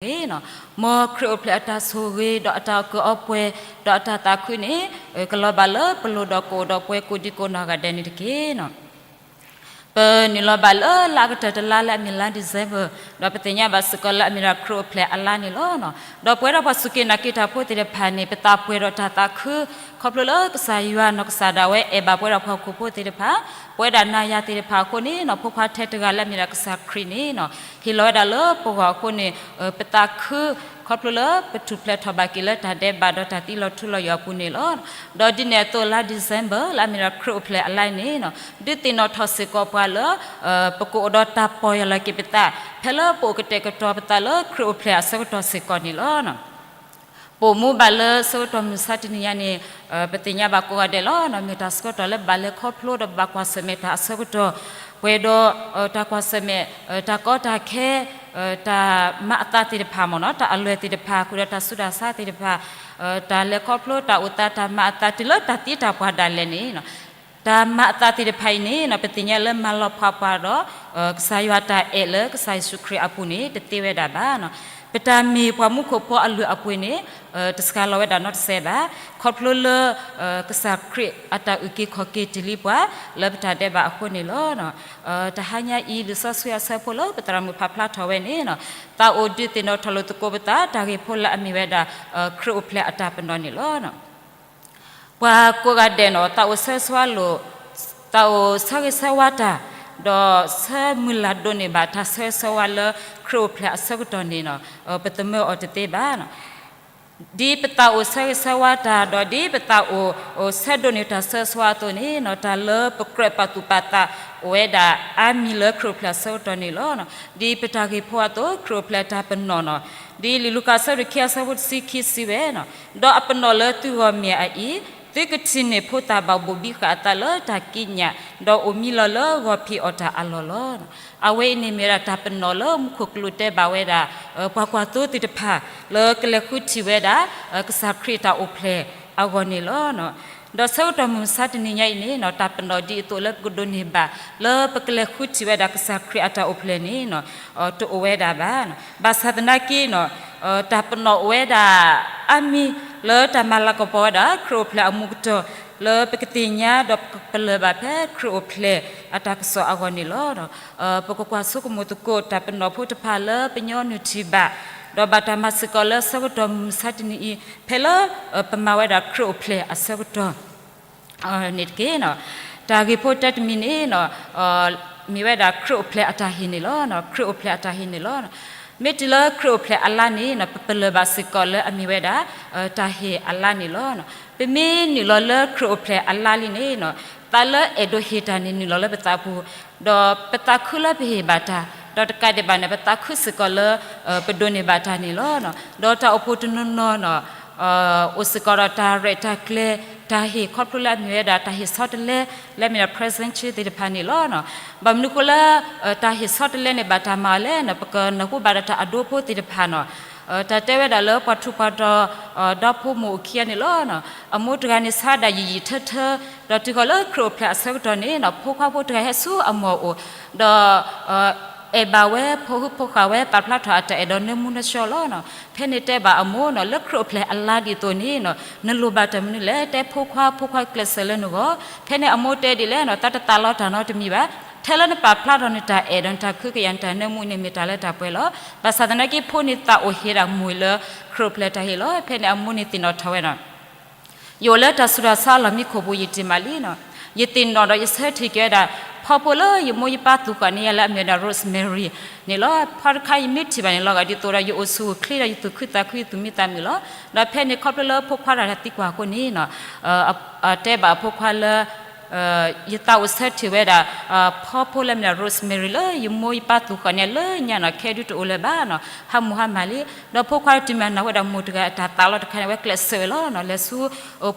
တၢ်ကီတၢ်ခဲတဂၤန့ၣ်တက့ၢ်နီၤ. မ်ခရံာ်အိၣ်ဖျဲၣ်အတၢ်ဆိၣ်ဂ့ၤ ဒီးအတၢ်အုၣ်က့ၤအီပှဲၤ ဒီးအတၢ်သးခုန့ၣ် ကလီၤဘၣ်လၢပလိၤဒီးကအိၣ်ဒီးပှဲၤကိးဒံကိးနီၢ်ဂၤဒဲးန့ၣ်တက့ၢ်နီၤ. ပနုာ်လီၤဘၣ်လၢလါကတၢၢ်တလါလၢအမ့ၢ်လါ December ဒီးပသ့ၣ်ညါဘၣ်စ့ၢ်ကီးလၢအမ့ၢ်ဒၣ်ခရံာ်အိၣ်ဖျဲၣ်အလါန့ၣ်လီၤ. ဒီးပဝဲဒၣ်ပှၤစူၢ်က့ၤနာ်က့ၤတၢ်ဖိသ့ၣ်တဖၣ်န့ၣ် ပသးပှဲၤဒီးတၢ်သးခု ခီဖျိလၢကစၢ်ယွၤနီၢ်ကစၢ်ဒၣ်ဝဲအဲၣ်ဘၣ်ပဝဲဒၣ်ပှၤဟီၣ်ခိၣ်ဖိသ့ၣ်တဖၣ် ပဝဲဒၣ်နၤယၤသ့ၣ်တဖၣ်အဃိန့ၣ်နီၤ ဖိခွါထဲတဂၤလၢအမ့ၢ်ဒၣ်ကစၢ်ခရံာ်န့ၣ်နီၤ ဟ့ၣ်လီၤဝဲဒၣ်လၢပဂီၢ်အဃိန့ၣ် ပသးခု ခီဖျိလၢပထူၣ်ဖျဲးထီၣ်ဘၣ်က့ၤလၢတၢ်ဒဲးဘးဒီးတၢ်သံလီၤထူလီၤယိာ်အပူၤန့ၣ်လီၤ. ဒီးဒ်န့ၣ်အသိးလါ December လၢအမ့ၢ်ဒၣ်ခရံာ်အိၣ်ဖျဲၣ်အလါအံၤန့ၣ်နီၤ ဒုးသ့ၣ်နီၣ်ထီၣ်စ့ၢ်ကီးပှၤလၢ ပကအိၣ်ဒီးတၢ်ပီၢ်ယၢ်လီၤက့ၤပသး ဖဲလၢပအိၣ်ကတဲာ်ကတီၤပသးလၢခရံာ်အိၣ်ဖျဲၣ်အဆၢကတီၢ်စ့ၢ်ကီးန့ၣ်လီၤ. ပအိၣ်မူဘၣ်လၢဆၢကတီၢ်မုၢ်မဆါတနံၤညါန့ၣ် ပသ့ၣ်ညါဘၣ်ကိးဂၤဒဲးလီၤ. မ့ၢ်တၢ်ဆၢကတီၢ်လၢဘၣ်လဲၤခီဖျိဒီးဘၣ်ကွၢ်ဆၢၣ်မဲာ်တၢ်အဆၢကတီၢ် ပှဲၤဒီး တၢ်ကွၢ်ဆၢၣ်မဲာ် တၢ်ကီတၢ်ခဲ တၢ်မၤအသးသ့ၣ်တဖၣ်မ့ၢ်နီၤ တၢ်အလွဲၢ်သ့ၣ်တဖၣ် ဃုာ်ဒီးတၢ်ဆူးတၢ်ဆါသ့ၣ်တဖၣ် တၢ်လဲၤခီဖျိ တၢ်အိၣ်သး တၢ်မၤအသးတုၤလၢတၢ်သံတၢ်ပှၢ်ဒၣ်လဲာ်န့ၣ် တၢ်မၤအသးသ့ၣ်တဖၣ်အံၤန့ၣ်နီၤ ပသ့ၣ်ညါလၢမၤလီၤဖးပှၤဒီး ကစၢ်ယွၤတၢ်အဲၣ်လၢကစၢ်ယ့ၣ်ၡူးခရံာ်အပူၤန့ၣ် တသ့ဝဲဒၣ်ဘၣ်နီၤ. ပတၢ်မ့ၢ်ပှၤမူခိၣ်ဖိအလုၢ်အပှ့ၤန့ၣ် တစှၤလီၤဝဲဒၣ်နီတစဲးဘၣ်. ခီဖျိလၢ ကစၢ်ခရံာ်အတၢ်အုၣ်က့ၤခီၣ်က့ၤတ့ၢ်လံပှၤ လၢပတၢ်ဒဲးဘးအဃိန့ၣ်လီၤ. တဟါညါအံၤ လံာ်စီဆှံအဆၢဖိလၢပသရၣ်မုၣ်ဖးဖျါထီၣ်ဝဲန့ၣ်နီၤ သးအိၣ်ဒုးသ့ၣ်နီၣ်ထီၣ်လိာ်သကိးပသး တၢ်ဂ့ၢ်ဖိလၢအမ့ၢ်ဝဲဒၣ် ခရံာ်အိၣ်ဖျဲၣ်အတၢ်ပနီၣ်န့ၣ်လီၤ. ပှၤကိးဂၤဒဲးနီၤ သးအိၣ်ဆၢဂ့ၤဆၢဝါလိာ် သးအိၣ်ဆၢဂ့ၤဆၢဝါတၢ် ဒီးဆၢမုၢ်လၢ်ဒိးန့ၢ်ဘၣ်တၢ်ဆၢဂ့ၤဆၢဝါလၢခရံာ်အိၣ်ဖျဲၣ်အဆၢကတီၢ်န့ၣ်နီၤ ပသမၢအီၤတသ့ဘၣ်. ဒ်ပသးအိၣ်ဆၢဂ့ၤဆၢဝါတၢ် ဒီးဒ်ပသးအိၣ် အိၣ်ဆၢဒိးန့ၢ်တၢ်ဆၢဂ့ၤဆၢဝါအသိးန့ၣ်နီၤ တၢ်လၢပကြၢးပာ်သူၣ်ပာ်သးအိၣ်ဝဲဒၣ်အါမံၤလၢခရံာ်အိၣ်ဖျဲၣ်အဆၢကတီၢ်န့ၣ်လီၤ. ဒ်ပတၢ်ဂ့ၢ်ဖိအသိး ခရံာ်အိၣ်ဖျဲၣ်အတၢ်ပနီၣ်နီၤ ဒ်လံာ်လူၤကၣ်အဆၢဒိၣ်ခံအဆၢဖိတဆံခံစံးဝဲနီၤ ဒီးအပနီၣ်လၢသုဂီၢ်မ့ၢ်အအံၤ, သုကထံၣ်န့ၢ်ဖိသၣ်ဘၣ်ဘိၣ်ဘံဃာ်အသးလၢတၢ်ကံးညာ်, ဒီးအိၣ်မံလီၤလၢဂီၤဖံးအီၣ်တၢ်အလီၢ်လီၤ. အဝဲအံၤန့ၣ်မ့ၢ်ဝဲဒၣ်တၢ်ပနီၣ်လၢမူခိၣ်ကလူးတဲဘၣ်ဝဲဒၣ် ပှၤကွၢ်သိသ့ၣ်တဖၣ် လၢကလဲၤဃုထံၣ်ဝဲဒၣ် ကစၢ်ခရံာ်တၢ်အိၣ်ဖျဲၣ်အဂီၢ်န့ၣ်လီၤ. ဒီးဆၢကတီၢ်မုၢ်မဆါတနံၤညါအံၤန့ၣ်နီၤ တၢ်ပနီၣ်ဒ်အသိးလၢပကဒိးန့ၢ်ဘၣ် လၢပကလဲၤဃုထံၣ်ဝဲဒၣ်ကစၢ်ခရံာ်အတၢ်အိၣ်ဖျဲၣ်န့ၣ်နီၤ တအိၣ်ဝဲဒၣ်ဘၣ်. ဘၣ်ဆၣ်သနာ်က့နီၤ တၢ်ပနီၣ်အိၣ်ဝဲဒၣ်အါမံၤ လၢတၢ်မၤလၤကပီၤဝဲဒၣ် ခရံာ်အိၣ်ဖျဲၣ်အမူကတီၢ် လၢပကသ့ၣ်ညါဒီးပကပလၢၢ်ဘၣ်ဖဲ ခရံာ်အိၣ်ဖျဲၣ်အတၢ်ကစီၣ်အဂီၢ်န့ၣ်လီၤ. ပကကွၢ်ဆိကမိၣ်သကိးတၢ်ပနီၣ်ဖိတဖၣ်လၢပညီနုၢ်ထံၣ်ဘၣ်, ဒီးဘၣ်တၢ်မၤစ့ၢ်ကီးလၢဆၢကတီၢ်မုၢ်မဆါတနံၤအံၤ ဖဲလၢ ပမၤဝဲဒၣ်ခရံာ်အိၣ်ဖျဲၣ်အဆၢကတီၢ် န့ၣ်တက့ၢ်. တၢ်ဂ့ၢ်ဖိတၢတမံၤန့ၣ် မ့ၢ်ဝဲဒၣ်ခရံာ်အိၣ်ဖျဲၣ်အတၢ်ဟ့ၣ်န့ၣ်လီၤ. ခရံာ်အိၣ်ဖျဲၣ်အတၢ်ဟ့ၣ်န့ၣ်လီၤ. မ့ၢ်တုၤလၢခရံာ်အိၣ်ဖျဲၣ်အလါန့ၣ် ပပလၢၢ်ဘၣ်စ့ၢ်ကီးလၢအမ့ၢ်ဝဲဒၣ် တၢ်ဟ့ၣ်အလါန့ၣ်လီၤ. ပမ့ၢ်နုာ်လီၤလၢခရံာ်အိၣ်ဖျဲၣ်အလါလံန့ၣ် သးလၢအဲၣ်ဒိးဟ့ၣ်တၢ်န့ၣ်နုာ်လီၤလၢပသးပူၤ, ဒီးပသးခုလၢပဟ့ၣ်ဘၣ်တၢ်, ဒီးတကးဒံးဘၣ်န့ၣ် ပသးခုစ့ၢ်ကီးလၢ ပဒိးန့ၢ်ဘၣ်တၢ်န့ၣ်လီၤ. ဒီးတၢ်အိၣ်ဖှိၣ်တနီၤနီၤနီၤ အိၣ်စ့ၢ်ကီးဒီးတၢ်ရဲၣ်တၢ်ကျဲၤ တၢ်ဟ့ၣ်ခီဖျိလၢအမ့ၢ်ဝဲဒၣ် တၢ်ဟ့ၣ်ဆီတလဲ လၢအမ့ၢ်ဒၣ် present သ့ၣ်တဖၣ်န့ၣ်လီၤ. ဘၣ်မနုၤအဃိလၢ တၢ်ဟ့ၣ်ဆီတလဲန့ၣ် ဘၣ်တၢ်မၤအီၤလဲၣ်န့ၣ် ပကနၢ်ဟူဘၣ်ဒီးတၢ်အဒိဖိသ့ၣ်တဖၣ်နီၤ တၢ်တဲဝဲဒၣ်လၢပှၤထူးပှၤတီၤ ဒီဖိမိၢ်အိၣ်ခံဂၤန့ၣ်လီၤ. အမိၢ်တဂၤန့ၣ်ဆါဒၣ်ယံာ်ယံာ်ထၢထၢ, ဒီးတုၤဃီၤလၢခရံာ်အိၣ်ဖျဲၣ်အဆၢကတီၢ်န့ၣ်နီၤ ဖိခွါဖိတဂၤဟဲဆူအမိၢ်အိၣ်, ဒီး အဲၣ်ဘၣ်ဝဲ ဖိးဟုဖိးဃာ်ဝဲ ပာ်ဖျါထီၣ်အတၢ်အဲၣ်ဒိးနၢမူနၢဆှီလီၤ. ဖဲန့ၣ်တဲဘၣ်အမိၢ်နီၤ လၢခရံာ်အိၣ်ဖျဲၣ်အလါဒ်သိးန့ၣ်နီၤ နလိၣ်ဘၣ်တၢ်မနုၤလဲၣ်, တဲဖိခွါ ဖိခွါကျဲးစၢးလၢနဂီၢ်. ဖဲန့ၣ်အမိၢ်တဲဒ်လဲၣ်နီၤ သးတသးလီတၢ်နီတမံၤဘၣ်. ထဲလၢနပာ်ဖျါထီၣ်နတၢ်အဲၣ်ဒိး နတၢ်ကဟုကယာ် နတၢ်နၢမူန့ၣ် မ့ၢ်တၢ်လၢတၢ်ပှဲၤလီၤ. ဘၣ်ဆၣ်သနာ်က့ ဖိန့ၣ်သးအိၣ်ဟ့ၣ်ဒၣ်မိၢ်လၢခရံာ်အိၣ်ဖျဲၣ်တၢ်ဟ့ၣ်လီၤ. ဖဲန့ၣ်အမိၢ်န့ၣ်သ့ၣ်နီၣ်ထီၣ်ဝဲနီၤ ယအိၣ်လၢတၢ်ဆူးတၢ်ဆါအလီၢ်မံခိၣ်ပူၤ ယတ့ၢ်မးလံနီၤ. ယသ့ၣ်နီၣ်ဒီးယဆၢထၢၣ်က့ၤဝဲဒၣ် ဖီဖိလၢယမိၢ်ယပၢ်သူၣ်ဃာ်န့ၢ်ယၤလၢအမ့ၢ်ဝဲဒၣ် Rosemary န့ၣ်လီၤ. ဖီတခါအံၤမ့ၢ်ထံၣ်ဘၣ်န့ၣ် လီၤဂာ်ဒ်သိးဒီးယအိၣ်ဆူၣ်အိၣ်ချ့ဒီးယသူၣ်ခုသးခု ယသူၣ်မံသးမုာ်လီၤ. ဒီးဖဲန့ၣ် ခီဖျိလၢဖိခွါတဂၤတၢ်သံကွၢ်အဃိန့ၣ်နီၤ တဲဘၣ်အဖိခွါလၢ ယသးအိၣ်ဆၢထၢၣ်ဝဲဒၣ် ဖီဖိလၢအမ့ၢ်ဒၣ် Rosemary လၢယမိၢ်ယပၢ်သူၣ်ဃာ်န့ၢ်ယၤလၢညါနီၤ ခဲဒုတအိၣ်လၢၤဘၣ်နီၤ ဟးမုာ်ဟးမၢ်လံ. ဒီးဖိခွါတုၤမ့ၢ်နၢ်ဟူဝဲဒၣ်မိၢ်တဂၤအတၢ်သးလီတခါန့ၣ် အဝဲကျဲးစၢးဝဲလီၤနီၤ လဲၤဆူ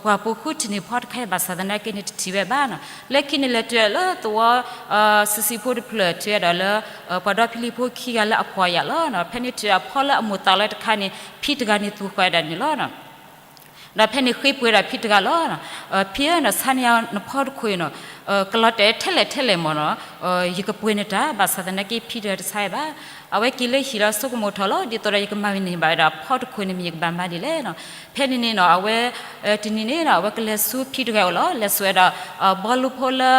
ပှၢ်ပူၤဃုထံၣ်န့ၢ်ဖီတခါအံၤ ဘၣ်ဆၣ်သနာ်က့န့ၣ် တထံၣ်ဝဲဘၣ်နီၤ. လၢခံန့ၣ်လဲၤတုၤလၢသဝီ ဆံးဆံးဖိတဖျၢၣ် ထံၣ်ဝဲဒၣ်လၢ ပှၤဒီဖံလံၤဖိခံဂၤလၢအဖှီၣ်ယာ်လီၤ. ဖဲန့ၣ်ထံၣ်ဝဲဒၣ်ဖီလၢအမိၢ်သးလီတခါန့ၣ် ဖံတဂၤန့ၣ်သူၣ်ဃာ်ဝဲဒၣ်န့ၣ်လီၤ. ဒီးဖဲန့ၣ်ဃ့ပှ့ၤဒၣ်ဖံတဂၤလီၤ. ဖံဧၢနီၤ ဆါန့ၢ်ယၤနဖီတခိၣ်အံၤနီၤ ကလီၤတဲာ်ထဲလဲၣ်ထဲလဲၣ်မ့ၢ်နီၤ ယကပှ့ၤနတၢ် ဘၣ်ဆၣ်သနာ်က့ဖံတဂၤတဆါအံၤဘၣ်. အဝဲက့ၤလၢဟံၣ်ဒီးဆိကမိၣ်ထီၣ်လီၤ. ဒ်သိးဒီးယကမၤမနုၤဘၣ်ဝဲဒၣ်ဖီတခိၣ်န့ၣ်မ့ၢ်ယကဘၣ်မၤဒ်လဲၣ်နီၤ. ဖဲန့ၣ်န့ၣ်နီၤ အဝဲ တနံၤန့ၣ်နီၤ အဝဲကလဲၤဆူဖံတဂၤအအိၣ်လီၤ. လဲၤဆူဝဲဒၣ် ဘီလိဖိလၢ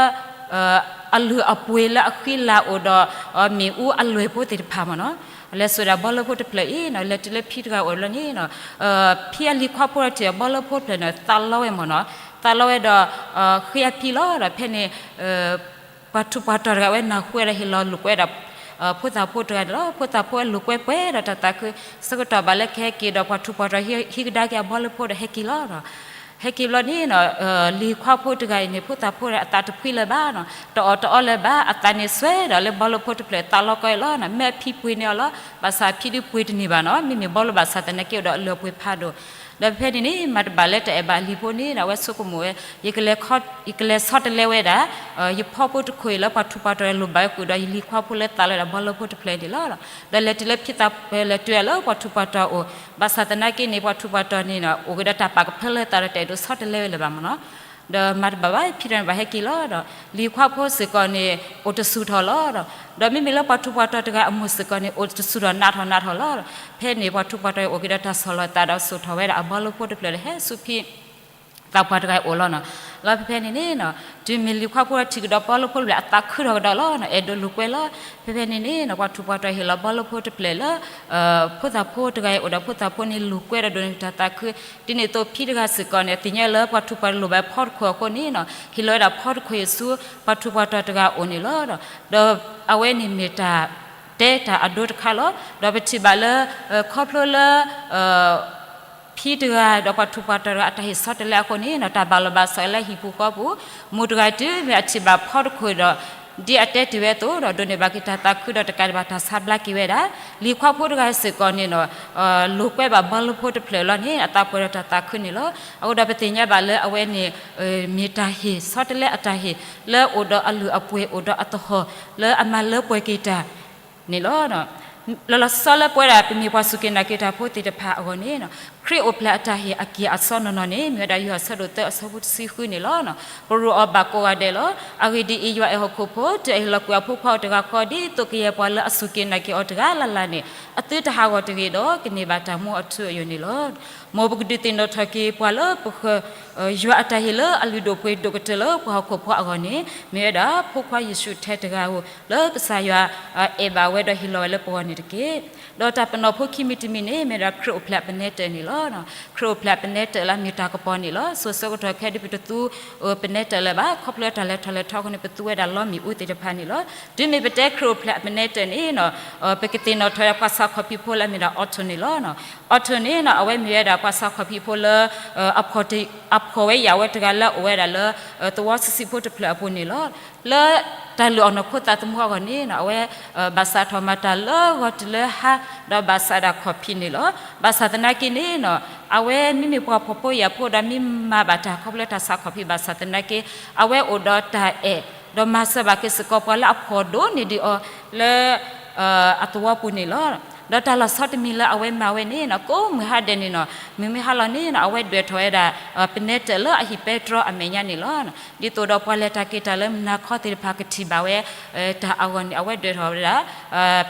အလုၢ်အပှ့ၤလၢအဃံလၤအိၣ်ဒီး မ့ၣ်အူအလွဲၢ်ဖိသ့ၣ်တဖၣ်မ့ၢ်နီၤ. လဲၤဆူဝဲဒၣ်ဘီလိဖိတဖျၢၣ်အံၤနီၤ လဲၤတုၤလၢဖံတဂၤအအိၣ်လီၤန့ၣ်နီၤ ဖံအလံၤခွါဖိဒီးထံၣ်ဘီလိဖိတဖျၢၣ်န့ၣ် သးလီဝဲမ့ၢ်နီၤ. သးလီဝဲဒီး ဃ့အဖံလီၤဒီး ဖဲန့ၣ် ပှၤထူးပှၤတီၤတဂၤဝဲနၢ်ဟူဝဲဒီးဟ့ၣ်လီၤလိာ်ကွဲဒၣ် ဖိသၣ်ဖိတဂၤန့ၣ်လီၤ. ဖိသၣ်ဖိဝဲလိာ်ကွဲပှဲၤဒီးတၢ်သးခု ဆၢကတီၢ်ဘၣ်လၢကဟဲက့ၤဒီးပှၤထူးပှၤတီၤဟံးကဒါက့ၤအဘီလိဖိဒီးဟဲက့ၤလီၤ. ဟဲက့ၤဘျီန့ၣ်နီၤ လံၤခွါဖိတဂၤအံၤန့ၣ် ဖိသၣ်ဖိဒီးအသးတဖှံလၢၤဘၣ်နီၤ တအီၣ်တအီလၢၤဘၣ် အသးန့ၣ်စွဲဒီးလၢဘီလိဖိတဖျၢၣ်သးလီကီအံၤလီၤနီၤ. မ့ၢ်အဖံပှ့ၤန့ၢ်အီၤလီၤ ဘၣ်ဆၣ်အဖံဒုးပှ့ၤတန့ၢ်ဘၣ်နီၤ မ့မ့ၢ်ဘီလိဘၣ်ဆၣ်သနာ်က့အိၣ်ဒီးအလုၢ်အပှ့ၤဖးဒိၣ် ဒီးဖဲန့ၣ်န့ၣ် မၤတဘၣ်လၢတၢ်အဲၣ်ဘၣ်အလံၤဖိန့ၣ်ဒီး အဝဲဆိကမိၣ်ဝဲ ယကလဲၤဆီတလဲဝဲဒၣ် ယဖီဖိတခိၣ်အံၤလၢပှၤထူးပှၤတီၤလိာ်ဘၣ်ဝဲကွံာ်ဒီး ယလံၤခွါဖိလၢသးလီဝဲဒၣ်ဘီလိဖိတဖျၢၣ်န့ၣ်လီၤ. ဒီးလဲၤတုၤလၢဖံသး လဲၤတုၤလၢပှၤထူးပှၤတီၤအအိၣ် ဘၣ်ဆၣ်သနာ်က့န့ၣ် ပှၤထူးပှၤတီၤန့ၣ်နီၤ အိၣ်က့ၤဒီးတၢ်ပာ်ကဖၢလၢသးဒီးတအဲၣ်ဒိးဆီတလဲဝဲလၢၤဘၣ်မ့ၢ်နီၤ. ဒီးမၤတဘၣ်ဘၣ်ဖံတဂၤန့ၣ်ဘၣ်ဟဲက့ၤလီၤဒီး လံၤခွါဖိစ့ၢ်ကီးန့ၣ် အိၣ်တဆူၣ်ထီၣ်လီၤဒီး ဒီးမ့မ့ၢ်လၢပှၤထူးပှၤတီၤတဂၤအမိၢ်စ့ၢ်ကီးန့ၣ် အိၣ်တဆူၣ်ထီၣ်နးထီၣ်နးထီၣ်လီၤ. ဖဲန့ၣ်ပှၤထူးပှၤတီၤအံၤအိၣ်က့ၤဒီးတၢ်ဆီၣ်လီၤသးဒီးစိာ်ထီၣ်ဝဲဒၣ်အဘီလိဖိတဖျၢၣ်ဒီးဟဲဆူဖံ သးပှၢ်တဂၤအအိၣ်လီၤနီၤ. လီၤဖဲဖဲန့ၣ်န့ၣ်နီၤ တုၤမ့ၢ်လံၤခွါဖိထံၣ်ကဒီးဘီလိဖိတဖျၢၣ်အသးခုထီၣ်ကဒီးလီၤနီၤ အဲၣ်ဒိးလိာ်ကွဲလီၤ. ဖဲဖဲန့ၣ်န့ၣ်နီၤ ပှၤထူးပှၤတီၤဟ့ၣ်လီၤဘီလိဖိတဖျၢၣ်လၢ ဖိသၣ်ဖိတဂၤအံၤအိၣ်ဒီးဖိသၣ်ဖိန့ၣ်လိာ်ကွဲဒီးဒိးန့ၢ်တၢ်သးခု ဒ်န့ၣ်အသိးဖံတဂၤစ့ၢ်ကီးန့ၣ် သ့ၣ်ညါလၢပှၤထူးပှၤတီၤလိာ်ဘၣ်ဖီတခိၣ်အဃိန့ၣ်နီၤ ဟ့ၣ်လီၤဝဲဒၣ်ဖီတခိၣ်အံၤဆူ ပှၤထူးပှၤတီၤတဂၤအအိၣ်န့ၣ်လီၤ. ဒီးအဝဲန့ၣ်မ့ၢ်တၢ်တဲတၢ်အဒိတခါလီၤ. ဒီးပထံၣ်ဘၣ်လၢ ခီဖျိလၢ ဖံတဂၤဒီးပှၤထူးပှၤတီၤတဂၤအတၢ်ဟ့ၣ်ဆီတလဲအဃိန့ၣ်နီၤ တၢ်ဘၣ်လီၤဘၣ်စးလၢဟံၣ်ပူၤဃီပူၤ မိၢ်တဂၤတုၤမ့ၢ်အထံၣ်ဘၣ်ဖီတခိၣ်ဒီး ဒ်အတဲတ့ၢ်ဝဲအသိးဒီး ဒိးန့ၢ်ဘၣ်က့ၤတၢ်သးခုဒီးတကးဒံးဘၣ်တၢ်ဆါဘျါက့ၤဝဲဒၣ် လံၤခွါဖိတဂၤစ့ၢ်ကီးန့ၣ်နီၤ လိာ်ကွဲဘၣ်ဘီလိဖိတဖျၢၣ်လီၤန့ၣ် အသးပှဲၤဒီးတၢ်သးခုန့ၣ်လီၤ. အဃိဒီးပသ့ၣ်ညါဘၣ်လၢအဝဲန့ၣ် မ့ၢ်တၢ်ဟ့ၣ်ဆီတလဲအတၢ်ဟ့ၣ် လၢအိၣ်ဒီးအလုၢ်အပှ့ၤအိၣ်ဒီးအသဟီၣ် လၢအမၤလၢပှဲၤက့ၤတၢ် န့ၣ်လီၤ. လီၤလီၤဆီဆီလၢပဝဲဒၣ်ပမ့ၢ်ပှၤစူၢ်က့ၤနာ်က့ၤတၢ်ဖိသ့ၣ်တဖၣ်အဂီၢ်န့ၣ် ခရံာ်အိၣ်ဖျဲၣ်အတၢ်ဟ့ၣ်အက့ၢ်အစီနီၢ်နီၢ်န့ၣ် မ့ၢ်ဝဲဒၣ်ယိၤဟၣ်ဆၢဒိၣ်သၢအဆၢဖိတဆံဃုန့ၣ်လီၤ. ပရိၣ်အီၤဘၣ်ကိးဂၤဒဲးလီၤ. အဂ့ၢ်ဒ်အံၤ, ယွၤအဲၣ်ဟီၣ်ခိၣ်ဖိ, တုၤအဟ့ၣ်လီၤကွံာ်အဖိခွါအိၣ်တဂၤဃီ ဒ်သိးကယဲၢ်ပှၤလၢအစူၢ်က့ၤနာ်က့ၤအီၤတဂၤလၢ်လၢ်န့ၣ် အသုတဟးဂီၤတဂ့ၤဒီး ကန့ၢ်ဘၣ်တၢ်မူအထူအယိာ်န့ၣ်လီၤ. မ်ပကဒုးသ့ၣ်နီၣ်ထီၣ်က့ၤပှၤလၢပဃၢၤ ယွၤအတၢ်ဟ့ၣ်လၢအလုၢ်ဒိၣ်ပှ့ၤဒိၣ်ကတၢၢ်လၢပှၤဟီၣ်ခိၣ်ဖိအဂီၢ်န့ၣ် မ့ၢ်ဝဲဒၣ်ဖိခွါယ့ၣ်ၡူးထဲတဂၤဧိၤ လၢကစၢ်ယွၤအဲၣ်ဘၣ်ဝဲဒီးဟ့ၣ်လီၤဝဲလၢပဂီၢ်န့ၣ်တက့ၢ်. ဒီးတၢ်ပနီၣ်ဖိခံမံၤတမံၤန့ၣ် မ့ၢ်ဝဲဒၣ်ခရံာ်အိၣ်ဖျဲၣ်အပနဲတၢၣ်န့ၣ်လီၤ. ခရံာ်အိၣ်ဖျဲၣ်အပနဲတၢၣ်လၢအမ့ၢ်တၢ်ကပီၤန့ၣ်လီၤ. စိၤဆၢကတီၢ်ခဲအံၤဒ်ပတသူ ပနဲတၢၣ်လၢၤဘၣ်, ခီဖျိတၢ်လဲၤထီၣ်လဲၤထီအဃိန့ၣ် ပသူဝဲဒၣ်လီမ့ၣ်အူသ့ၣ်တဖၣ်န့ၣ်လီၤ. တုၤမ့ၢ်ပတဲခရံာ်အိၣ်ဖျဲၣ်အပနဲတၢၣ်န့ၣ် ပကသ့ၣ်နီၣ်ထီၣ်ဝဲဒၣ်ပှၤဆါခီၣ်ဖံးဖိလၢအမ့ၢ်ဒၣ် Otto န့ၣ်လီၤ. Otto န့ၣ် အဝဲမ့ၢ်ဝဲဒၣ်ပှၤဆါခီၣ်ဖံးဖိလၢ အဖှီၣ်ဝဲယာ်ဝဲတဂၤလၢအအိၣ်ဝဲဒၣ်လၢ သဝီဆံးဆံးဖိတဖျၢၣ်အပူၤန့ၣ်လီၤ. လၢတၢ်လုၢ်အီၣ်နီၢ်ခိသးသမူအဂီၢ်န့ၣ် အဝဲ ဘၣ်ဆၣ်ထီၣ်မၤတၢ်လၢဂီၤတုၤလၢဟါ ဒီးဘၣ်ဆၣ်ဒၣ်ခီၣ်ဖံးန့ၣ်လီၤ. ဘၣ်ဆၣ်သနာ်က့န့ၣ် အဝဲမ့မ့ၢ်ပှၤဖှီၣ်ဖိယာ်ဖိဒီးမ့ၢ်မၤဘၣ်တၢ်ခီဖျိတၢ်ဆါခီၣ်ဖံးဘၣ်ဆၣ်သနာ်က့ အဝဲအိၣ်ဒီးတၢ်အဲၣ် ဒီးမၤစၢၤဘၣ်က့ၤစ့ၢ်ကီးပှၤလၢအဖှီၣ်ဒိၣ်န့ၢ်ဒံးအီၤလၢ အသဝီပူၤန့ၣ်လီၤ. ဒီးတၢ်လီၤဆီတမံၤလၢအဝဲမၤဝဲန့ၣ် ကိးမုၢ်ဟါဒဲးန့ၣ်နီၤ မုၢ်မ့ၢ်ဟါလီၤန့ၣ် အဝဲဒွဲၣ်ထီၣ်ဝဲဒၣ် ပနဲတၢၣ်လၢအဟံၣ်ပဲတြီအမဲာ်ညါန့ၣ်လီၤ. ဒ်သိးဒီးပှၤလဲၤတၢ်က့ၤတၢ်လၢမုၢ်နၤခီသ့ၣ်တဖၣ်ကထံၣ်ဘၣ်ဝဲ တၢ်အဂီၢ်န့ၣ် အဝဲဒွဲၣ်ထီၣ်ဝဲဒၣ်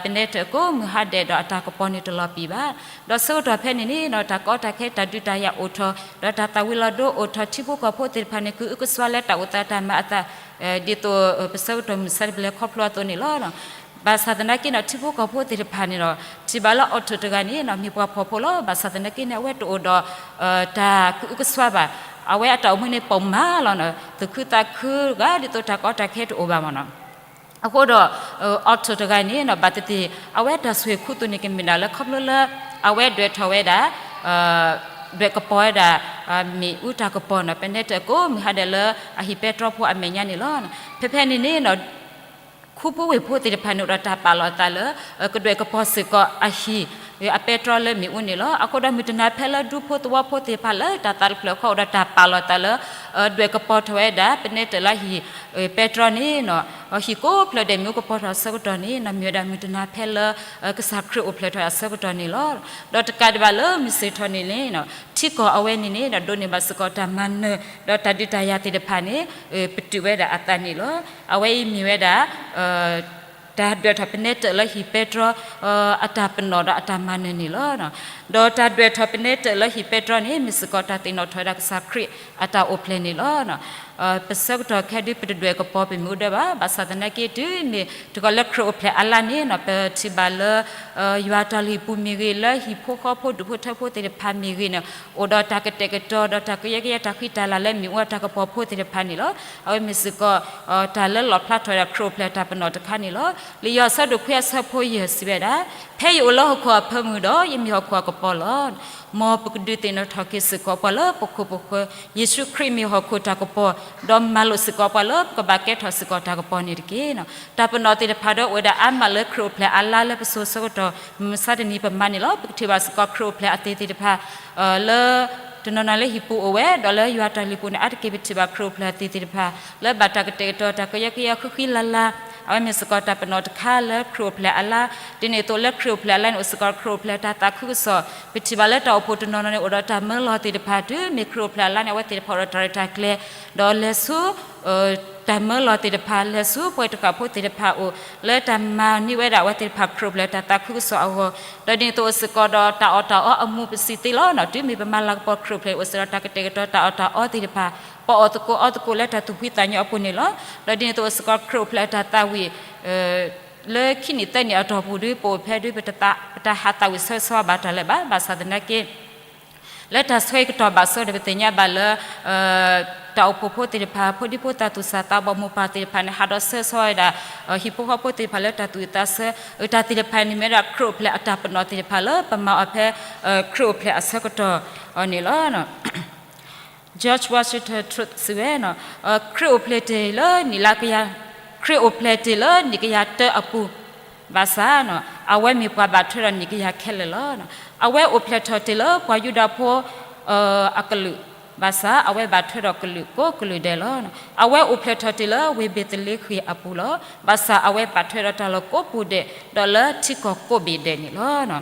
ပနဲတၢၣ်ကိးမုၢ်ဟါဒဲးဒီးအတၢ်ကပီၤန့ၣ်တလီၤပံာ်ဘၣ်. ဒီးဆၢကတီၢ်ဖဲန့ၣ်န့ၣ် တၢ်ကီတၢ်ခဲတၢ်ဒုးတၢ်ယၤအိၣ်ထီၣ် ဒီးတၢ်သၣ်ဝံၤလီၤဒိအိၣ်ထီၣ် ထံဖိကီၢ်ဖိသ့ၣ်တဖၣ်န့ၣ် ကအုကစွါလၢတၢ်အိၣ်သးတၢ်မၤအသး ဒ်သိးပဆၢကတီၢ်မုၢ်ဆါတပလဲၤခီဖျိအသိးန့ၣ်လီၤ. ဘၣ်ဆၣ်သနာ်က့န့ၣ် ထံဖိကီၢ်ဖိသ့ၣ်တဖၣ်န့ၣ်ဒီး ထံၣ်ဘၣ်လၢ Otto တဂၤန့ၣ် မ့ၢ်ပှၤဖှီၣ်ဖိလီၤ. ဘၣ်ဆၣ်သနာ်က့န့ၣ် အဝဲတအိၣ်ဒီး တၢ်ကအုကစွါဘၣ်. အဝဲအတၢ်အိၣ်မူန့ၣ်ပိာ်မးလီၤ. သူၣ်ခုသးခုဂၤဒ်သိးတၢ်ကီတၢ်ခဲတအိၣ်ဘၣ်မ့ၢ်နီၤ. အဃိဒီး Otto တဂၤန့ၣ် ဘၣ်သ့ၣ်သ့ၣ် အဝဲတၢ်ဆိၣ်ဂ့ၤခူသူၣ်န့ၣ် ကမ့ၢ်ဒၣ်လၢခီဖျိလၢ အဝဲဒွဲၣ်ထီၣ်ဝဲဒၣ် ဒွဲၣ်ကပီၤဝဲဒၣ် မ့ၣ်အူတၢ်ကပီၤန့ၣ် ပနဲတၢၣ်ကိးမုၢ်ဟါဒဲးလၢအဟံၣ်ပဲတြီဖိအမဲာ်ညါန့ၣ်လီၤ. ဖဲဖဲန့ၣ်န့ၣ် ခူဖိဝ့ၢ်ဖိသ့ၣ်တဖၣ်န့ၣ် အိၣ်ဒီးတၢ်ပာ်လီၤအသးလၢ ကဒွဲၣ်ကပီၤစ့ၢ်ကီးအဟံၣ် အပဲတြီလၢမ့ၣ်အူန့ၣ်လီၤ. အဃိဒီးမုၢ်တနၤဖဲလၢဒူဖိသဝီဖိသ့ၣ်တဖၣ်လၢတၢ်သးတဖျၢၣ်ဃီ အိၣ်ဒီးတၢ်ပာ်လီၤအသးလၢ ဒွဲၣ်ကပီၤထီၣ်ဝဲဒၣ် ပနဲတၢၣ်လၢအဟံၣ် ပဲတြီန့ၣ် ဟံၣ်ကိးဖျၢၣ်ဒဲးမ့ၣ်အူကပီၤထီၣ်အဆၢကတီၢ်န့ၣ် မ့ၢ်ဝဲဒၣ်မုၢ်တနၤဖဲလၢ ကစၢ်ခရံာ်အိၣ်ဖျဲၣ်ထီၣ်အဆၢကတီၢ်န့ၣ်လီၤ. ဒီးတကးဒံးဘၣ်လၢမုၢ်ဆ့ၣ်ထီၣ်န့ၣ်န့ၣ် ထံကီၢ်အဝဲန့ၣ်န့ၣ် ဒိးန့ၢ်ဘၣ်စ့ၢ်ကီးတၢ်မၤနၢၤ ဒီးတၢ်ဒုးတၢ်ယၤသ့ၣ်တဖၣ်န့ၣ် ပတုာ်ဝဲဒၣ်အသးန့ၣ်လီၤ. အဝဲအံၤမ့ၢ်ဝဲဒၣ် တၢ်ဒွဲၣ်ထီၣ်ပနဲတၢၣ်လၢဟံၣ်ပဲတြီ အတၢ်ပနီၣ်ဒီးအတၢ်မၤနၢၤန့ၣ်လီၤ. ဒီးတၢ်ဒွဲၣ်ထီၣ်ပနဲတၢၣ်လၢဟံၣ်ပဲတြီန့ၣ် မ့ၢ်စ့ၢ်ကီးတၢ်သ့ၣ်နီၣ်ထီၣ်ဝဲဒၣ်ကစၢ်ခရံာ်အတၢ်အိၣ်ဖျဲၣ်န့ၣ်လီၤ. ပဆၢကတီၢ်ခဲဒုး ပတဒွဲၣ်ကပီၤပမ့ၢ်အိၣ်ဒၣ်ဘၣ်, ဘၣ်ဆၣ်သနာ်က့တုၤမ့ၢ်တကီၢ်လၢခရံာ်အိၣ်ဖျဲၣ်အါလါန့ၣ်နီၤ ပထံၣ်ဘၣ်လၢ ယွၤတၢ်လုၢ်ဟံၣ်ပူၤမ့ၢ်ဂ့ၤ, လၢဟံၣ်ဖိဃီဖိဒူၣ်ဖိထၢဖိသ့ၣ်တဖၣ်မ့ၢ်ဂ့ၤန့ၣ် အိၣ်ဒီးတၢ်ကတဲာ်ကတီၤဒီးတၢ်ကယၢကယဲ တၢ်ဃံတၢ်လၤလၢမ့ၣ်အူအတၢ်ကပီၤဖိသ့ၣ်တဖၣ်န့ၣ်လီၤ. အဝဲမ့ၢ်စ့ၢ်ကီး တၢ်လၢလီၣ်ဖျါထီၣ်ဝဲဒၣ်ခရံာ်အိၣ်ဖျဲၣ်အတၢ်ပနီၣ်တခါန့ၣ်လီၤ. လံာ်ယိၤဟၣ်အဆၢဒိၣ်ခွံအဆၢဖိယဲၢ်စံးဝဲဒၣ်, ဖဲယအိၣ်လၢဟီၣ်ခိၣ်အဖၢမုၢ်ဒီး ယမ့ၢ်ဟီၣ်ခိၣ်အကပီၤလီၤ. မ်ပကဒုးသ့ၣ်နီၣ်ထီၣ်က့ၤစ့ၢ်ကီးပှၤလၢပခိၣ်ပဃၢၤ, ယ့ၣ်ၡူးခရံာ်မ့ၢ်ဟီၣ်ခိၣ်တၢ်ကပီၤ, ဒီးမၤလိာ်စ့ၢ်ကီးပှၤလၢပကဘၣ်ကဲထီၣ်စ့ၢ်ကီးတၢ်ကပီၤန့ၣ်တက့ၢ်. တၢ်ပနီၣ်သ့ၣ်တဖၣ်ဒီးအိၣ်ဝဲဒၣ်အါမးလၢခရံာ်အိၣ်ဖျဲၣ်အါလါလၢပစိၤဆၢကတီၢ် မုၢ်မဆါတနံၤပမၤန့ၣ်လီၤ. ပကထံၣ်ဘၣ်စ့ၢ်ကီးခရံာ်အိၣ်ဖျဲၣ်အသ့သ့ၣ်တဖၣ် လၢ တနီၤနီၤလၢဟံၣ်ပူၤအိၣ်ဝဲ, ဒီးလၢယွၤတၢ်လုၢ်ဟံၣ်ပူၤန့ၣ် အါတက့ၢ်ပထံၣ်ဘၣ်ခရံာ်အိၣ်ဖျဲၣ်အသ့သ့ၣ်တဖၣ် လၢဘၣ်တၢ်ကတဲာ်ကတီၤတၢ်ကယၢကယဲဃံဃံလၤလၤ, အဝဲမ့ၢ်စ့ၢ်ကီးတၢ်ပနီၣ်တခါလၢခရံာ်အိၣ်ဖျဲၣ်အါလါ. ဒ်န့ၣ်အသိးလၢခရံာ်အိၣ်ဖျဲၣ်အါလါန့ၣ် အိၣ်စ့ၢ်ကီးခရံာ်အိၣ်ဖျဲၣ်တၢ်သးခုကစီၣ်, ပထံၣ်ဘၣ်လၢတၢ်အိၣ်ဖှိၣ်တနီၤနီၤန့ၣ် အိၣ်ဒီးတၢ်မၢလီၤသ့ၣ်တဖၣ်, တုၤမ့ၢ်ခရံာ်အိၣ်ဖျဲၣ်အါလါန့ၣ် အဝဲသ့ၣ်တဖၣ်အိၣ်ဒီးတၢ်ရဲၣ်တၢ်ကျဲၤ, ဒီးလဲၤဆူ တၢ်မၢလီၤသ့ၣ်တဖၣ် လဲၤဆူပှၤတဃၣ်ဖိသ့ၣ်တဖၣ်အအိၣ်, လၢတၢ်မၤန့ၢ်ဝဲဒၣ်အဝဲသ့ၣ်တဖၣ်ခရံာ်အိၣ်ဖျဲၣ်တၢ်သးခုကစီၣ်အဂီၢ်, ဒီးဒ်န့ၣ်အသိးအိၣ်စ့ၢ်ကီးဒီးတၢ်အီၣ်တၢ်အီအမူးပစံးသ့လီၤ. တုၤမ့ၢ်ပမၤလၤကပီၤခရံာ်အိၣ်ဖျဲၣ်န့ၣ် အိၣ်စ့ၢ်ကီးတၢ်ကတဲာ်ကတီၤတၢ်အီၣ်တၢ်အီသ့ၣ်တဖၣ်, ပှၤအီၣ်သကိးအီသကိးလၢတၢ်သူၣ်ဖှံသးညီအပူၤန့ၣ်လီၤ. ဒီးဒ်န့ၣ်အသိးအိၣ်စ့ၢ်ကီးခရံာ်အိၣ်ဖျဲၣ်အတၢ်သးဝံၣ် လၢခံနံၣ်သၢနံၣ်အတီၢ်ပူၤဒီး ပအိၣ်ဖဲဒုး ပတၢ်ဟးသးဝံၣ်ဆၢဂ့ၤဆၢဝါဘၣ်တၢ်လၢၤဘၣ်. ဘၣ်ဆၣ်သနာ်က့ လၢတၢ်ဆၢကတီၢ်ဘၣ်ဆၢဒီး ပသ့ၣ်ညါဘၣ်လၢ တၢ်အိၣ်ဖှိၣ်ဖိသ့ၣ်တဖၣ် ဖိဒံဖိသၣ်သူၣ်စၢ်သးဘီၣ်မိၢ်ပၢ်သ့ၣ်တဖၣ်န့ၣ် ဟးဒီးဆၢဂ့ၤဆၢဝါဝဲဒၣ် ဟံၣ်ဖိဃီဖိသ့ၣ်တဖၣ်လၢတၢ်သူၣ်ဝံၣ်သးဆၢ, တၢ်သ့ၣ်တဖၣ်န့ၣ်မ့ၢ်ဝဲဒၣ်ခရံာ်အိၣ်ဖျဲၣ်အတၢ်ပနီၣ်သ့ၣ်တဖၣ်လၢပမၤအီၤဖဲ ခရံာ်အိၣ်ဖျဲၣ်အဆၢကတီၢ်အီၤန့ၣ်လီၤ. George Washington စံးဝဲ, ခရံာ်အိၣ်ဖျဲၣ်တ့ၢ်လၢနံၣ်လါကယၤ, ခရံာ်အိၣ်ဖျဲၣ်တ့ၢ်လၢနံၣ်ကယၤတၢအပူၤ, ဘၣ်ဆၣ် အဝဲမ့ၢ်ပှၤဘၣ်ထွဲဒီးနံၣ်ကယၤခဲလၢာ်လီၤ. အဝဲအိၣ်ဖျဲၣ်ထီၣ်တ့ၢ်လၢပှၤယူဒၤဖိအကလုာ်, ဘၣ်ဆၣ် အဝဲဘၣ်ထွဲဒီးကလုာ်ကိးကလုာ်ဒဲးလီၤ. အဝဲအိၣ်ဖျဲၣ်ထီၣ်တ့ၢ်လၢဝ့ၢ်ဘ့းသလ့ဃ့ၣ်အပူၤလီၤ. ဘၣ်ဆၣ် အဝဲဘၣ်ထွဲဒီးတၢ်လီၢ်ကိးပူၤဒဲး, ဒီးလၢထံကီၢ်ကိးဘ့ၣ်ဒဲးန့ၣ်လီၤ.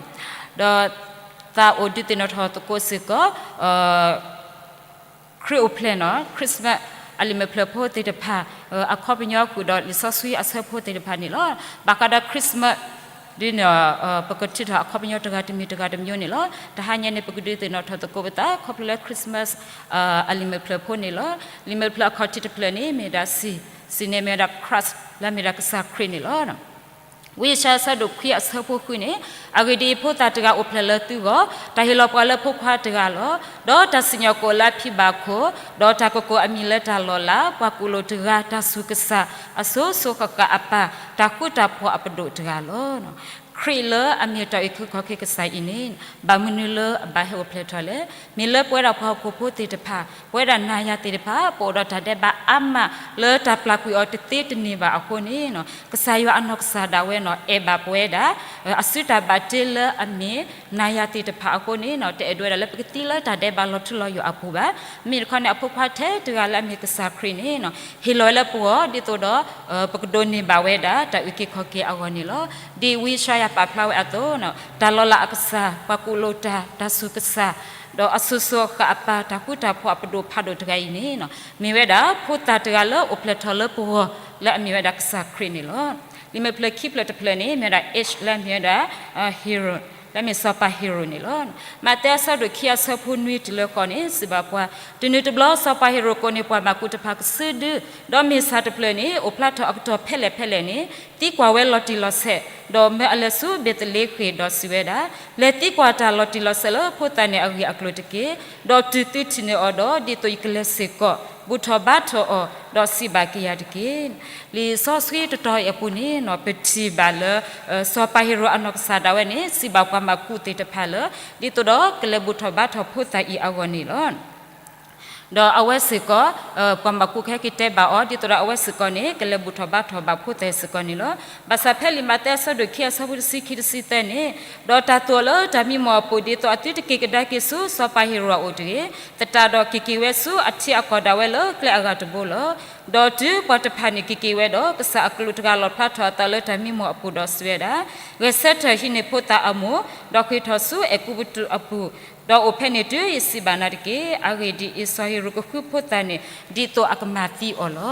ဒီးသးအိၣ်ဒုးသ့ၣ်နီၣ်ထီၣ်သကိးစ့ၢ်ကီး ခရံာ်အိၣ်ဖျဲၣ်နီၤ Christmas အလံာ်မဲာ်ဖျၢၣ်ဖိသ့ၣ်တဖၣ် အခီပညီဃုာ်ဒီးလံာ်စီဆှံအဆၢဖိသ့ၣ်တဖၣ်န့ၣ်လီၤ. ဘၣ်ဃးဒီး Christmas ဒ်န့ၣ် ပကထံၣ်ထီၣ်အခီပညီတဂၤတမံၤတဂၤတမံၤန့ၣ်လီၤ. တဟါညါန့ၣ် ပကဒုးသ့ၣ်နီၣ်ထီၣ်သကိးပသး ခီဖျိလၢ Christmas အလံာ်မဲာ်ဖျၢၣ်ဖိန့ၣ်လီၤ. လံာ်မဲာ်ဖျၢၣ်အခီၣ်ထံးတဖျၢၣ်န့ၣ် မ့ၢ်ဝဲဒၣ် စံၣ်, စံၣ်န့ၣ်မ့ၢ်ဝဲဒၣ် Christ လၢအမ့ၢ်ဝဲဒၣ်ကစၢ်ခရံာ်န့ၣ်လီၤ. ဝံယၡါယၤအဆၢဒိၣ်ခွံအဆၢဖိဃုန့ၣ်, အဂ့ၢ်ဒ်အံၤ, ဖိသၣ်တဂၤအိၣ်ဖျဲၣ်လၢသုဂီၢ်, တၢ်ဟ့ၣ်လီၤပှၤလၢဖိခွါတဂၤလီၤ. ဒီးတၢ်စံၣ်ညီၣ်ကွီၢ်လၢအဖံဘၣ်ခိၣ်, ဒီးတၢ်ကကိးအမံၤလၢတၢ်လီၤလး, ပှၤကူၣ်လိာ်တဂၤ, တၢ်ဆူးကစၢ်, အစိၤစိၤဃၣ်ဃၣ်အပၢ်, တၢ်ဃူတၢ်ဖိးအပဒိၣ်တဂၤလီၤ. ခရံာ်လၢအမ့ၢ်တၢ်အုၣ်က့ၤခီၣ်က့ၤကစၢ်အံၤန့ၣ် ဘၣ်မနုၤလၢအဘၣ်ဟဲအိၣ်ဖျဲၣ်ထီၣ်လဲၣ်. မ့ၢ်လၢပဝဲဒၣ်ပှၤဟီၣ်ခိၣ်ဖိသ့ၣ်တဖၣ်, ပဝဲဒၣ်နၤယၤသ့ၣ်တဖၣ် ပအိၣ်ဒီးတၢ်ဒဲးဘးအါမး လၢတၢ်ပျၢ်ကွံာ်အီၤတသ့တန့ၢ်ဘၣ်အဃိန့ၣ်, ကစၢ်ယွၤအနီၢ်ကစၢ်ဒၣ်ဝဲန့ၣ် အဲၣ်ဘၣ်ပဝဲဒၣ် အစုတၢ်ဘၣ်တ့လၢအမ့ၢ်နၤယၤသ့ၣ်တဖၣ်အဃိန့ၣ် တအဲၣ်ဒိးဝဲဒၣ်လၢပကသံလၢတၢ်ဒဲးဘးလီၤထူလီၤယိာ်အပူၤဘၣ်. မ့မ့ၢ်တခီန့ၣ် အဖိခွါထဲတဂၤလၢအမ့ၢ်ကစၢ်ခရံာ်န့ၣ် ဟ့ၣ်လီၤဝဲလၢပဂီၢ် ဒ်သိးဒီး ပကဒိးန့ၢ်ဘၣ်ဝဲဒၣ် တၢ်အုၣ်က့ၤခီၣ်က့ၤအဂီၢ်န့ၣ်လီၤ. ဒ်ဝံယၡါယၤပာ်ဖျါဝဲအသိး, တၢ်လီၤလးအကစၢ်, ပှၤကူၣ်လိာ်တၢ်, တၢ်ဆူးကစၢ်, ဒီးအစိၤစိၤဃၣ်ဃၣ်အပၢ်, တၢ်ဃူတၢ်ဖိးအပဒိၣ်ဖးဒိၣ်တဂၤအံၤန့ၣ် မ့ၢ်ဝဲဒၣ်ဖိသၣ်တဂၤလၢအိၣ်ဖျဲၣ်ထီၣ်လၢပဂီၢ် လၢအမ့ၢ်ဝဲဒၣ်ကစၢ်ခရံာ်န့ၣ်လီၤ. လံာ်မဲာ်ဖျၢၣ်ခံဖျၢၣ်တဖျၢၣ်န့ၣ် မ့ၢ်ဝဲဒၣ် H လၢအမ့ၢ်ဝဲဒၣ် Herod လၢအမ့ၢ်စီၤပၤဟ့ရိၣ်န့ၣ်လီၤ. မးသဲအဆၢဒိၣ်ခံအဆၢဖိနွံတုၤလၢဃိးန့ၣ် စံးဘၣ်ပှၤ, တနုၤတဘျီ စီၤပၤဟ့ရိၣ်ကိးန့ၢ်ပှၤမၤကူးတဖၣ်ကစုဒု, ဒီးမ့ၢ်ဆၣ်တဖျၢၣ်န့ၣ် အိၣ်ဖျါထီၣ်အကတီၢ်ဖဲလဲၣ်ဖဲလဲၣ်န့ၣ် သံကွၢ်ဝဲလီၤတံၢ်လီၤဆဲး, ဒီးမၢအလဲၤဆူဘ့းသလ့ဃ့ၣ်ဒီးစံးဝဲဒၣ်, လဲၤသံကွၢ်တၢ်လီၤတံၢ်လီၤဆဲးလၢဖိသၣ်န့ၣ်အဂ့ၢ်အကျိၤတက့ၢ်. ဒီးတုၤသုထံၣ်န့ၢ်အီၤဒီး ဒ်သိးယကလဲၤစ့ၢ်ကီး ဘူၣ်ထီၣ်ဘါထီၣ်အီၤ, ဒီးစံးဘၣ်က့ၤယၤတက့ၢ်. လံာ်စီဆှံတတီၤအံၤအပူၤန့ၣ် ပထံၣ်ဘၣ်လၢ စီၤပၤဟ့ရိၣ်အနီၢ်ကစၢ်ဒၣ်ဝဲန့ၣ် စံးဘၣ်ပှၤမၤကူးသ့ၣ်တဖၣ်လၢ ဒ်သိးဒီးကလဲၤဘူၣ်ထီၣ်ဘါထီၣ်ဖိသၣ်အံၤအဂီၢ်န့ၣ်လီၤ. ဒီးအဝဲစ့ၢ်ကီး ပှၤမၤကူးခဲက့ၤတဲဘၣ်အီၤ ဒ်သိးဒီးအဝဲစ့ၢ်ကီးန့ၣ် ကလဲၤဘူၣ်ထီၣ်ဘါထီၣ်ဘၣ်ဖိသၣ်စ့ၢ်ကီးန့ၣ်လီၤ. ဘၣ်ဆၣ်ဖဲလံာ်မးသဲအဆၢဒိၣ်ခံအဆၢဖိတဆံခံတဆံသၢန့ၣ်, ဒီးတၢ်သူအီၤလၢတၢ်မံမီၢ်အပူၤ ဒ်သိးအသုတက့ၤကဒါက့ၤဆူစီၤပၤဟ့ရိၣ်အအိၣ်တဂ့ၤ, သတးဒီးက့ၤက့ၤဝဲဆူအထံအကီၢ် ဒၣ်ဝဲလၢကျဲအဂၤတဘိလီၤ. ဒီးတုၤပှၤတဖၣ်န့ၣ်က့ၤက့ၤဝဲဒီး ကစၢ်အကလူးတဂၤလီၣ်ဖျါထီၣ်အသးလၢတၢ်မံမီၢ်အပူၤဒီးစံးဝဲဒၣ်, ဂဲၤဆၢထၢၣ်ဟံးန့ၢ်ဖိသၣ်အမိၢ်, ဒီးဃ့ၢ်ထီၣ်ဆူအဲၤကူပတူးအပူၤ, ဒီးအိၣ်ဖဲန့ၣ်တုၤယစံးဘၣ်နၤတက့ၢ်. အဂ့ၢ်ဒ်အံၤ, စီၤဟ့ၤရိာ်ကဃုဖိသၣ်န့ၣ် ဒ်သိးအကမၤသံအီၤလီ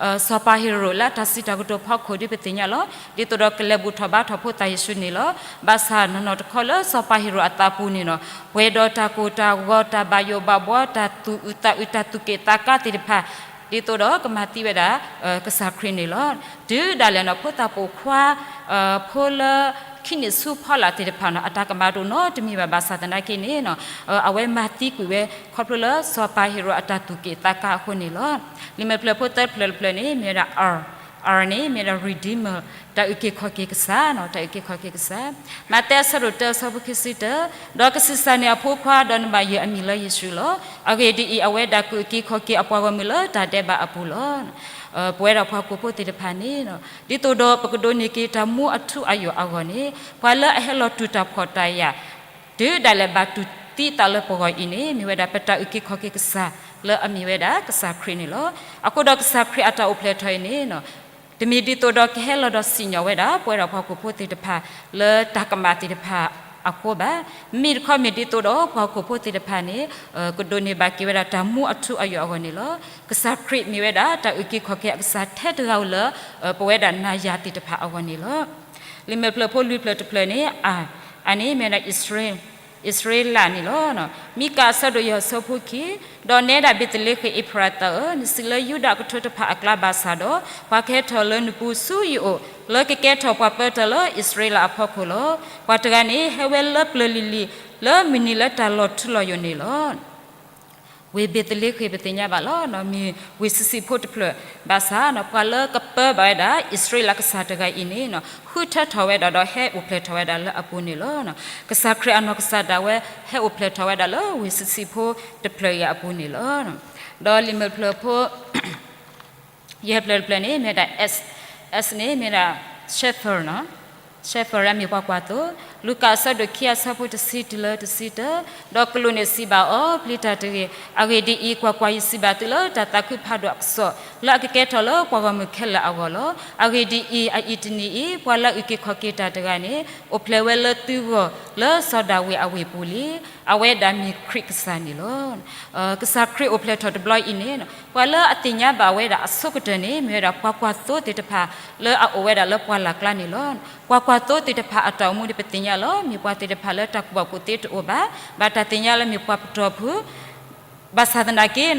ၤ. စီၤပၤဟ့ၤရိာ်လၢအတၢ်စံးတၢ်ကတိၤဖီခိၣ်ဒ်ပသ့ၣ်ညါလီၤ. ဒ်သိးဒီးကလဲၤဘူၣ်ထီၣ်ဘါထီၣ်ဖိသၣ်ယ့ၣ်ၡူးန့ၣ်လီၤ. ဘၣ်ဆၣ်နီၢ်နီၢ်တခီလၢစီၤပၤဟ့ၤရိာ်အသးပူၤန့ၣ်လီၤ, ပှဲၤဒီးတၢ်ကိၢ်တၢ်ဂီၤ တၢ်ဘၣ်ယိၣ်ဘၣ်ဘှီ တၢ်သူၣ်အုးသးအုး တၢ်သူၣ်က့ၣ်သးကါသ့ၣ်တဖၣ်, ဒ်သိးဒီးကမၤသံဝဲဒၣ် ကစၢ်ခရံာ်န့ၣ်လီၤ. တုၤဒၣ်လဲာ်နီၢ် ဖိသၣ်ပိာ်ခွါ ဖိလၢခံနံၣ်ဆူဖီလာ်သ့ၣ်တဖၣ်နီၢ် အတၢ်ကမၣ်တအိၣ်နီတမံၤဘၣ်. ဘၣ်ဆၣ်သနာ်က့န့ၣ် အဝဲမၤသံကွံာ်ဝဲ ခီဖျိလၢစီၤပၤဟ့ၤရိာ်အတၢ်သူၣ်က့ၣ်သးကါအဃိန့ၣ်လီၤ. လံာ်မဲာ်ဖျၢၣ်ဖိသၢဖျၢၣ်တဖျၢၣ်န့ၣ် မ့ၢ်ဝဲဒၣ် R, R န့ၣ် မ့ၢ်ဝဲဒၣ် Redeemer, တၢ်အုၣ်က့ၤခီၣ်က့ၤကစၢ်, တၢ်အုၣ်က့ၤခီၣ်က့ၤကစၢ်. မးသဲအဆၢဒိၣ်တၢအဆၢဖိခံဆံတၢ, ဒီးကဆံးစၢ်န့ၢ်အဖိခွါ, ဒီးနဘၣ်ယုၢ်အမံၤလၢယ့ၣ်ၡူးလီၤ. အဂ့ၢ်ဒ်အံၤ, အဝဲဒၣ်ကအုၣ်က့ၤခီၣ်က့ၤအပှၤဂီၢ်မုၢ်လၢတၢ်ဒဲးဘးအပူၤလီၤ. ပဝဲဒၣ်ပှၤဟီၣ်ခိၣ်ဖိသ့ၣ်တဖၣ်န့ၣ် ဒ်သိးဒီးပကဒိးန့ၢ်က့ၤတၢ်မူအထူအယိာ်အဂီၢ်န့ၣ်, ပှၤလၢအဟဲလီၤတူၢ်တၢ်ဖှီၣ်တၢ်ယာ် တုၤဒၣ်လဲာ်ဘၣ်တူၢ်သံသးလၢပဂီၢ်အံၤန့ၣ် မ့ၢ်ဝဲဒၣ်ပတၢ်အုၣ်က့ၤခီၣ်က့ၤကစၢ်လၢအမ့ၢ်ဝဲဒၣ်ကစၢ်ခရံာ်န့ၣ်လီၤ. အဃိဒီးကစၢ်ခရံာ်အတၢ်အိၣ်ဖျဲၣ်ထီၣ်အံၤန့ၣ် တမ့ၢ်ဒ်သိးဒီးကဟဲလီၤဒီးစံၣ်ညီၣ်ဝဲဒၣ် ပဝဲဒၣ်ပှၤဟီၣ်ခိၣ်ဖိသ့ၣ်တဖၣ်လၢတၢ်ကမၣ်သ့ၣ်တဖၣ်အဃိဘၣ်. မ့မ့ၢ်တခီမ့ၢ်ဒ်သိးဒီးပှၤဟီၣ်ခိၣ်ဖိသ့ၣ်တဖၣ်န့ၣ် ကဒိးန့ၢ်ဘၣ်က့ၤဝဲဒၣ်တၢ်မူအထူအယိာ်အဂီၢ်န့ၣ်လီၤ. ကစၢ်ခရံာ်မ့ၢ်ဝဲဒၣ်တၢ်အုၣ်က့ၤခီၣ်က့ၤအကစၢ်ထဲတဂၤဧိၤလၢ ပဝဲဒၣ်နၤယၤသ့ၣ်တဖၣ်အဂီၢ်န့ၣ်လီၤ. လံာ်မဲာ်ဖျၢၣ်ဖိလွံၢ်ဖျၢၣ်တဖျၢၣ်န့ၣ် အ, အန့ၣ်မ့ၢ်ဝဲဒၣ် အံၣ်စရ့လးန့ၣ်လီၤ. မံကၤအဆၢဒိၣ်ယဲၢ်အဆၢဖိခံ, ဒီးနဲဒၣ်ဘ့းသလ့ဃ့ၣ်အ့ဖရၤသၣ်ဧၢ, နစံးလၢယူဒၤကထိတဖၣ်အကျါဘၣ်ဆၣ်ဒီး, ပှၤကဟဲထီၣ်လၢနပူၤဆူယအိၣ်, လၢကကဲထီၣ်ပှၤပၢတၢၢ်လၢအံၣ်စရ့လးအဖီခိၣ်လီၤ. ပှၤတဂၤန့ၣ် ဟဲဝဲလၢပျၢၤလံၤလံၤ, လၢမုၢ်နံၤလၢတၢ်လီၤထူလီၤယိာ်န့ၣ်လီၤ. ဝ့ၢ်ဘ့းသလ့ဃ့ၣ်ပသ့ၣ်ညါဘၣ်လီၤ, မ့ၢ်ဝ့ၢ်ဆံးဆံးဖိတဖျၢၣ်, ဘၣ်ဆၣ်ပှၤလၢကပၢဘၣ်ဝဲဒၣ် အံၣ်စရ့လးကစၢ်တဂၤအံၤန့ၣ် ဃုထၢထီၣ်ဝဲဒၣ်ဒီးဟဲအိၣ်ဖျဲၣ်ထီၣ်ဝဲဒၣ်လၢအပူၤန့ၣ်လီၤ. ကစၢ်ခရံာ်အနီၢ်ကစၢ်ဒၣ်ဝဲ ဟဲအိၣ်ဖျဲၣ်ထီၣ်ဝဲဒၣ်လၢဝ့ၢ်ဆံးဆံးဖိတဖျၢၣ်အံၤအပူၤန့ၣ်လီၤ. ဒီးလံာ်မဲာ်ဖျၢၣ်ဖိ ယဲၢ်ဖျၢၣ်တဖျၢၣ်န့ၣ် မ့ၢ်ဝဲဒၣ် S, S န့ၣ် မ့ၢ်ဝဲဒၣ် shepherd, shepherd မ့ၢ်ပှၤကွၢ်သိ, လူၤကၣ်အဆၢဒိၣ်ခံအဆၢဖိတဆံတုၤလၢတဆံတၢ, ဒီးကလူးန့ၣ်စံးဘၣ်အီၤ, ပျံၤတၢ်တဂ့ၤ. အဂ့ၢ်ဒ်အံၤ, ကွၢ်ကွၢ်, ယစံးဘၣ်သုလၢတၢ်သးခုဖးဒိၣ်အကစီၣ် လၢအကကဲထီၣ်လၢပှၤဂီၢ်မုၢ်ခဲလၢာ်အဂီၢ်လီၤ. အဂ့ၢ်ဒ်အံၤ, အအံၤတနံၤအံၤ ပှၤလၢအုၣ်က့ၤခီၣ်က့ၤတၢ်တဂၤန့ၣ် အိၣ်ဖျဲၣ်ဝဲလၢသုဂီၢ် လၢစီၤဒၤဝံးအဝ့ၢ်ပူၤလံ. အဝဲဒၣ်မ့ၢ်ခရံာ်ကစၢ်န့ၣ်လီၤ. ကစၢ်ခရံာ်အိၣ်ဖျဲၣ်ထီၣ်တဘျီအံၤန့ၣ် ပှၤလၢအသ့ၣ်ညါဘၣ်ဝဲဒၣ်အဆိကတၢၢ်န့ၣ် မ့ၢ်ဝဲဒၣ်ပှၤကွၢ်သိသ့ၣ်တဖၣ် လၢအအိၣ်ဝဲဒၣ်လၢပှၢ်လၢ်ကျါန့ၣ်လီၤ. ပှၤကွၢ်သိသ့ၣ်တဖၣ်အတၢ်အိၣ်မူန့ၣ် ပသ့ၣ်ညါလီၤ. မ့ၢ်ပှၤသ့ၣ်တဖၣ်လၢတၢ်ကူၣ်ဘၣ်ကူၣ်သ့တအိၣ်ဘၣ်, ဘၣ်တၢ်သ့ၣ်ညါလၢမ့ၢ်ပှၤပတီၢ်ဖု ဘၣ်ဆၣ်သနာ်က့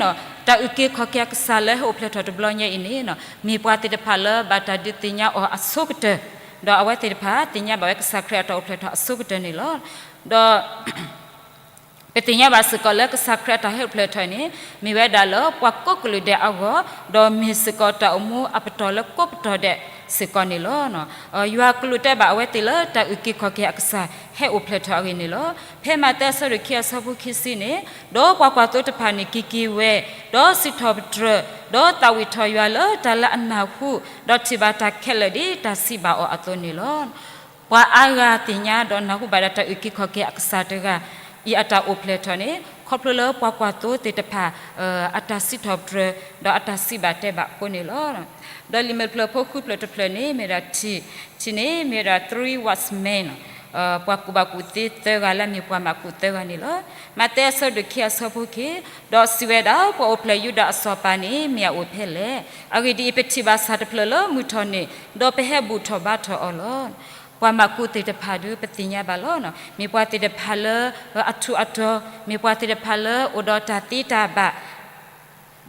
တၢ်အုၣ်က့ၤခီၣ်က့ၤအကစၢ်လၢဟဲအိၣ်ဖျဲၣ်ထီၣ်တဘျီညါအံၤန့ၣ် မ့ၢ်ပှၤသ့ၣ်တဖၣ်လၢဘၣ်တၢ်ဒုးသ့ၣ်ညါအီၤအဆိကတၢၢ်, ဒီးအဝဲသ့ၣ်တဖၣ်သ့ၣ်ညါဘၣ်ဝဲကစၢ်ခရံာ်အတၢ်အိၣ်ဖျဲၣ်ထီၣ်အဆိကတၢၢ်န့ၣ်လီၤ. ဒီး ပသ့ၣ်ညါဘၣ်စ့ၢ်ကီးလၢကစၢ်ခရံာ်အတၢ်ဟဲအိၣ်ဖျဲၣ်ထီၣ်န့ၣ် မ့ၢ်ဝဲဒၣ်လၢပှၤကိးကလုာ်ဒဲးအဂီၢ်, ဒီးမ့ၢ်စ့ၢ်ကီးတၢ်အိၣ်မူအပတီၢ်လၢကိးပတီၢ်ဒဲးစ့ၢ်ကီးန့ၣ်လီၤ. ယွၤကလူးတဲဘၣ်အဝဲသ့ၣ်လၢတၢ်အုၣ်က့ၤခီၣ်က့ၤအကစၢ်ဟဲအိၣ်ဖျဲၣ်ထီၣ်အဂ့ၢ်န့ၣ်လီၤ. ဖဲမးသဲအဆၢဒိၣ်ခံအဆၢဖိခံဆံန့ၣ်, ဒီးပှၤကွၢ်သိတဖၣ်န့ၣ်က့ၤက့ၤဝဲ, ဒီးစံးထီၣ်ပတြၢၤ, ဒီးသးဝံၣ်ထီၣ်ယွၤလၢတၢ်လၢအနၢ်ဟူ, ဒီးထံၣ်ဘၣ်တၢ်ခဲလၢာ်ဒ်တၢ်စံးဘၣ်အီၤအသိးန့ၣ်လီၤ. ပှၤအါဂၤသ့ၣ်ညါဒီးနၢ်ဟူဘၣ်ဒၣ်တၢ်အုၣ်က့ၤခီၣ်က့ၤအကစၢ်တဂၤအံၤအတၢ်အိၣ်ဖျဲၣ်ထီၣ်န့ၣ် ခီဖျိလၢပှၤကွၢ်သိသ့ၣ်တဖၣ် အတၢ်စံးထီၣ်ပတြၢၤ ဒီးအတၢ်စံးဘၣ်တဲဘၣ်အဃိန့ၣ်လီၤ. ဒီးလံာ်မဲာ်ဖျၢၣ်ဖိဃုဖျၢၣ်တဖျၢၣ်န့ၣ် မ့ၢ်ဝဲဒၣ်ထံၣ်, ထံၣ်န့ၣ်မ့ၢ်ဝဲဒၣ် three wise men ပှၤကူၣ်ဘၣ်ကူၣ်သ့သၢဂၤလၢအမ့ၢ်ပှၤမၢကူၣ်သၢဂၤန့ၣ်လီၤ. မးသဲအဆၢဒိၣ်ခံအဆၢဖိခံ, ဒီးစံးဝဲဒၣ်, ပှၤအိၣ်ဖျဲၣ်ယူဒၤအစီၤပၤန့ၣ် မ့ၢ်အအိၣ်ဖဲလဲၣ်. အဂ့ၢ်ဒ်အံၤ, ပထံၣ်ဘၣ်ဆၣ်တဖျၢၣ်လၢမုၢ်ထီၣ်န့ၣ်, ဒီးပဟဲဘူၣ်ထီၣ်ဘါထီၣ်အီၤလီၤ. ပှၤမၢကူၣ်သ့ၣ်တဖၣ်ဒုးပသ့ၣ်ညါဘၣ်လီၤ. မ့ၢ်ပှၤသ့ၣ်တဖၣ်လၢအထူးအတီၤ, မ့ၢ်ပှၤသ့ၣ်တဖၣ်လၢအိၣ်ဒီးတၢ်သ့တၢ်ဘၣ်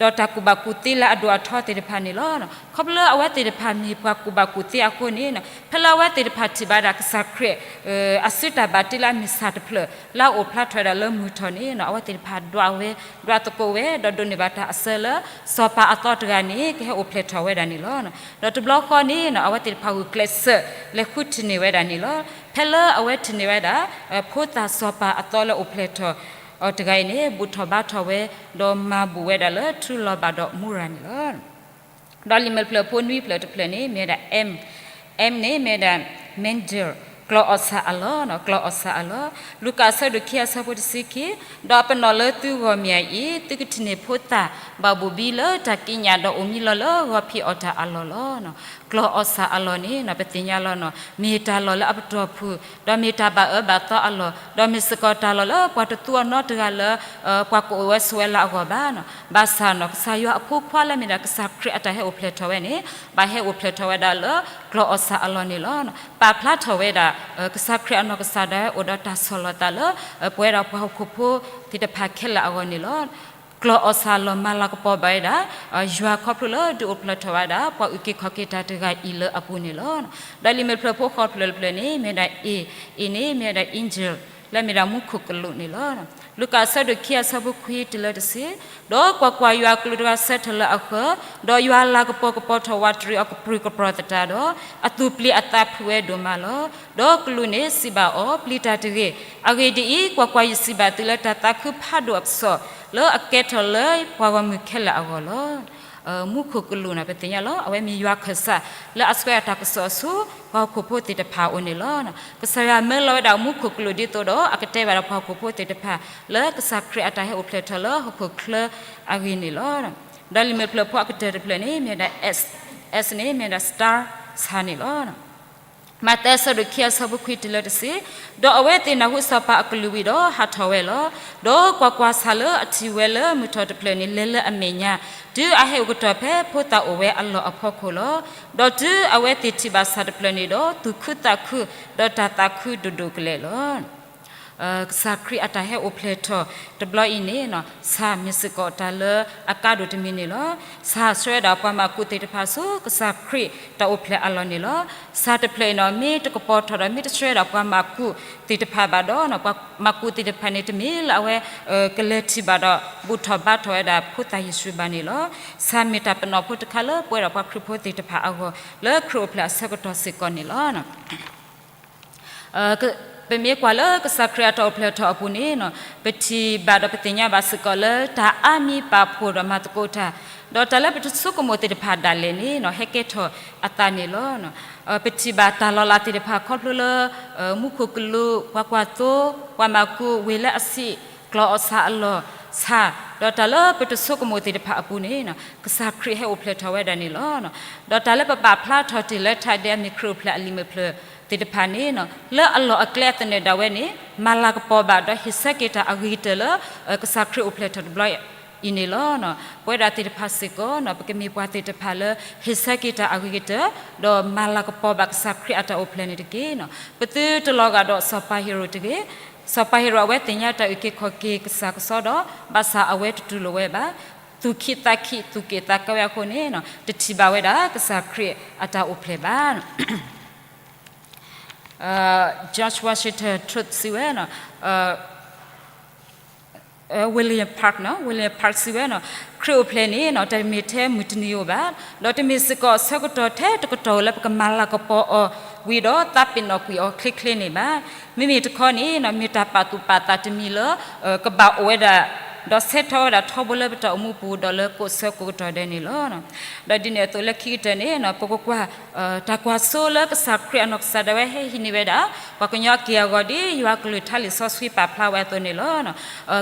ဒီးတၢ်ကူၣ်ဘၣ်ကူၣ်သ့လၢအဒိၣ်အထီသ့ၣ်တဖၣ်န့ၣ်လီၤ. ခီဖျိလၢအဝဲသ့ၣ်တဖၣ်မ့ၢ်ပှၤကူၣ်ဘၣ်ကူၣ်သ့အဃိန့ၣ်, ဖဲလၢအဝဲသ့ၣ်တဖၣ်ထံၣ်ဘၣ်ဒၣ်ကစၢ်ခရံာ် အစုတၢ်ဘၣ်တ့လၢအမ့ၢ်ဆၣ်တဖျၢၣ် လၢအအိၣ်ဖျါထီၣ်ဝဲဒၣ်လၢမုၢ်ထီၣ်န့ၣ် အဝဲသ့ၣ်တဖၣ်ဒွးဝဲ, ဒွးသကိးဝဲ, ဒီးဒိးန့ၢ်ဘၣ်တၢ်အစၢလၢ စီၤပၤအသီတဂၤန့ၣ် ကဟဲအိၣ်ဖျဲၣ်ထီၣ်ဝဲဒၣ်န့ၣ်လီၤ. ဒီးတဘျီဃီန့ၣ် အဝဲသ့ၣ်တဖၣ်ဂုာ်ကျဲးစၢး လဲၤဃုထံၣ်န့ၢ်ဝဲဒၣ်န့ၣ်လီၤ. ဖဲလၢအဝဲထံၣ်န့ၢ်ဝဲဒၣ် ဖိသၣ်စီၤပၤအသီလၢအိၣ်ဖျဲၣ်ထီၣ်အီၤတဂၤအံၤန့ၣ် ဘူၣ်ထီၣ်ဘါထီၣ်ဝဲ, ဒီးမၤဘူၣ်ဝဲဒၣ်လၢထူလီၤဘၣ်ဒီးမူရၤန့ၣ်လီၤ. ဒီးလံာ်မဲာ်ဖျၢၣ်ဖိနွံဖျၢၣ်တဖျၢၣ်န့ၣ် မ့ၢ်ဝဲဒၣ် M, M န့ၣ်မ့ၢ်ဝဲဒၣ် manger, ကျီၢ်အီၣ်ဆၣ်အလီၢ်, ကျီၢ်အီၣ်ဆၣ်အလီၢ်, လူၤကၣ်အဆၢဒိၣ်ခံအဆၢဖိတဆံခံ, ဒီးအပနီၣ်လၢသုဂီၢ်မ့ၢ်အံၤ, သုကထံၣ်န့ၢ်ဖိသၣ်ဘၣ်ဘိၣ်ဘံလၢတၢ်ကံးညာ် ဒီးအိၣ်မံလီၤလၢဂီၤဖံးအီၣ်တၢ်အလီၢ်လီၤ. ကျီၢ်အီၣ်ဆၣ်အလီၢ်န့ၣ် ပသ့ၣ်ညါလီၤ, မ့ၢ်တၢ်လီၢ်လၢအပတီၢ်ဖုၣ်, ဒီးမ့ၢ်တၢ်ဘၣ်အၢဘၣ်သီအလီၢ်, ဒီးမ့ၢ်စ့ၢ်ကီးတၢ်လီၢ်လၢပှၤတသူအီၤနီတဂၤလၢ ပှၤကအိၣ်ဝဲဆိးဝဲလၢအဂီၢ်ဘၣ်. ဘၣ်ဆၣ်န့ၣ် ကစၢ်ယွၤအဖိခွါလၢမ့ၢ်ဒၣ်ကစၢ်ခရံာ်အတၢ်ဟဲအိၣ်ဖျဲၣ်ထီၣ်ဝဲန့ၣ် ဘၣ်ဟဲအိၣ်ဖျဲၣ်ထီၣ်ဝဲဒၣ်လၢကျီၢ်အီၣ်ဆၣ်အလီၢ်န့ၣ်လီၤ. ပာ်ဖျါထီၣ်ဝဲဒၣ် ကစၢ်ခရံာ်အနီၢ်ကစၢ်ဒၣ်ဝဲအိၣ်ဒီးတၢ်ဆီၣ်လီၤသးလၢ ပဝဲဒၣ်ပှၤဟီၣ်ခိၣ်ဖိသ့ၣ်တဖၣ်ခဲလၢာ်အဂီၢ်န့ၣ်လီၤ. ကျီၢ်အီၣ်ဆၣ်အလီၢ်မၤလၤကပီၤဘၣ်ဝဲဒၣ် ယွၤခီဖျိလၢဒုးအိၣ်ဖျဲၣ်ထီၣ်ဝဲဒၣ် ပှၤအုၣ်က့ၤခီၣ်က့ၤတၢ်တဂၤအံၤလၢအပူၤန့ၣ်လီၤ. ဒီးလံာ်မဲာ်ဖျၢၣ်ဖိဃီဖျၢၣ်တဖျၢၣ်န့ၣ် မ့ၢ်ဝဲဒၣ် A, A န့ၣ် မ့ၢ်ဝဲဒၣ် angel လၢမ့ၢ်ဒၣ်မူခိၣ်ကလူးန့ၣ်လီၤ. လူၤကၣ်အဆၢဒိၣ်ခံအဆၢဖိခွံတုၤလၢတဆံ, ဒီးကွၢ်ကွၢ်, ယွၤအကလူးတဂၤဆၢထၢၣ်လၢအဃၢၤ, ဒီးယွၤလၤကပီၤကပီၤထီၣ်ဝးတရံးအီၤကပြုၢ်ကပြီၤသတးဒီး, အသူၣ်ပျံၤအသးဖုးဝဲဒိၣ်မးလီၤ. ဒီးကလူးန့ၣ်စံးဘၣ်အီၤ, ပျံၤတၢ်တဂ့ၤ. အဂ့ၢ်ဒ်အံၤ, ကွၢ်ကွၢ်, ယစံးဘၣ်သုလၢတၢ်သးခုဖးဒိၣ်အကစီၣ် လၢအကဲထီၣ်လၢပှၤဂီၢ်မုၢ်ခဲလၢာ်အဂီၢ်လီၤ. မူခိၣ်ကလူးန့ၣ် ပသ့ၣ်ညါလီၤ, အဝဲမ့ၢ်ယွၤခၢၣ်စးလၢအဆှၢအတၢ်ကစီၣ်ဆူ ပှၤဟီၣ်ခိၣ်ဖိသ့ၣ်တဖၣ်အအိၣ်န့ၣ်လီၤ. ကစၢ်ယွၤမၢလီၤဝဲဒၣ်မူခိၣ်ကလူးဒ်သိးဒီး အကတဲဘၣ်ဒီးပှၤဟီၣ်ခိၣ်ဖိသ့ၣ်တဖၣ် လၢကစၢ်ခရံာ်အတၢ်ဟဲအိၣ်ဖျဲၣ်ထီၣ်လၢဟီၣ်ခိၣ်ချၢအဂ့ၢ်န့ၣ်လီၤ. ဒီးလံာ်မဲာ်ဖျၢၣ်ဖိအကတၢၢ်တဖျၢၣ်န့ၣ် မ့ၢ်ဝဲဒၣ် S, S န့ၣ် မ့ၢ်ဝဲဒၣ် star ဆၣ်န့ၣ်လီၤ. မးသဲအဆၢဒိၣ်ခံအဆၢဖိခွံတုၤလၢတဆံ, ဒီးအဝဲသ့ၣ်နၢ်ဟူစီၤပၤအကလုၢ်ဝံၤဒီးဟးထီၣ်ဝဲလီၤ. ဒီးကွၢ်ကွၢ်, ဆၣ်လၢအထံၣ်ဝဲလၢမုၢ်ထီၣ်တဖျၢၣ်န့ၣ် လဲၤလၢအမဲာ်ညါ, တုၤအဟဲအိၣ်ကတီၢ်ဖဲဖိသၣ်အိၣ်ဝဲအလီၢ်အဖီခိၣ်လီၤ. ဒီးတုၤအဝဲသ့ၣ်ထံၣ်ဘၣ်ဆၣ်တဖျၢၣ်န့ၣ်ဒီး သူၣ်ခုသးခု, ဒီးတၢ်သးခုဒိၣ်ဒိၣ်ကလဲာ်လီၤ. ကစၢ်ခရံာ်အတၢ်ဟဲအိၣ်ဖျဲၣ်ထီၣ်တဘျီအံၤန့ၣ်, ဆၣ်မ့ၢ်စ့ၢ်ကီးတၢ်လၢအကါဒိၣ်တမံၤန့ၣ်လီၤ. ဆၣ်ဆှၢဝဲဒၣ်ပှၤမၤကူးသ့ၣ်တဖၣ်ဆူကစၢ်ခရံာ်တၢ်အိၣ်ဖျဲၣ်အလီၢ်န့ၣ်လီၤ. ဆၣ်တဖျၢၣ်အံၤန့ၣ် မ့ၢ်တကပီၤထီၣ်ဒီး မ့ၢ်တဆှၢဝဲဒၣ်ပှၤမၤကူးသ့ၣ်တဖၣ်ဘၣ်ဒီး, ပှၤမၤကူးသ့ၣ်တဖၣ်န့ၣ် တမ့ၢ်လၢအဝဲကလဲၤထံၣ်ဘၣ်ဒီး ဘူၣ်ထီၣ်ဘါထီၣ်ဝဲဒၣ်ဖိသၣ်ယ့ၣ်ၡူးဘၣ်န့ၣ်လီၤ. ဆၣ်မ့ၢ်တၢ်ပနီၣ်ဖိတခါလၢပဝဲဒၣ်ပှၤခရံာ်ဖိသ့ၣ်တဖၣ်အဂီၢ် လၢခရံာ်အိၣ်ဖျဲၣ်အဆၢကတီၢ်စ့ၢ်ကီးန့ၣ်လီၤ. ပမ့ၢ်ကွၢ်လၢကစၢ်ခရံာ်အတၢ်အိၣ်ဖျဲၣ်ထီၣ်အပူၤန့ၣ်, ပထံၣ်ဘၣ်ဒီးပသ့ၣ်ညါဘၣ်စ့ၢ်ကီးလၢတၢ်အါမံၤပာ်ဖှိၣ်ဒီးမၤသကိးတၢ်, ဒီးတၢ်လၢပတဆိကမိၣ်သ့ၣ်တဖၣ်ဒၣ်လဲာ်န့ၣ် ဟဲကဲထီၣ်အသးန့ၣ်လီၤ. ပထံၣ်ဘၣ်တၢ်လီၤလးသ့ၣ်တဖၣ်ခီဖျိလၢ မူခိၣ်ကလူး, ပှၤကွၢ်သိ, ပှၤမၤကူး, ဝ့ၢ်လၢအဆံး, ကျီၢ်အီၣ်ဆၣ်အလီၢ်, ဆၣ်, ဒီးတၢ်လၢပတဆိကမိၣ်သ့ၣ်တဖၣ်အပူၤန့ၣ် ကစၢ်ခရံာ်ဟဲအိၣ်ဖျဲၣ်ထီၣ်ဝဲဒၣ်န့ၣ်လီၤ. ဒီးတၢ်လၢပပာ်ဖျါထီၣ်တ့ၢ်လၢထးဒ်အမ့ၢ်ခရံာ်အိၣ်ဖျဲၣ်အလံာ်မဲာ်ဖျၢၣ်သ့ၣ်တဖၣ်န့ၣ်, လၢအလီၢ်အကျဲအသနၢၣ်ဒၣ်ဝဲန့ၣ် မၤလၤကပီၤဘၣ်ဒီးဟ့ၣ်ဆၢက့ၤတၢ်အဂ့ၤကတၢၢ်လၢ ကစၢ်ခရံာ်အိၣ်ဖျဲၣ်ထီၣ်တဘျီအံၤန့ၣ်လီၤ. ပဝဲဒၣ်သ့ၣ်တဖၣ်စ့ၢ်ကီး ပကမ့ၢ်ပှၤသ့ၣ်တဖၣ်လၢဟ့ၣ်ဆၢက့ၤတၢ်အဂ့ၤကတၢၢ်, ဒီးမၤလၤကပီၤဘၣ်ကစၢ်ခရံာ်အတၢ်အိၣ်ဖျဲၣ်န့ၣ်တက့ၢ်. ပသုတလီၤဂာ်ဒီးစီၤပၤဟ့ရိၣ်တဂ့ၤ. စီၤပၤဟ့ရိၣ်အဝဲသ့ၣ်ညါတၢ်အုၣ်က့ၤခီၣ်က့ၤကစၢ်ကစီဒီး ဘၣ်ဆၣ်အဝဲတတူၢ်လိာ်ဝဲဘၣ်. သူၣ်ခံသးခံ သူၣ်က့ၣ်သးကါဝဲအဃိန့ၣ် တထံၣ်ဘၣ်ဝဲဒၣ်ကစၢ်ခရံာ်အတၢ်အိၣ်ဖျဲၣ်ဘၣ်. George Washington စံးဝဲ, William Park, William Park စံးဝဲ, ခရံာ်အိၣ်ဖျဲၣ်န့ၣ် တမ့ၢ်ထဲမုၢ်တနံၤဧိၤဘၣ်, ဒီးတမ့ၢ်စ့ၢ်ကီးဆၢကတီၢ်ထဲတကတီၢ်ဧိၤလၢပကမၤလၤကပီၤအီၤဝံၤဒီး သးပ့ၤနီၣ်ကွံာ်အီၤချ့ချ့န့ၣ်ဘၣ်. မ့မ့ၢ်တခီန့ၣ် မ့ၢ်တၢ်ပာ်သူၣ်ပာ်သးတမံၤလၢ ကဘၣ်အိၣ်ဝဲဒၣ် ဒီးဆဲးထီၣ်ဝဲဒၣ်ထီဘိလၢပတၢ်အိၣ်မူပူၤဒီးလၢကိးဆၢကိးကတီၢ်ဒဲးန့ၣ်လီၤ. ဒီးဒ်န့ၣ်အသိးလၢခံကတၢၢ်န့ၣ် ပကကွၢ် တၢ်ကွၢ်စိလၢကစၢ်ခရံာ်အနီၢ်ကစၢ်ဒၣ်ဝဲဟဲဟံးန့ၢ်ဝဲဒၣ် ပှၤကညီအက့ၢ်အဂီၤဒ်ယွၤကလုၢ်ကထါလံာ်စီဆှံပာ်ဖျါဝဲအသိးန့ၣ်လီၤ.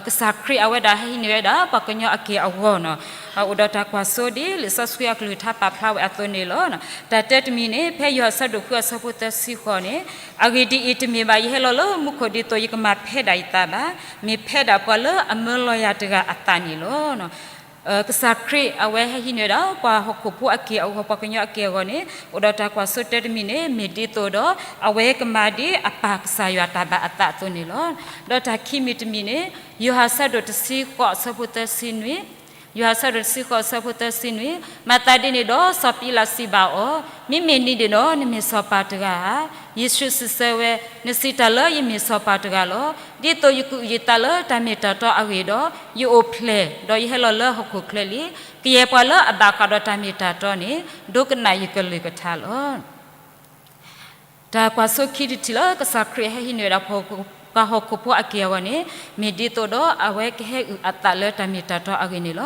ကစၢ်ခရံာ်အဝဲဒၣ်ဟဲဟံးန့ၢ်ဝဲဒၣ် ပှၤကညီအက့ၢ်အဂီၤန့ၣ် အိၣ်ဒီးတၢ်ကွၢ်စိဒ်လံာ်စီဆှံအကလုၢ်ကထါပာ်ဖျါဝဲအသိးန့ၣ်လီၤ. တၢ်တဲတမံၤန့ၣ် ဖဲယိၤဟၣ်အဆၢဒိၣ်ဃုအဆၢဖိသၢဆံဃိးန့ၣ်, အဂ့ၢ်ဒ်အံၤ, တမ့ၢ်ဘၣ်ယဟဲလီၤလၢမူခိၣ်ဒ်သိးယကမၤဖဲဒၣ်ယသးဘၣ်, မ့ၢ်ဖဲဒၣ်ပှၤလၢအမၢလီၤယၤတဂၤအသးန့ၣ်လီၤ. ကစၢ်ခရံာ်အဝဲဟဲဟံးန့ၢ်ဝဲဒၣ် ပှၤဟီၣ်ခိၣ်ဖိအက့ၢ်အဂီၤ ပှၤကညီအက့ၢ်အဂီၤန့ၣ် အိၣ်ဒီးတၢ်ကွၢ်စိတဲတမံၤန့ၣ် မ့ၢ်ဒ်သိးဒီး အဝဲကမၤဒ်အပၢ်ကစၢ်ယွၤတၢ်ဘၣ်အသးအသိးန့ၣ်လီၤ. ဒီးတၢ်ခံမံၤတမံၤန့ၣ် ယိၤဟၣ်အဆၢဒိၣ်တဆံဃိးအဆၢဖိသၢဆံနွံ, ယိၤဟၣ်အဆၢဒိၣ်တဆံဃိးအဆၢဖိသၢဆံနွံ, မၤသးဒ်န့ၣ်ဒီးစီၤပံၤလးစံးဘၣ်အီၤ, မ့မ့ၢ်နံၤဒ်န့ၣ်ဒီး နမ့ၢ်စီၤပၤတဂၤဧါ. ယ့ၣ်ၡူးစံးဆၢဝဲ, နစံးတၢ်လၢယမ့ၢ်စီၤပၤတဂၤလီၤ. ဒ်သိးယကအုၣ်ယသးလၢတၢ်မ့ၢ်တၢ်တီအဂ့ၢ်ဒီး ယအိၣ်ဖျဲၣ် ဒီးယဟဲလီၤလၢဟီၣ်ခိၣ်ချၢလံ. ကယဲၢ်ပှၤလၢအဘၣ်ဃးဒီးတၢ်မ့ၢ်တၢ်တီန့ၣ် ဒိကနၣ်ယကလုၢ်ကထါလီၤ. တၢ်ကွၢ်စိခံတထံၣ်လၢကစၢ်ခရံာ်ဟဲဟံးန့ၢ်ဝဲဒၣ်ပှၤဟီၣ်ခိၣ် ပှၤဟီၣ်ခိၣ်ဖိအက့ၢ်အဂီၢ်န့ၣ် မ့ၢ်ဒ်သိးဒီးအဝဲကဟဲအုၣ်အသးလၢတၢ်မ့ၢ်တၢ်တီအဂ့ၢ်န့ၣ်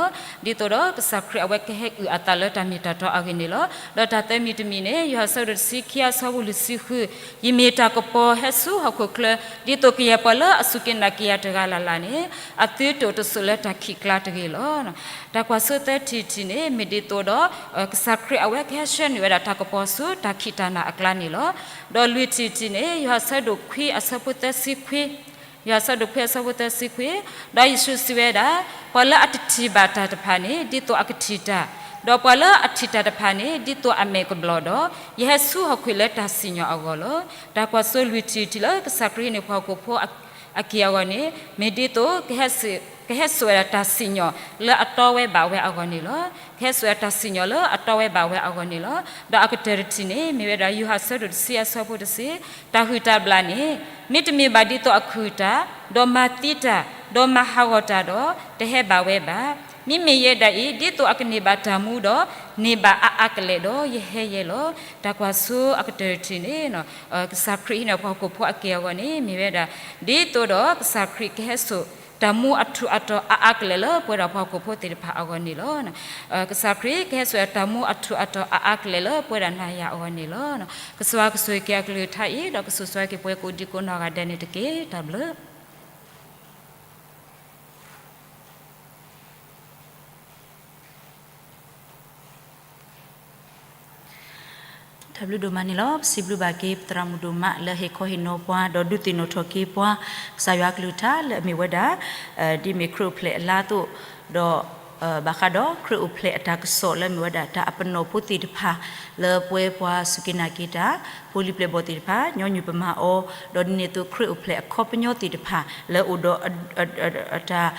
လီၤ. ဒ်သိးဒီးကစၢ်ခရံာ်အဝဲကဟဲအုၣ်အသးလၢတၢ်မ့ၢ်တၢ်တီအဂ့ၢ်န့ၣ်လီၤ. ဒီးတၢ်သၢမံၤတမံၤန့ၣ် ယိၤဟၣ်အဆၢဒိၣ်တဆံခံအဆၢဖိလွံၢ်ဆံဃု, ယမ့ၢ်တၢ်ကပီၤဟဲဆူဟီၣ်ခိၣ်ချၢ, ဒ်သိးကယဲၢ်ပှၤလၢအစူၢ်က့ၤနာ်က့ၤယၤတဂၤလၢ်လၢ်န့ၣ် အသုတအိၣ်တဆိးလၢတၢ်ခံးကျါတဂ့ၤလီၤ. တၢ်ကွၢ်စိသၢထံၣ်တထံၣ်န့ၣ် မ့ၢ်ဒ်သိးဒီး ကစၢ်ခရံာ်အဝဲကဟဲဆှၢနုာ်ဝဲဒၣ်တၢ်ကပီၤဆူတၢ်ခံးတၢ်နၤအကျါန့ၣ်လီၤ. ဒီးလွံၢ်ထံၣ်တထံၣ်န့ၣ် ယိၤဟၣ်အဆၢဒိၣ်ခွံအဆၢဖိသၢဆံခွံ, ယိၤဟၣ်အဆၢဒိၣ်ခွံအဆၢဖိသၢဆံခွံ, ဒီးယ့ၣ်ၡူးစံးဝဲဒၣ်, ပှၤလၢအတထံၣ်ဘၣ်တၢ်တဖၣ်န့ၣ် ဒ်သိးအကထံၣ်တၢ်, ဒီးပှၤလၢအထံၣ်တၢ်တဖၣ်န့ၣ် ဒ်သိးအမဲာ်ကဘျီၣ်ဒီး ယဟဲဆူဟီၣ်ခိၣ်လၢတၢ်စံၣ်ညီၣ်အဂီၢ်လီၤ. တၢ်ကွၢ်စိလွံၢ်ထံၣ်တထံၣ်လၢကစၢ်ခရံာ်ဟ့ၣ်န့ၢ်ပှၤဟီၣ်ခိၣ်ဖိအက့ၢ်အဂီၢ်န့ၣ် မ့ၢ်ဒ်သိး ကဟဲစိာ်ဝဲဒၣ်တၢ်စံၣ်ညီၣ်လၢအတီဝဲဘၣ်ဝဲအဂီၢ်န့ၣ်လီၤ. ကဟဲစိာ်ဝဲဒၣ်တၢ်စံၣ်ညီၣ်လၢအတီဝဲဘၣ်ဝဲအဂီၢ်န့ၣ်လီၤ. ဒီးအကတၢၢ်တထံၣ်န့ၣ် မ့ၢ်ဝဲဒၣ်ယိၤဟၣ်အဆၢဒိၣ်တဆံအဆၢဖိတဆံ, တၢ်ဟုၣ်တၢ်ဘျၣ်န့ၣ် မ့တမ့ၢ်ဘၣ်ဒ်သိးအကဟုၣ်တၢ်, ဒီးမၤသံတၢ်, ဒီးမၤဟးဂီၤတၢ်ဒီး တဟဲဘၣ်ဝဲဘၣ်. မ့မ့ၢ်ယဲဒၣ်အံၤ ဒ်သိးအကန့ၢ်ဘၣ်တၢ်မူဒီး န့ၢ်ဘၣ်အါအါကလဲာ်ဒီး ယဟဲယဲလီၤ. တၢ်ကွၢ်စိအကတၢၢ်တထံၣ်န့ၣ် ကစၢ်ခရံာ်ဟ့ၣ်န့ၢ်ပှၤဟီၣ်ခိၣ်ဖိအက့ၢ်အဂီၢ်န့ၣ် မ့ၢ်ဝဲဒၣ် ဒ်သိးဒီးကစၢ်ခရံာ်ကဟဲစိာ် တၢ်မူအထူးအတီၤအါအါကလဲာ်လၢပဝဲဒၣ်ပှၤဟီၣ်ခိၣ်ဖိသ့ၣ်တဖၣ်အဂီၢ်န့ၣ်လီၤ. ကစၢ်ခရံာ်ကဟဲစိာ်တၢ်မူအထူးအတီၤအါအါကလဲာ်လၢပဝဲဒၣ်နၤယၤအဂီၢ်န့ၣ်လီၤ. ကစၢ်ယွၤကဆိၣ်ဂ့ၤက့ၤအကလုၢ်ကထါအံၤ ဒီးကစိာ်ဆှၢက့ၤပဝဲကိးဒံကိးနီၢ်ဂၤဒဲးန့ၣ်တက့ၢ်. တၢ်ဘျုး တၢ်ဘျုးဒိၣ်မးန့ၣ်လီၤ. ပစံးဘျုးဘၣ်က့ၤ ပသရၣ်မုၣ်ဒိၣ်မးလၢဟ့ၣ်ခီဟ့ၣ်နီၤပှၤ ဒီးဒုးသ့ၣ်နီၣ်ထီၣ်က့ၤပှၤ ကစၢ်ယွၤအကလုၢ်ကထါလၢအမ့ၢ်ဝဲဒၣ် ဒ်မ့ၢ်ခရံာ်အိၣ်ဖျဲၣ်အလါအသိး, ဒီး ဘၣ်ဃးဒီးခရံာ်အိၣ်ဖျဲၣ်အတၢ်ကစီၣ်လၢအမ့ၢ်ဝဲဒၣ်တၢ်အပနီၣ်ဖိသ့ၣ်တဖၣ် လၢပဝဲပှၤစူၢ်က့ၤနာ်က့ၤတၢ် ဖိလံၤပျဲၢ်ဘီၣ်သ့ၣ်တဖၣ် ညီနုၢ်ပမၤအီၤ, ဒီးဒ်န့ၣ်အသိးခရံာ်အိၣ်ဖျဲၣ်အခီပညီသ့ၣ်တဖၣ် လၢအိၣ်ဒီး တၢ်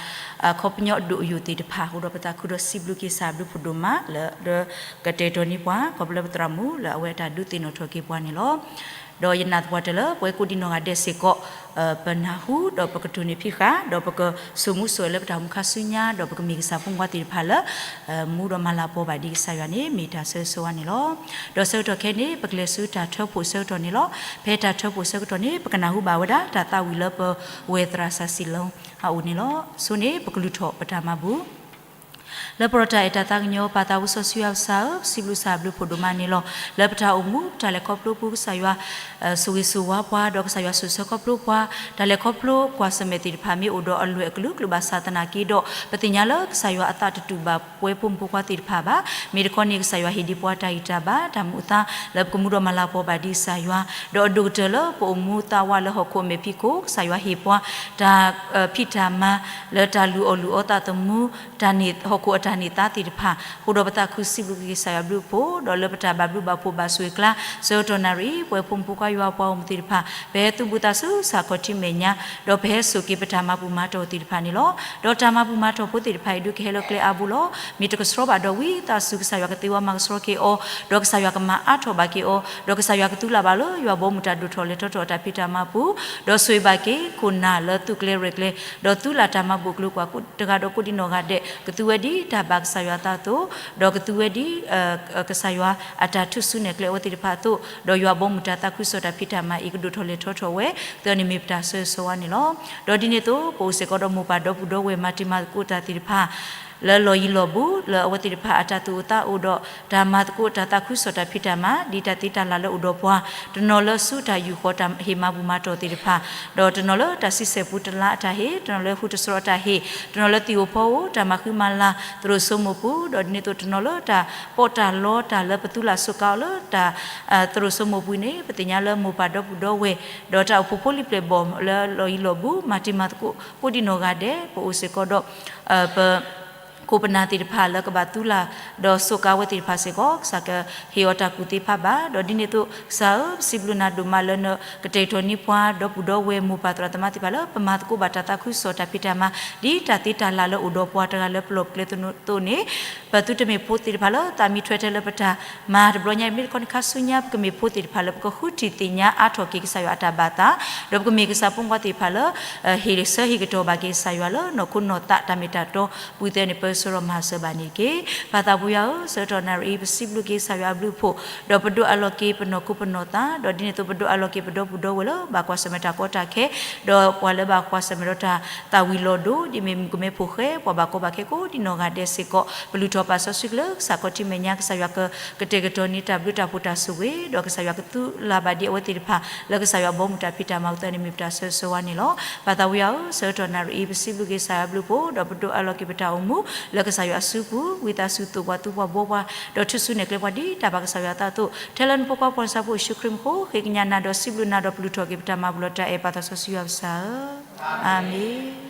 အခီပညီအဒိၣ်အယိာ်သ့ၣ်တဖၣ် အိၣ်ဒီးပသးခုဒီးစံးဘျုးက့ၤကစၢ်အဘျုးဖးဒိၣ်မးလၢ ကတဲာ်ကတီၤန့ၢ်ပှၤ ခီဖျိလၢပသရၣ်မုၣ်လၢအဝဲအတၢ်ဒုးသ့ၣ်နီၣ်ထီၣ်က့ၤပှၤန့ၣ်လီၤ. ဒီးယနာ်သပှၢ်တၢၢ်လၢပဝဲကိးဒံနီၢ်ဂၤဒဲးစ့ၢ်ကီး ပနၢ်ဟူ ဒီးပကတိၢ်နီၣ်ဖံးဃာ် ဒီးပကဆိမိၣ်ဆိၣ်ဝဲလၢပတၢ်အိၣ်မူခါဆူညါ ဒီးပကမ့ၢ်ကစၢ်ဖိမုၣ်ဖိခွါသ့ၣ်တဖၣ်လၢ မူဒီးမၤလၤကပီၤဘၣ်ဒ်ကစၢ်ယွၤန့ၣ် မ့ၢ်တၢ်ဆၢဂ့ၤဆၢဝါန့ၣ်လီၤ. ဒီးဆၢကတီၢ်ခဲအံၤန့ၣ် ပကလဲၤဆူတၢ်ထၢဖှိၣ်ဆၢကတီၢ်န့ၣ်လီၤ. ဖဲတၢ်ထၢဖှိၣ်ဆၢကတီၢ်န့ၣ် ပကနၢ်ဟူဘၣ်ဝဲဒၣ်တၢ်သးဝံၣ်လၢပဝဲၢ်သရၣ်စီဆှံလီၤ အအိၣ်န့ၣ်လီၤ. ဆိန့ၣ် ပကလုၢ်ထီၣ်ပတၢ်မၤဘူၣ် လၢပလီၢ်တၢ်အဲၣ်တၢ်သးကညီၤ ပၢ်သးစီဆှံယွၤပကစၢ်ဧၢ, ပစံးဘျုးကစၢ်အဘျုးဖးဒိၣ်မးန့ၣ်လီၤ. လၢပတၢ်အိၣ်မူ ပတၢ်လဲၤခီဖျိပူၤ ကစၢ်ယွၤ ဆိၣ်ဂ့ၤဆိၣ်ဝါပှၤ ဒီးကစၢ်ယွၤဆိၣ်ဆၢခီဖျိပှၤ, တၢ်လဲၤခီဖျိကွၢ်ဆၢၣ်မဲာ်သ့ၣ်တဖၣ် မ့ၢ်အိၣ်ဒီးအလွဲၢ်အကလုာ် ကလုာ်ဘၣ်ဆၣ်သနာ်က့ဒီး ပသ့ၣ်ညါလၢကစၢ်ယွၤအသးတတူာ်ဘၣ်ပဝဲဖိမုၣ်ဖိခွါသ့ၣ်တဖၣ်ဘၣ်. မ့ၢ်တခီန့ၣ် ကစၢ်ယွၤဟ့ၣ်ဒံးပှၤတၢ်ဂံၢ်တၢ်ဘါ တၢ်မူအသါ လၢပကမူဒီးမၤလၤကပီၤဘၣ်ဒ်ကစၢ်ယွၤ, ဒီးအဒိၣ်ကတၢၢ်လၢပအိၣ်မူသးဝးလၢဟီၣ်ခိၣ်အမဲာ်ဖံးခိၣ် ကစၢ်ယွၤဟ့ၣ်ပှၤ တၢ်ဖံးတၢ်မၤ လၢတၢ်လုၢ်အီၣ်လုၢ်အီသးသမူ တၢ်န့ၢ်ဟီၣ်ခိၣ်အတၢ်န့ၢ်သါသ့ၣ်တဖၣ်, ဃိဒီးပသးခုစံးဘျုးက့ၤကစၢ်ယွၤဘျုးဖးဒိၣ်, ဒီးလၢပတၢ်ဘၣ်ဘျုးဘၣ်ဖှိၣ်ဘၣ်ဆိၣ်ဂ့ၤကျါ ဆၢကတီၢ်နၣ်ရံၣ် ပဝဲဖိမုၣ်ဖိခွါယွၤပှၤဂီၢ်မုၢ်သ့ၣ်တဖၣ် ပဟဲသူၣ်ဘှံးသးဆူစၢ်ခီၣ်ထံးမဲာ်ညါ, ဒီးပဟဲစိာ်က့ၤပတၢ်မၤဘူၣ်မၤတီၢ်သ့ၣ်တဖၣ်န့ၣ်လီၤ. ဒီးတၢ်မၤဘူၣ်မၤတီၢ်ဖိသ့ၣ်တဖၣ်အံၤ ဒုးကဟဲလၢကျဲအါဘိလီၤ. မ့ၢ်တကဆှီဘၣ်ဒီးဝံသးစူၤ ကစၢ်ယွၤကသ့ဝါမၤကဆှီက့ၤအီၤ, ဒီးကစၢ်ယွၤကမၤအါထီၣ်ဘၣ်က့ၤအီၤ, ဒီးကစၢ်ယွၤကသူလၢ်ဘၣ်လၢယွၤဘီမုၢ်တၢ်ဒိၣ်ထီၣ်လဲၤထီထီၣ်အတၢ်ဖံးတၢ်မၤပူၤ, ဒီးဆိၣ်ဂ့ၤဘၣ်က့ၤခိၣ်နၢ်လၢသူၣ်ကျဲၤရဲၣ်ကျဲၤ, ဒီးသူလၢ်တၢ်မၤဘူၣ်ကျိၤကွာ်တဂၤဒီးကိးဒံနီၢ်ဂၤဒဲး ကသူဝဲဒ်တၢ်ဘၣ်ကစၢ်ယွၤအသးအသိး, ဒီးကသူဝဲဒ် ကစၢ်ယွၤအတၢ်ထူၣ်စုနဲၣ်ကျဲအဝဲသ့ၣ်တဖၣ်အသိး, ဒီးယွၤဘီမုၢ်တၢ်သးခုကစီၣ်တၢ်ဖံးတၢ်မၤအံၤ ကဒိၣ်ထီၣ်လဲၤထီထီၣ်ဝဲ, သၢန့ၣ်မ့ၢ်ပတၢ်ဆၢဂ့ၤဆၢဝါန့ၣ်လီၤ. ဒီးဒ်န့ၣ်အသိး ပအိၣ်စ့ၢ်ကီးဒီးမိၢ်ပၢ်ဒီပုၢ်ဒီဝဲၢ်မၤတံၤမၤသကိးတၢ်သ့ၣ်တဖၣ် လၢလီၢ်ယံၤလီၢ်ဘူး လၢအဝဲသ့ၣ်တဖၣ်အတၢ်သူၣ်အိၣ်သးအိၣ်ဒီး တၢ်မၤသကိးတၢ်သးခုကစီၣ်တၢ်ဖံးတၢ်မၤ ဒ်တၢ်သ့တၢ်လၢ်လၢအိၣ်ဒီးပှၤ, တနီၤလၢဆူတၢ်ယူာ်ဃီၤတၢ်ဟ့ၣ်မၤဘူၣ်မၤတီၢ်သ့ၣ်တဖၣ်, ဒီးတနီၤလၢတၢ်ဆံဆဲၣ်ပူတလါအတၢ်ဟ့ၣ်, တနီၤလၢဟူတစရီအတၢ်ဟ့ၣ်, တနီၤလၢသံၣ်ဧိၤဖီဧိၤ တၢ်မၤဃံမၤလၤ သရိာ်စိမိၢ်ပူၤ, ဒီးဒ်န့ၣ်အသိးတနီၤလၢတၢ်ပီးတၢ်လီ တၢ်လၢပသူလၢ်ဆိးကါအီၤလၢတၢ် သရိာ်စိမိၢ်ပူၤန့ၣ် ပသ့ၣ်ညါလၢမိၢ်ပၢ်ဒီပုၢ်ဒီဝဲၢ် ဒီးတၢ်အိၣ်ဖှိၣ်ဖိလံၤပျဲၢ်ဘီၣ်လၢလီၢ်ယံၤလီၢ်ဘူး မၤတံၤမၤသကိး ကိးဒံနီၢ်ဂၤဒဲး ပအိၣ်စ့ၢ်ကီးဒီး ပ ခိၣ်ပနၢ်သ့ၣ်တဖၣ်လၢကဘၣ်သူလၢ် ဒီးဆိးကါဝဲသ့ၣ်တဖၣ်စ့ၢ်ကီး ကစၢ်ကဟ့ၣ်အီၤတၢ်ကူၣ်သ့ဖးဘၣ်. ဒီးဒ်န့ၣ်အသိး ကစၢ်ဧၢ ပစံးဘျုးနၤဒိၣ်မးလၢနကတဲာ်ကတီၤန့ၢ်ပှၤ ဒီပုၢ်ဒီဝဲၢ်မိၢ်ပၢ်သရၣ်သမါသ့ၣ်တဖၣ်လၢ ပမၤသကိးဘၣ်တၢ်သးခုကစီၣ်တၢ်ဖံးတၢ်မၤ ဒ်တၢ်သ့တၢ်လၢ်လၢအိၣ်ဒီးပှၤတဂၤလၢပလီၢ်ပကျဲအသိးန့ၣ် ပသုတမ့ၢ်ဖိသ့ၣ်တဖၣ်လၢသးမံထွဲထဲလၢပတၢ်မၤတဘျီညါ မ့ၢ်တခီန့ၣ်ခါဆူညါ ပကမ့ၢ်ဖိသ့ၣ်တဖၣ်လၢပကဃုထံၣ်သ့ၣ်ညါအါထီၣ်က့ၤကစၢ်ယွၤအတၢ်ဘၣ်သး ဒီးပကမ့ၢ်ကစၢ်ဖိမုၣ်ဖိခွါသ့ၣ်တဖၣ်လၢ ဟ့ၣ်ဆၢဟ့ၣ်ကတီၢ်ဘၣ်က့ၤကစၢ်ယွၤလၢနီၢ်ခိနီၢ်သးတၢ်မ့ၢ်တၢ်တီ ပူၤသဲန့ၣ် ပ ဆၢထၢၣ်ဒီးမၤစၢၤဘၣ်န့ၣ်တက့ၢ်. ပၢ်သးပှၢ်ယွၤဧၢ, ဆၢကတီၢ်နၣ်ရံၣ်အံၤ ပစံးဘျုးက့ၤကစၢ်ယွၤအဘျုးအဖှိၣ်, ဒီးပဒိးအးလီၤက့ၤပနီၢ်ခိပနီၢ်သး, ဒီးဒ်န့ၣ်အသိး ပဒိးအးလီၤက့ၤပဒီပုၢ်ဒီဝဲၢ်လၢဘၣ်ကွၢ်ဆၢၣ်မဲာ်တၢ်ကီတၢ်ခဲ, ဒီးပှၤလၢဘၣ်ကွၢ်ဆၢၣ်မဲာ်ဒီးတၢ်သၣ်ဝံၤလီၤဒိ ဒ်မ့ၢ်မုၣ်ကမဲဖိဃဲ ပှၤဘၣ်ကီဘၣ်ခဲကိးဒ်နီၢ်ဂၤဒဲးစ့ၢ်ကီး, ပလုၢ်ထီၣ်ပာ်စီဆှံက့ၤလၢကစၢ်ခီၣ်ထံးမဲာ်ညါ, ကစၢ်ယွၤကကတဲာ်ကတီၤန့ၢ်တၢ်ဘျုးတၢ်ဖှိၣ်တၢ်ဆိၣ်ဂ့ၤ, ဒီးကစၢ်ယွၤကသူလၢ်ဘၣ်ဒံးအဝဲသ့ၣ်တဖၣ် လၢကစၢ်ယွၤဘီမုၢ်တၢ်ဖံးတၢ်မၤအသးန့ၣ် မ့ၢ်ပတၢ်ဆၢဂ့ၤဆၢဝါန့ၣ်လီၤ. ပၢ်သးပှၢ်ယွၤဧၢ, ဆၢကတီၢ်နၣ်ရံၣ်အံၤ ပစံးဘျုးက့ၤကစၢ်ယွၤအဘျုးအဖှိၣ်, ဒီးပဒိးအးလီၤက့ၤပတၢ်အိၣ်မူ လၢကစၢ်ယွၤအစုပူၤ, ဝံသးစူၤသိၣ်ပှၤသူပှၢ်ဘှီပှၤ, ဒီးထုးစုနဲၣ်ကျဲပှၤဒ်တၢ်ဘၣ်ကစၢ်ယွၤအသးအသိး, ထဲလၢနဖိခွါပှၤနၢ်ပၢၢ်ဖိယ့ၣ်ၡူးခရံာ်မံၤအဃိ, ဃ့ကညးနၤဒီးစံးဘျုးနၤဒီးပလုၢ်ထီၣ်က့ၤပတၢ်မၤဘူၣ်လီၤတၢ်အဲၣ် ပၢ်သးစီဆှံယွၤပကစၢ်ဧၢ, အၤမ့ၣ်.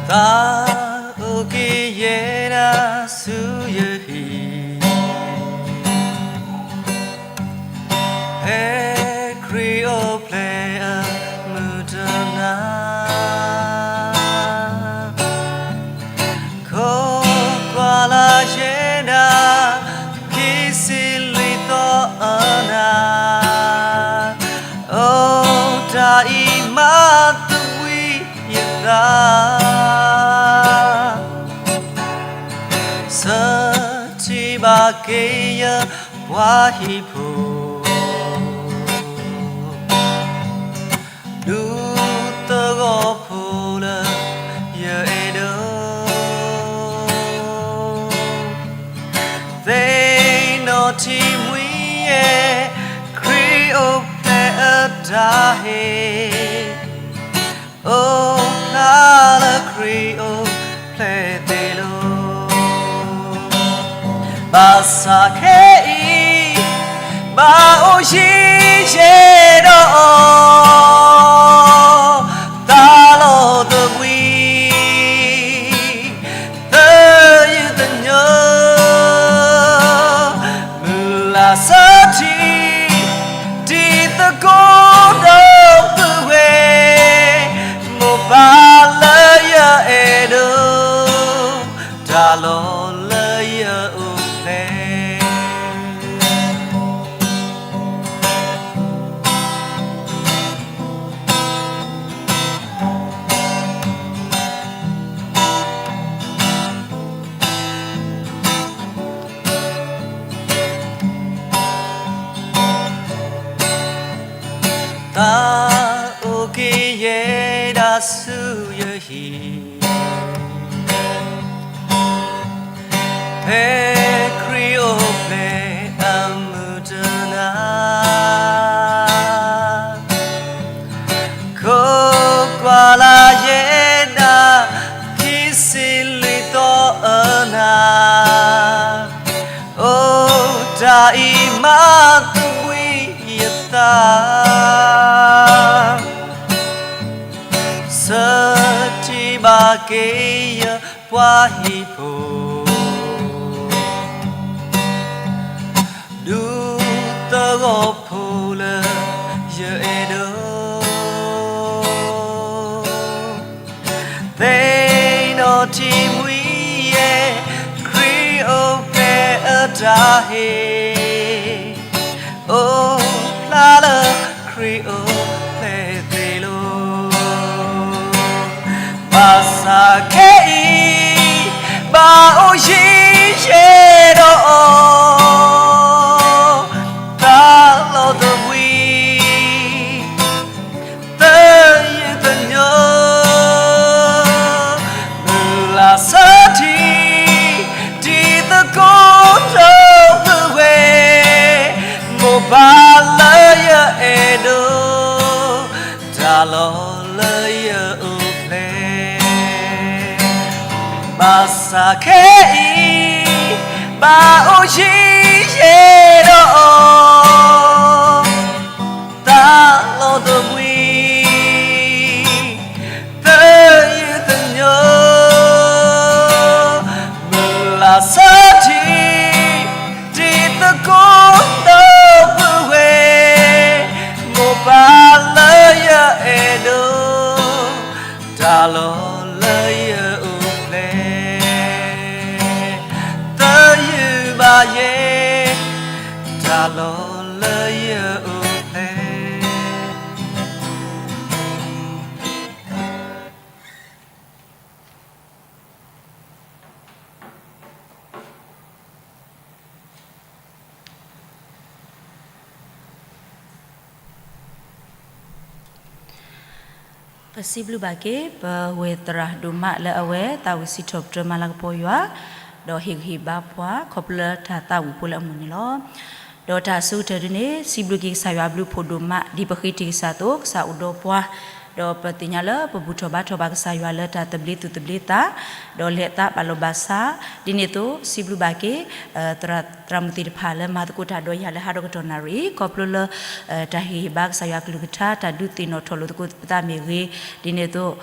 သးအိၣ်က့ၤယဲဒၣ်ဆူယဟံၣ် ဖဲခရံာ်အိၣ်ဖျဲၣ်အမုၢ်တနၤ, ခိးကွၢ်လၢ်ယဲဒၣ် ခံဆံလွံၢ်သီအနၤ, အိၣ်တၢ်အံၤမၤသဘှံးယသး ဆၢထံဘၣ်က့ၤယပှၤဟံၣ်ဖိ, ဒူသဝီဖိလၢယအဲၣ်ဒိး, သ့ၣ်နီၣ်ထံမှံယဲၢ် ခရံာ်အိၣ်ဖျဲၣ်အတၢ်ဟ့ၣ် အိၣ်ဖျါလၢခရံာ်အိၣ်ဖျဲၣ်သ့ၣ်လီၤ. ဘၣ်ဆၣ်ခဲအံၤ ဘၣ်အိၣ်ယံၤယဲၢ်ဒီးအီၤ, သးလီၤသဘှံး သယုၢ်သညိ, မုၢ်လၢ်ဆၢထံ တံၤသကိးဒီပုၢ်ဝဲၢ်, မိၢ်ပၢ်လၢယအဲၣ်ဒိး, တၢ်လီၢ်လၢယအိၣ်ဖျဲၣ် သးအိၣ်က့ၤယဲဒၣ်ဆူယဟံၣ် ဖဲခရံာ်အိၣ်ဖျဲၣ်အမုၢ်တနၤ, ခိးကွၢ်လၢ်ယဲဒၣ် ခံဆံလွံၢ်သီအနၤ, အိၣ်တၢ်အံၤမၤသဘှံးယသး ဆၢထံဘၣ်က့ၤယပှၤဟံၣ်ဖိ, ဒူသဝီဖိလၢယအဲၣ်ဒိး, သ့ၣ်နီၣ်ထံမှံယဲၢ် ခရံာ်အိၣ်ဖျဲၣ်အတၢ်ဟ့ၣ်, အိၣ်ဖျါလၢခရံာ်အိၣ်ဖျဲၣ်သ့ၣ်လီၤ. ဘၣ်ဆၣ်ခဲအံၤ ဘၣ်အိၣ်ယံၤယဲၢ်ဒီးအီၤ, သးလီၤသဘှံး သယုၢ်သညိ, မုၢ်လၢ်ဆၢထံ တံၤသကိးဒီပုၢ်ဝဲၢ်, မိၢ်ပၢ်လၢယအဲၣ်ဒိး, တၢ်လီၢ်လၢယအိၣ်ဖျဲၣ်, ဘၣ်ဆၣ်ခဲအံၤ ဘၣ်အိၣ်ယံၤယဲဒီးအီၤ, တၢ်လီၤသဘှံး, သယုၢ်သညိ, မုၢ်လၢ်ဆၢထံ, တံၤသကိးဒီပုၢ်ဝဲၢ်, မိၢ်ပၢ်လၢယအဲၣ်ဒိး, တၢ်လီၢ်လၢယအိၣ်ဖျဲၣ်, သယုၢ်ဘၣ်ယဲ, တၢ်လီၢ်လၢယအိၣ်ဖျဲၣ်. ပစံးဘျုးဘၣ်က့ၤ ပဝဲၢ်သရၣ်ဒိၣ်မးလၢအဝဲသးဝံၣ်စံးထီၣ်ပတြၢၤမၤလၤကပီၤယွၤ, ဒီးဟ့ၣ်ဂံၢ်ဟ့ၣ်ဘါပှၤ ခီဖျိလၢတၢ်သးဝံၣ်ဖိလၢအမုာ်န့ၣ်လီၤ. ဒီးတၢ်အဆိကတၢၢ်ဒ်န့ၣ် စံးဘျုးက့ၤကစၢ်ယွၤအဘျုးအဖှိၣ်ဒိၣ်မး ဒ်ပဃ့တ့ၢ်ကစၢ်အသိး ကစၢ်အိၣ်ဒီးပှၤ, ဒီးပသ့ၣ်ညါလၢပဘူၣ်ထီၣ်ဘါထီၣ်ဘၣ်ကစၢ်ယွၤလၢတၢ်သဘျ့သူၣ်သဘျ့သး, ဒီးလဲၤသးဘၣ်လီၢ်ဘၣ်စး, ဒ်န့ၣ်အသိး စံးဘျုးဘၣ်က့ၤ သရၣ်မုၣ်သ့ၣ်တဖၣ်လၢမၤသကိးတၢ်ဒီးယၤလၢဟးဒီးကတီၢ်နၣ်ရံၣ် ခီဖျိလၢ တၢ်ဟ့ၣ်ဂံၢ်ဟ့ၣ်ဘါကစၢ်ယွၤအကလုၢ်ကထါ တၢ်ဒုးသ့ၣ်နီၣ်ထီၣ်လိာ်သကိးပသးမ့ၢ်ဂ့ၤ, ဒ်န့ၣ်အသိး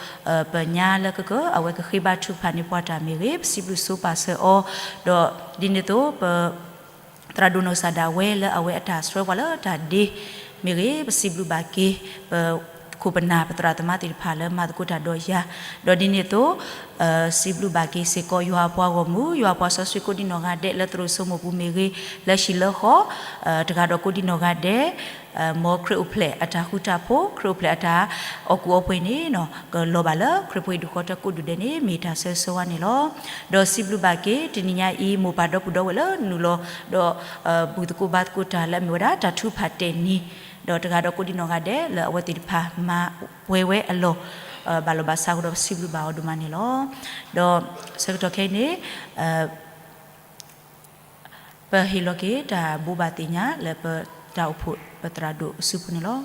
ပညါလၢကက အဝဲကဃ့ဘါထုကဖၣ်န့ၢ်ပှၤတၢ်မ့ၢ်ဂ့ၤ ပစံးဘျုးဆိပာ်စၢၤအီၤ, ဒီးဒ်န့ၣ်အသိး ပ သရၣ်ဒိၣ်နီၢ်ကစၢ်ဒၣ်ဝဲလၢအဝဲအတၢ်ဆှၢပှၤလၢတၢ်ဒ့မ့ၢ်ဂ့ၤ ပစံးဘျုးဘၣ်က့ၤ ပခိၣ်ပနၢ်ပသရၣ်သမါသ့ၣ်တဖၣ်လၢမၤသကိးတၢ်ဒီးယၤ, ဒီးဒ်န့ၣ်အသိး စံးဘျုးဘၣ်က့ၤစ့ၢ်ကီးယွၤအပှၤဂီၢ်မုၢ် ယွၤအပှၤစီဆှံကိးဒံနီၢ်ဂၤဒဲးလၢသရိာ်စိမိၢ်ပူၤမ့ၢ်ဂ့ၤ လၢဟံၣ်လၢဃီ တဂၤဒီးကိးဒံနီၢ်ဂၤဒဲး မ်ခရံာ်အိၣ်ဖျဲၣ်အတၢ်ဃူတၢ်ဖိး ခရံာ်အိၣ်ဖျဲၣ်အတၢ်အီၣ်ကူၣ်အီပှဲၤန့ၣ် ကလီၤဘၣ်လၢခရံာ်ဖိဟံၣ်ဒူၣ်ဃီထၢကိးဒူၣ်ဒဲးန့ၣ် မ့ၢ်တၢ်ဆၢဂ့ၤဆၢဝါန့ၣ်လီၤ. ဒီးစံးဘျုးဘၣ်က့ၤ တနံၤညါအံၤ မိၢ်ပၢ်ဒီပုၢ်ဒီဝဲၢ်လၢနုာ်လီၤ ဒီးဘူၣ်သကိးဘါသကိးတၢ်လၢအမ့ၢ်ဝဲဒၣ်တၢ်ထုကဖၣ်တဲာ်နံၤ ဒီးတဂၤဒီးကိးဒံနီၢ်ဂၤဒဲးလၢအဝဲသ့ၣ်တဖၣ်မၤပှဲၤဝဲအလီၢ် ဘၣ်လီၤဘၣ်စးဃုာ်ဒီးပစံးဘျုးဘၣ်အီၤဒိၣ်မးန့ၣ်လီၤ. ဒီးဆၢကတီၢ်ခဲအံၤန့ၣ် ပဟ့ၣ်လီၤက့ၤတၢ်ဘိးဘၣ်သ့ၣ်ညါလၢပတၢ်အိၣ်ဖှိၣ်ပသရၣ်ဒိၣ်အစုပူၤန့ၣ်လီၤ.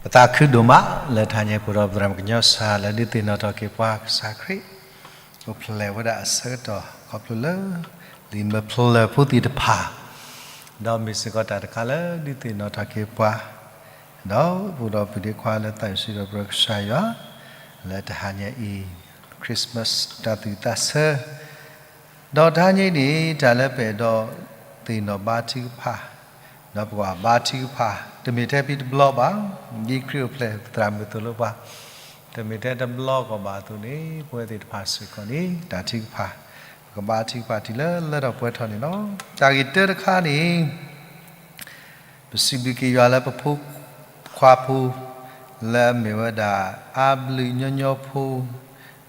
ပသးခုဒိၣ်မးလၢတဟါညါအံၤ ပအိၣ်ဒီးပသရၣ်မုၣ်ကညီစၢ်လၢဒုးသ့ၣ်နီၣ်ထီၣ်က့ၤပှၤကစၢ်ခရံာ် အိၣ်ဖျဲၣ်ဝဲဒၣ်အဆၢကတီၢ်ခီဖျိလၢ လံာ်မဲာ်ဖျၢၣ်ဖိသ့ၣ်တဖၣ် ဒီးမ့ၢ်စ့ၢ်ကီးတၢ်တခါလၢဒုးသ့ၣ်နီၣ်ထီၣ်က့ၤပှၤ ဒီးပအိၣ်ဒီးပုၢ်ဒီးခွါလၢသးဝံၣ်စံးထီၣ်ပတြၢၤကစၢ်ယွၤ လၢတဟါညါအံၤ Christmas တၢ်သူၣ်ဝံၣ်သးဆၢ ဒီးတဟါညါအံၤန့ၣ် တၢ်လၢပအဲၣ်ဒိးသ့ၣ်နီၣ်ဘါထုကဖၣ် ဒီးပကဘၣ်ဘါထုကဖၣ် တမ့ၢ်ထဲဖဲတဘျီဘၣ်, ဒ်ခရံာ်အိၣ်ဖျဲၣ်ပသရၣ်မုၣ်သိၣ်လိပှၤ တမ့ၢ်ထဲတဘျီကီးဘၣ်အသိးန့ၣ် ပဝဲသ့ၣ်တဖၣ်စ့ၢ်ကီးန့ၣ် တၢ်ထုကဖၣ် ပကဘါထုကဖၣ်တုၤလၢလၢထီၣ်ပှဲၤထီၣ်န့ၣ်လီၤ. တၢ်ဂ့ၢ်တၢတခါန့ၣ် ပစံးဘျုးက့ၤယွၤလၢပဖိခွါဖိ လၢအမ့ၢ်ဝဲဒၣ် အါဘျုးညီညီဖိ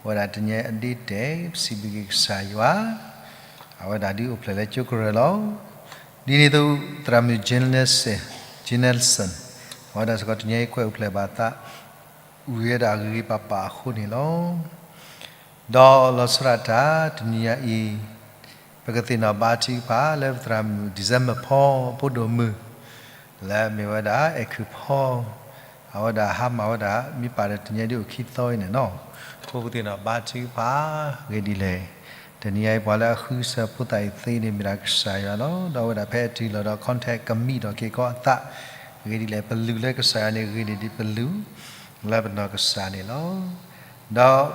ဝဲဒၣ်တနံၤအံၤအဒ့တဲာ် ပစံးဘျုးက့ၤကစၢ်ယွၤ အဝဲဒၣ်ဒုးအိၣ်ဖျဲၣ်လၢကၠိကရၢလီၤ. ဒ်န့ၣ်အသိး သရၣ်မုၣ် Jensen Jensen အဝဲဒၣ်စ့ၢ်ကီးတနံၤအံၤ ကွဲးအိၣ်ဖျဲၣ်ဘၣ်သး ဝံၤဝဲဒၣ်ဂ့ၤဂ့ၤဘၣ်ဘၣ်အဃိန့ၣ်လီၤ. ဒီးလီၤဆီဒၣ်တၢ် တနံၤညါအံၤ ပကသ့ၣ်နီၣ်ဘါထုကဖၣ်လၢပသရၣ်မုၣ် December ဖီ ဖိဒိၣ်မုၣ် လၢအမ့ၢ်ဝဲဒၣ် အဲၣ်ခုၣ်ဖီ အဝဲဒၣ်ဟါမၢ်ဝဲဒၣ် မ့ၢ်ပာ်ဒီးတနံၤညါဒ်အိၣ်ခံသီအံၤန့ၣ်လီၤ. အဃိပသ့ၣ်နီၣ်ဘါထုကဖၣ် ဂ့ၢ်ဒ်လဲၣ်, တနံၤညါအံၤပှၤလၢအဃုစၢၤဖိသၣ်အံၤသ့န့ၣ် မ့ၢ်ဒၣ်ကစၢ်ယွၤလီၤ. ဒီးအဝဲဒၣ်ဖဲအတုၤလီၤဒီး contact ကမံဒီးက့ၤကီးအသး ဂ့ၢ်ဒ်လဲၣ်, ပလုၢ်လၢကစၢ်ယွၤန့ၣ် ဂ့ၤန့ၢ်ဒံးပလုၢ် လၢပနီၢ်ကစၢ်န့ၣ်လီၤ. ဒီး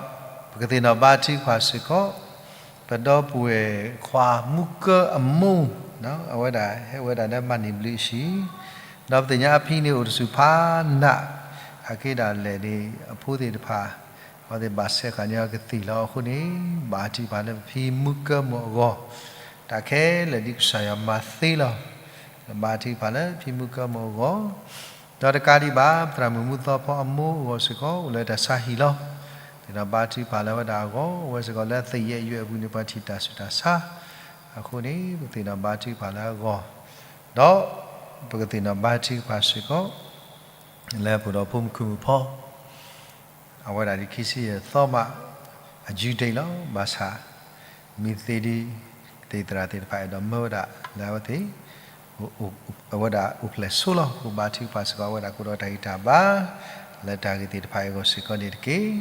ပကသ့ၣ်နီၣ်ဘါထုကဖၣ်စ့ၢ်ကီး ပဒီပုၢ်ဝဲၢ်ခွါမူကၢအမိၢ်, အဝဲဒၣ်ဟဲဝဲဒၣ်လၢမၤန့ၢ်ဘျုးအဟံၣ်, ဒီးပသ့ၣ်ညါအဖံန့ၣ်အိၣ်တဆူၣ်ဖးနး, အက့ဒၣ်လဲာ်န့ၣ် အဖိသ့ၣ်တဖၣ် အဝဲသ့ၣ်ဘၣ်ဆဲးဃာ်န့ၢ်အီၤကသံၣ်လီၤ. အဃိန့ၣ် ဘါထုကဖၣ်လၢပဖံမူကၢမိၢ်အဂီၢ်, တၢ်ခဲလၢာ်ဒ်ကစၢ်ယွၤမၤသ့လီၤ. ဘါထုကဖၣ်လၢဖံမူကၢမိၢ်အဂီၢ် ဒီးတကးဒံးဘၣ် ပသရၣ်မုၣ်မူသီဖီအမိၢ်အဂီၢ်စ့ၢ်ကီး အိၣ်လၢတၢ်ဆါဟံၣ်လီၤ. သ့ၣ်နီၣ်ဘါထုကဖၣ်လၢအဝဲဒၣ်အဂီၢ်, အဝဲစ့ၢ်ကီးလၢသယဲၢ်ယွဲၢ်အပူၤန့ၣ် ပှၤထံၣ်တၢ်ဆူးတၢ်ဆါ, အဃိန့ၣ် ပသ့ၣ်နီၣ်ဘါထုကဖၣ်လၢအဂီၢ်, ဒီးပကသ့ၣ်နီၣ်ဘါထုကဖၣ်စ့ၢ်ကီး လၢပအိၣ်ဒီးဖိမုၣ်ခုၣ်မုၣ်ဖီ အဝဲဒၣ်ဒ်ခံဆံယဲၢ်သီမး အ due date လီၤ. ဘၣ်ဆၣ် မ့ၢ်သ့ဒ် သ့ၣ်သရၣ်သ့ၣ်တဖၣ်အဲၣ်ဒိးမၢဝဲဒၣ်လၢအဝဲသ့ၣ် အဝဲဒၣ်အိၣ်ဖျဲၣ်ဆိလီၤ. ပဘါထုကဖၣ်စ့ၢ်ကီး အဝဲဒၣ်ကအိၣ်ဒီးတၢ်ဂံၢ်တၢ်ဘါ လၢတၢ်ဂ့ၢ်သ့ၣ်တဖၣ်အံၤအဂီၢ်စ့ၢ်ကီးန့ၣ်တက့ၢ်.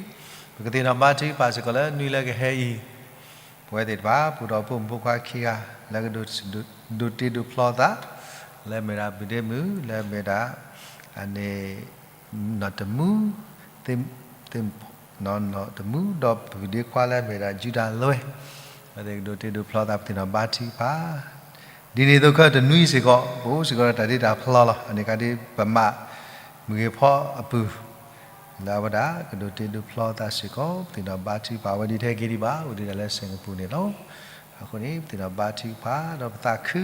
ပကသ့ၣ်နီၣ်ဘါထုကဖၣ်စ့ၢ်ကီးလၢနွံလၢကဟဲအံၤ, ပဝဲသ့ၣ်တဖၣ် ပအိၣ်ဒီးဖိမုၣ်ဖိခွါခံဂၤ လၢကဒိးတ့ဒိးဖျီသး လၢအမ့ၢ်ဒၣ်ဘုဒ့မုၣ် လၢအမ့ၢ်ဒၣ် အန့ၣ် နီၢ်တမူ သ့ၣ် နီၢ်တမူ ဒီးဘုဒ့ခွါလၢအမ့ၢ်ဒၣ်ယူဒၤလွဲၢ်, အဝဲသ့ၣ်ကဒိးတ့ဒိးဖျီသး ပသ့ၣ်နီၣ်ဘါထုကဖၣ် ဒ်န့ၣ်အသိးခဲအံၤတနွံစ့ၢ်ကီး ပအိၣ်စ့ၢ်ကီးဒီးတၢ်တ့တၢ်ဖျီလီၤ. အန့ၣ်အခါဒ်ပမၤ မုၢ်ဂ့ၤဖီအပူၤ လၢအဝဲဒၣ်ကဒိးတ့ဒိးဖျီသးစ့ၢ်ကီး ပသ့ၣ်နီၣ်ဘါထုကဖၣ် အဝဲဒၣ်တဟဲက့ၤဒံးဘၣ် အိၣ်ဒံးဒၣ်လၢ Singapore န့ၣ်လီၤ. အဃိန့ၣ် ပသ့ၣ်နီၣ်ဘါထုကဖၣ် ဒီးပသးခု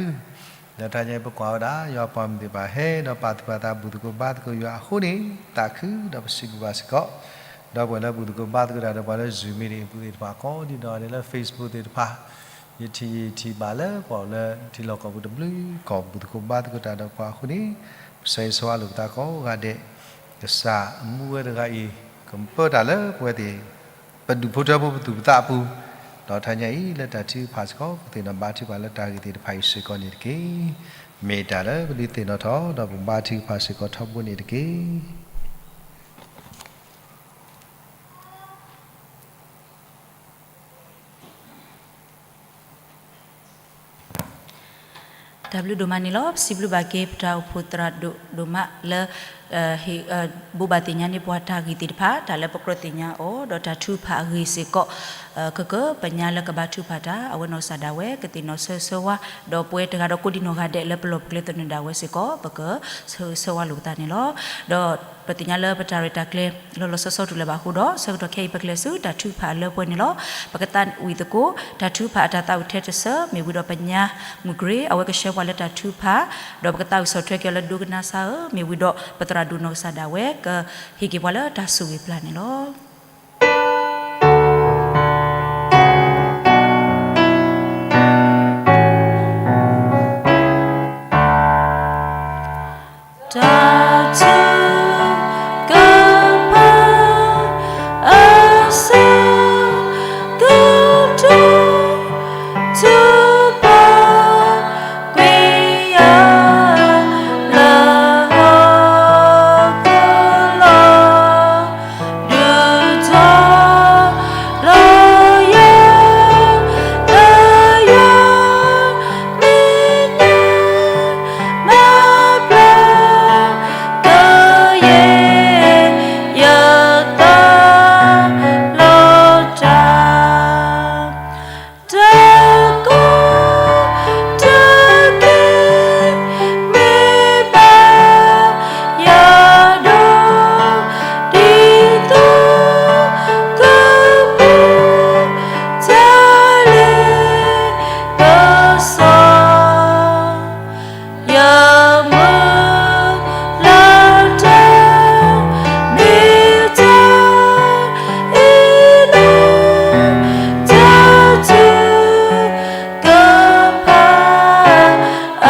လၢတဟါညါအံၤ ပကွၢ်ဝဲဒၣ် ယွၤပှၤမုၣ်သ့ၣ်တဖၣ်ဟဲ ဒီးပာ်သူၣ်ပာ်သး ဘူၣ်သကိးဘါသကိးယွၤအဃိန့ၣ် သးခု ဒီးပစံးဘျုးဘၣ်စ့ၢ်ကီး ဒီးပဝဲလၢဘူၣ်သကိးဘါသကိးတၢ်ဒီးပှၤလၢ Zoom meeting အပူၤသ့ၣ်တဖၣ်ကိးဒ်နီၢ်ဂၤဒဲးလၢ Facebook သ့ၣ်တဖၣ် ယထံၣ်ယထံၣ်ဘၣ်လၢပှၤလၢထံလီၢ်ကီၢ်ပူၤတဘျုးကီၢ် ဘူၣ်သကိးဘါသကိးတၢ်ဒီးပှၤအဃိန့ၣ် ပဆၢဂ့ၤဆၢဝါလိာ်ပသးကိးဂၤဒဲး ကစၢ်မူဝဲတဂၤအံၤ ကပၢတၢ်လၢပဝဲသ့ၣ် ပဒူၣ်ဖိထၢဖိပသူၣ်ပသးအပူၤ ဒီးတဟါညါအံၤ လၢတၢ်ထုကဖၣ်စ့ၢ်ကီး ပသ့ၣ်နီၣ်ဘါထုကဖၣ်လၢတၢ်ဂ့ၢ်သ့ၣ်တဖၣ်အံၤစ့ၢ်ကီးန့ၣ်တက့ၢ်. မ့ၢ်တၢ်လၢပဒုးသ့ၣ်နီၣ်ထီၣ် ဒီးပဘါထုကဖၣ်စ့ၢ်ကီးထီဘိန့ၣ်တက့ၢ်. တၢ်ဘျုးဒိၣ်မးန့ၣ်လီၤ. ပစံးဘျုးဘၣ်က့ၤ ပတၢ်အိၣ်ဖှိၣ်သရၣ်ဒိၣ်ဒိၣ်မးလၢ ဘိးဘၣ်သ့ၣ်ညါန့ၢ်ပှၤတၢ်ဂ့ၢ်သ့ၣ်တဖၣ် တၢ်လၢပကြၢးသ့ၣ်ညါအီၤ ဒီးတၢ်ထုကဖၣ်အဂ့ၢ်စ့ၢ်ကီး ကကပညါလၢကဘါထုကဖၣ်တၢ် အဝဲနီၢ်ကစၢ်ဒၣ်ဝဲ ကသ့ၣ်နီၣ်ဆၢဂ့ၤဆၢဝါ ဒီးပဝဲတဂၤဒီးကိးဒံနီၢ်ဂၤဒဲးလၢပလီၢ်ပကျဲသနၢၣ်ဒၣ်ဝဲစ့ၢ်ကီး ပကဆၢဂ့ၤဆၢဝါလိာ်ပသးန့ၣ်လီၤ. ဒီးပသ့ၣ်ညါလၢပတၢ်ရဲၣ်တၢ်ကျဲၤ လီၤလီၤဆီဆီတူၢ်လၢၤဘၣ်အဃိဒီး ဆၢကတီၢ်ခဲအံၤပကျဲၤဆူတၢ်ထုကဖၣ်အလၢပှဲၤန့ၣ်လီၤ. ပကသးဝံၣ်သကိး တၢ်ထုကဖၣ်အတၢ်သးဝံၣ်ထဲတစၢ မ့ၢ်ဝံၤဒီးပညါမုၢ်ကရ့ အဝဲကဆှၢပှၤလၢတၢ်ထုကဖၣ် ဒီးပကသးဝံၣ်ဆီၣ်ထွဲက့ၤအီၤလၢဒိကနၣ်စၢ်ဧၢ မ့ၢ်ဝံၤဒီးပသရၣ်ဒိၣ်နီၢ်ကစၢ်ဒၣ်ဝဲ ကဟ့ၣ်က့ၤပှၤလၢတၢ်ဆိၣ်ဂ့ၤပျၢ်န့ၣ်လီၤ. တၢ်ထုကဖၣ် အဆၢကတီၢ် ထုကဖၣ်ကွံာ်ယၤ လၢဟီၣ်ခိၣ်လီၤ ဒုးထီၣ်လီၤယၤ လၢယွၤမ့ၢ်ညါ မၤဘျါကယဲၢ် ယသးလီၤတၢ် တၢ်ကိးတၢ်ဂီၤ မ့ၢ်ဘၣ်ယၤဒီး ဒ်သိးကပူၤ တၢ်လ့ပစီ ယမုၢ်လၢ်တၢ် မ့ၢ်တၢ်အ့ၣ်လိာ် တၢ်ထုကဖၣ် အ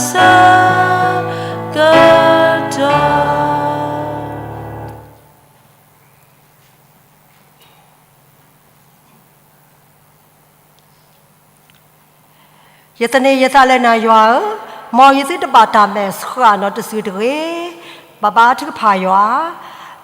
ဆၢကတီၢ် ယသန့ၤယသးလၢနၤယွၤဧၢ, မ်ယသုတဘၣ်တၢ်မဲာ်ဆှးနီတစုတဂ့ၤ. ဘၣ်ဘါထုကဖၣ်ယွၤ,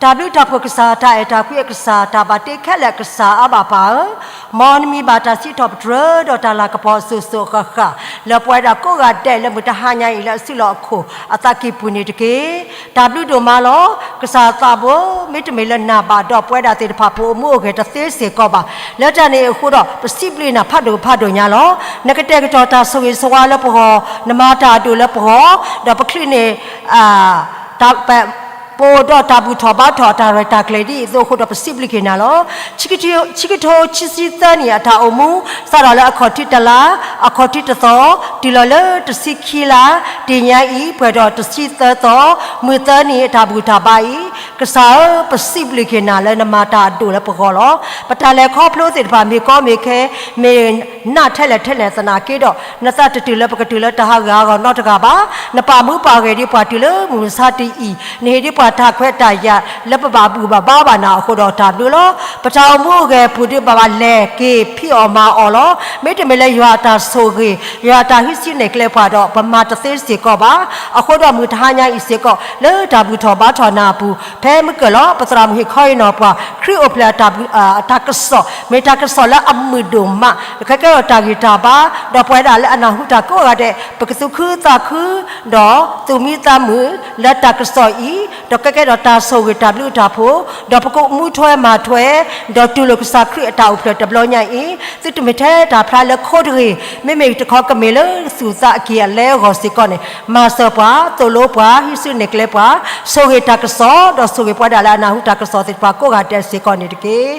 တၢ်ဘျုးတၢ်ဖှိၣ်ကစၢ်, တၢ်အဲၣ်တၢ်ကွံအကစၢ်, တၢ်ဘၣ်တ့ခဲလၢာ်အကစၢ် အါဘၣ်ပၢ်ဧၢ, မ်နမံၤဘၣ်တၢ်စံးထီၣ်ပတြၢၤဒီးတၢ်လၤကပီၤအစိၤစိၤအဃၣ်ဃၣ် လၢပဝဲဒၣ်ကိးဂၤဒဲးလၢမုၢ်တဟါညါအံၤလၢအစုလီၢ်အခိၣ်အသးကံၢ်ပူၤန့ၣ်တက့ၢ်. တၢ်ဘျုးဒိၣ်မးလီၤ. ကစၢ်သးဘိ, မ့တမ့ၢ်လၢနၤဘၣ်ဒီး ပဝဲဒၣ်သ့ၣ်တဖၣ်ပအိၣ်မူအိၣ်ဂဲၤတသ့စ့ၢ်ကီးဘၣ်. လၢတၢ်န့ၣ်အဃိဒီး ပစံးဘျုးနၤဖးဒိၣ်ဖးဒိၣ်ညါလီၤ. နကတဲာ်ကတီၤတၢ်ဆိၣ်ဂ့ၤဆိၣ်ဝါလၢပဂီၢ်, နမၤတၢ်အဒိၣ်လၢပဂီၢ်, ဒီးပချုးန့ၣ် ပအိၣ်ဒီးတၢ်ဘူၣ်ထီၣ်ဘါထီၣ်အတၢ်ရဲၣ်တၢ်ကျဲၤဒ်အံၤအသိးအဃိဒီး ပစံးဘျုးက့ၤနၤလီၤ. ဆံခံထိဆံသၢနံၣ်အတၢ်အိၣ်မူ စးထီၣ်လၢအခီၣ်ထံးတလါ, အခီၣ်ထံးတသီ, တုၤလီၤလၢတဆံခံလါ, တနံၤညါအံၤ ပှဲၤဒီးတဆံသၢသီ, မုၢ်သၢနံၤအတၢ်ဘူၣ်တၢ်ဘါအံၤ, ကစၢ်ဧၢ, ပစံးဘျုးက့ၤနၤလၢနမၤတၢ်အဒိၣ်လၢပဂီၢ်လီၤ. ပတၢ်လဲၤခီဖျိသ့ၣ်တဖၣ် မ့ၢ်ကီမ့ၢ်ခဲ, မ့ၢ်နးထဲလဲၣ်ထဲလဲၣ်သနာ်က့ဒီး, နသးတတုၤလၢပကတုၤလၢတၢ်ဟးဂူာ်ဟးဂီၤနီတဂၤဘၣ်. နပာ်မူပာ်ဂဲၤဒံးပှၤတုၤလၢမုၢ်မဆါတနံၤအံၤ, နဟ့ၣ်ဒံးပှၤတၢ်ခွဲးတၢ်ယာ်လၢပဘၣ်ဘူၣ်ဘၣ်ဘါဘၣ်နၤအဃိဒီးတၢ်ဘျုးလီၤ. ပတၢ်အိၣ်မူအိၣ်ဂဲၤပူၤဒုးဘၣ်ဘၣ်လဲၤက့ၤဖံးအီၣ်မၤအီၣ်လီၤ. မ့တမ့ၢ်လၢယွၤအတၢ်ဆိၣ်ဂ့ၤ, ယွၤအတၢ်ဟံးစုနဲၣ်ကျဲပှၤဒီး ပမၤတသ့စ့ၢ်ကီးဘၣ်. အဃိဒီးမုၢ်တဟါညါအံၤစ့ၢ်ကီး လၢတၢ်ဘူၣ်ထီၣ်ဘါထီၣ်နၤအပူၤ, ဖဲ မုၢ်ကၢၢ်လီၤ ပသရၣ်မုၣ်ဟ့ၣ်ခီအံၤနီၤပှၤ ခရံာ်အိၣ်ဖျဲၣ်အတၢ်ကစီၣ် မ့ၢ်တၢ်ကစီၣ်လၢအမုာ်ဒိၣ်မး ကဲကဲထီၣ်တၢ်ဂံၢ်တၢ်ဘါ ဒီးပဝဲဒၣ်လၢအနၢ်ဟူတၢ်ကိးဂၤဒဲး ပကသူၣ်ခုသးခု ဒီးသူၣ်မံသးမုာ် လၢတၢ်ကစီၣ်အံၤ ဒီးကဲကဲထီၣ်တၢ်ဆိၣ်ဂ့ၤတၢ်ဘျုးတၢ်ဖှိၣ် ဒီးပကမူထွဲမၤထွဲ ဒီးတူၢ်လိာ်ကစၢ်ခရံာ်အတၢ်အိၣ်ဖျဲၣ်တဘျီညါအံၤ သုတမ့ၢ်ထဲတၢ်ဖျါလၢခိတဂ့ၤ, မ့မ့ၢ်တခီကမ့ၢ်လၢသူၣ်သးအက့ၢ်အလဲအဂီၢ်စ့ၢ်ကီးန့ၣ် မၤစၢၤပှၤ သိၣ်လိပှၤ ဟံးစုနဲၣ်ကျဲပှၤ ဆိၣ်ဂ့ၤတၢ်ကစီၣ် ဒီးဆိၣ်ဂ့ၤပဝဲဒၣ်လၢအနၢ်ဟူတၢ်ကစီၣ်သ့ၣ်တဖၣ်ကိးဂၤဒဲးစ့ၢ်ကီးန့ၣ်တက့ၢ်.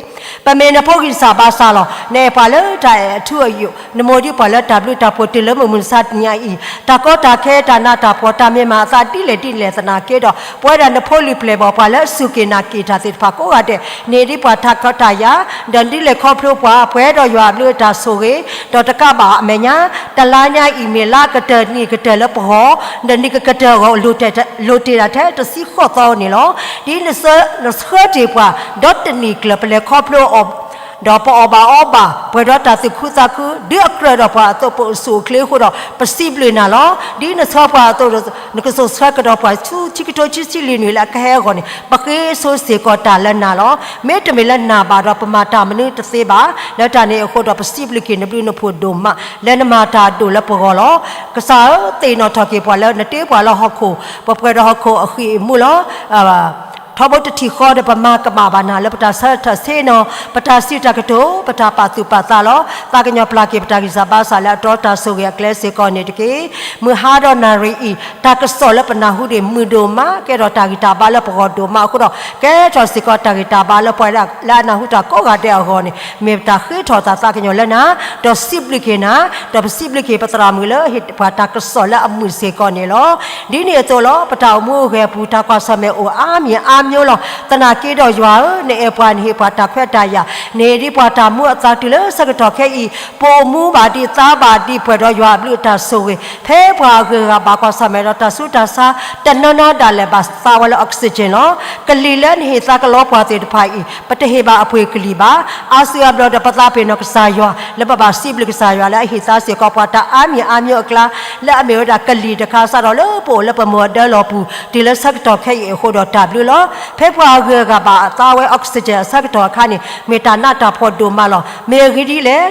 ပမ့ၢ်နဖိဂံၢ်စၢ်ဘါစၢ်လီၤ. နအဲၣ်ပှၤလၢတၢ်အဲၣ်အထူအယိာ်, နမိၢ်ဒ်ပှၤလၢတၢ်ဘျုးတၢ်ဖှိၣ်တုၤလၢမုၢ်မဆါတနံၤအံၤ, တၢ်ကီတၢ်ခဲ တၢ်နးတၢ်ဖှီၣ် တၢ်မ့ၢ်မးအသးဒ်လဲၣ်ဒ်လဲၣ်သနာ်က့ဒီး ပဝဲဒၣ်နဖိလံၤပျဲၢ်ဘီၣ် ပှၤလၢအစူၢ်က့ၤနာ်က့ၤတၢ်သ့ၣ်တဖၣ်ကိးဂၤဒဲး န့ၢ်ဒံးပှၤတၢ်ခွဲးတၢ်ယာ် ဒီးဒ်လဲၣ်ခီဖျိပှၤ ပှဲၤဒီးယွၤအဘျုးအတၢ်ဆိၣ်ဂ့ၤ ဒီးတကးဘၣ်အမဲာ်ညါ တလါညါအံၤမ့ၢ်လါကတၢၢ်နံၣ်ကတၢၢ်လၢပဂီၢ်, ဒီးနံၣ်ကကတၢၢ်အဂီၢ် လိၣ်တ့ၢ်တၢ်ထဲတဆံဃိးသီန့ၣ်လီၤ. ဒ်နဆှၢတ့ၢ်ပှၤ ဒီးတနံၣ်ကျၢၤပလဲၤခီဖျိအီၤ ဒီးပအီၣ်ဘၣ်အီဘၣ် ပှဲၤဒီးတၢ်သူၣ်ခုသးခု ဒုးအကြၢးဒီးပှၤအသိး ပအိၣ်ဆူၣ်အိၣ်ချ့အဃိဒီး ပစံးဘျုးနၤလီၤ. ဒ်နဆှၢပှၤအသိး နကစိာ်ဆှၢကဒီးပှၤဆူခံကထိခံဆံလွံၢ်နံၣ်လၢအကဟဲအဂီၢ်န့ၣ် ပဃ့ဆိစ့ၢ်ကီးတၢ်လၢနၤလီၤ. မ့တမ့ၢ်လၢနၤဘၣ်ဒီး ပမၤတၢ်မနုၤတသ့ဘၣ်. လၢတၢ်န့ၣ်အဃိဒီး ပစံးဘျုးက့ၤနဘျုးနဖှိၣ်ဒိၣ်မး လၢနမၤတၢ်ဒိၣ်လၢပဂီၢ်လီၤ. ကစၢ်ဧၢ, သ့ၣ်နီၣ်ထီၣ်က့ၤပှၤလၢနတ့ပှၤလၢဟီၣ်ခိၣ်, ပပှဲၤဒီးဟီၣ်ခိၣ်အဃံၢ်အမူလီၤ. ထီဘိတထံၣ်ဃီဒီး ပမၤကမၣ်ဘၣ်နၤလၢပတၢ်ဆၢထၢၣ်ဆ့ၣ်နီၤ, ပတၢ်စံးတၢ်ကတိၤ, ပတၢ်ပာ်သူၣ်ပာ်သးလီၤ. သးကညီၤပျၢ်က့ၤပတၢ်ဂံၢ်စၢ်ဘါစၢ်လၢအတီတၢ်ဆိၣ်ဂ့ၤအကျဲစ့ၢ်ကီးန့ၣ်တက့ၢ်. မုၢ်ဟါဒီးနၣ်ရံၣ်အံၤ တၢ်ကစီၣ်လၢပနၢ်ဟူဒံးမုာ်ဒိၣ်မး ကဲထီၣ်တၢ်ဂံၢ်တၢ်ဘါလၢပဂီၢ်ဒိၣ်မးအဃိဒီး ကဲထီၣ်စ့ၢ်ကီးတၢ်ဂံၢ်တၢ်ဘါလၢပဝဲဒၣ်လၢအနၢ်ဟူတၢ်ကိးဂၤဒဲးအဂီၢ်န့ၣ် မ့ၢ်ပတၢ်ဃ့ထီၣ်သးသးကညီၤလၢနၤ, ဒီးစံးဘျုးက့ၤနၤ, ဒီးပစံးဘျုးက့ၤပသရၣ်မုၣ်လၢဟ့ၣ်ပှၤတၢ်ကစီၣ်လၢအမုာ်စ့ၢ်ကီးန့ၣ်လီၤ. ဒ်န့ၣ်အသိးလီၤ ပတၢ်အိၣ်မူအဂဲၤအပူၤ တၢ်ကွၢ်ဆၢၣ်မဲာ်အိၣ်အါမံၤအါမျိုးလီၤ. သနာ်က့ဒီးယွၤဧၢ, နအဲၣ်ပှၤနဟ့ၣ်ပှၤတၢ်ခွဲးတၢ်ယာ်, နဟ့ၣ်ဒံးပှၤတၢ်မူအသါတုၤလၢဆၢကတီၢ်ခဲအံၤ, ပအိၣ်မူဘၣ်ဒံးသါဘၣ်ဒံးပှဲၤဒီးယွၤအဘျုးအတၢ်ဆိၣ်ဂ့ၤ, ဖဲပှၤအဂုၤအဂၤဘၣ်ကွၢ်ဆၢၣ်မဲာ်ဒီးတၢ်ဆူးတၢ်ဆါ တနီၤနီၤဒၣ်လဲာ်ဘၣ်သါဝဲလၢ oxygen လီၤ. ကလံၤလၢနဟ့ၣ်သါကလီပှၤသ့ၣ်တဖၣ်အံၤ ပတဟ့ၣ်ဘၣ်အပှ့ၤကလံၤဘၣ်. အါစုအါဘျီဒီးပသးပ့ၤနီၣ်ကစၢ်ယွၤ လၢပဘၣ်စံးဘျုးကစၢ်ယွၤလၢအဟ့ၣ်သါစ့ၢ်ကီးပှၤတၢ်အါမံၤအါမျိုးအကျါ လၢအမ့ၢ်ဝဲဒၣ်ကလံၤတခါစးထီၣ်လၢပအိၣ်လၢပမုၢ်အဒၢလီၤပူၤ တုၤလၢဆၢကတီၢ်ခဲအံၤအဃိဒီးတၢ်ဘျုးလီၤ. ဖဲပှၤအဂုၤအဂၤဘၣ်အသါဝဲ oxygen အဆၢကတီၢ်အခါန့ၣ် မ့ၢ်တၢ်နးတၢ်ဖှီၣ်ဒိၣ်မးလီၤ. မ့ၢ်အဂ့ၢ်ဒ်လဲၣ်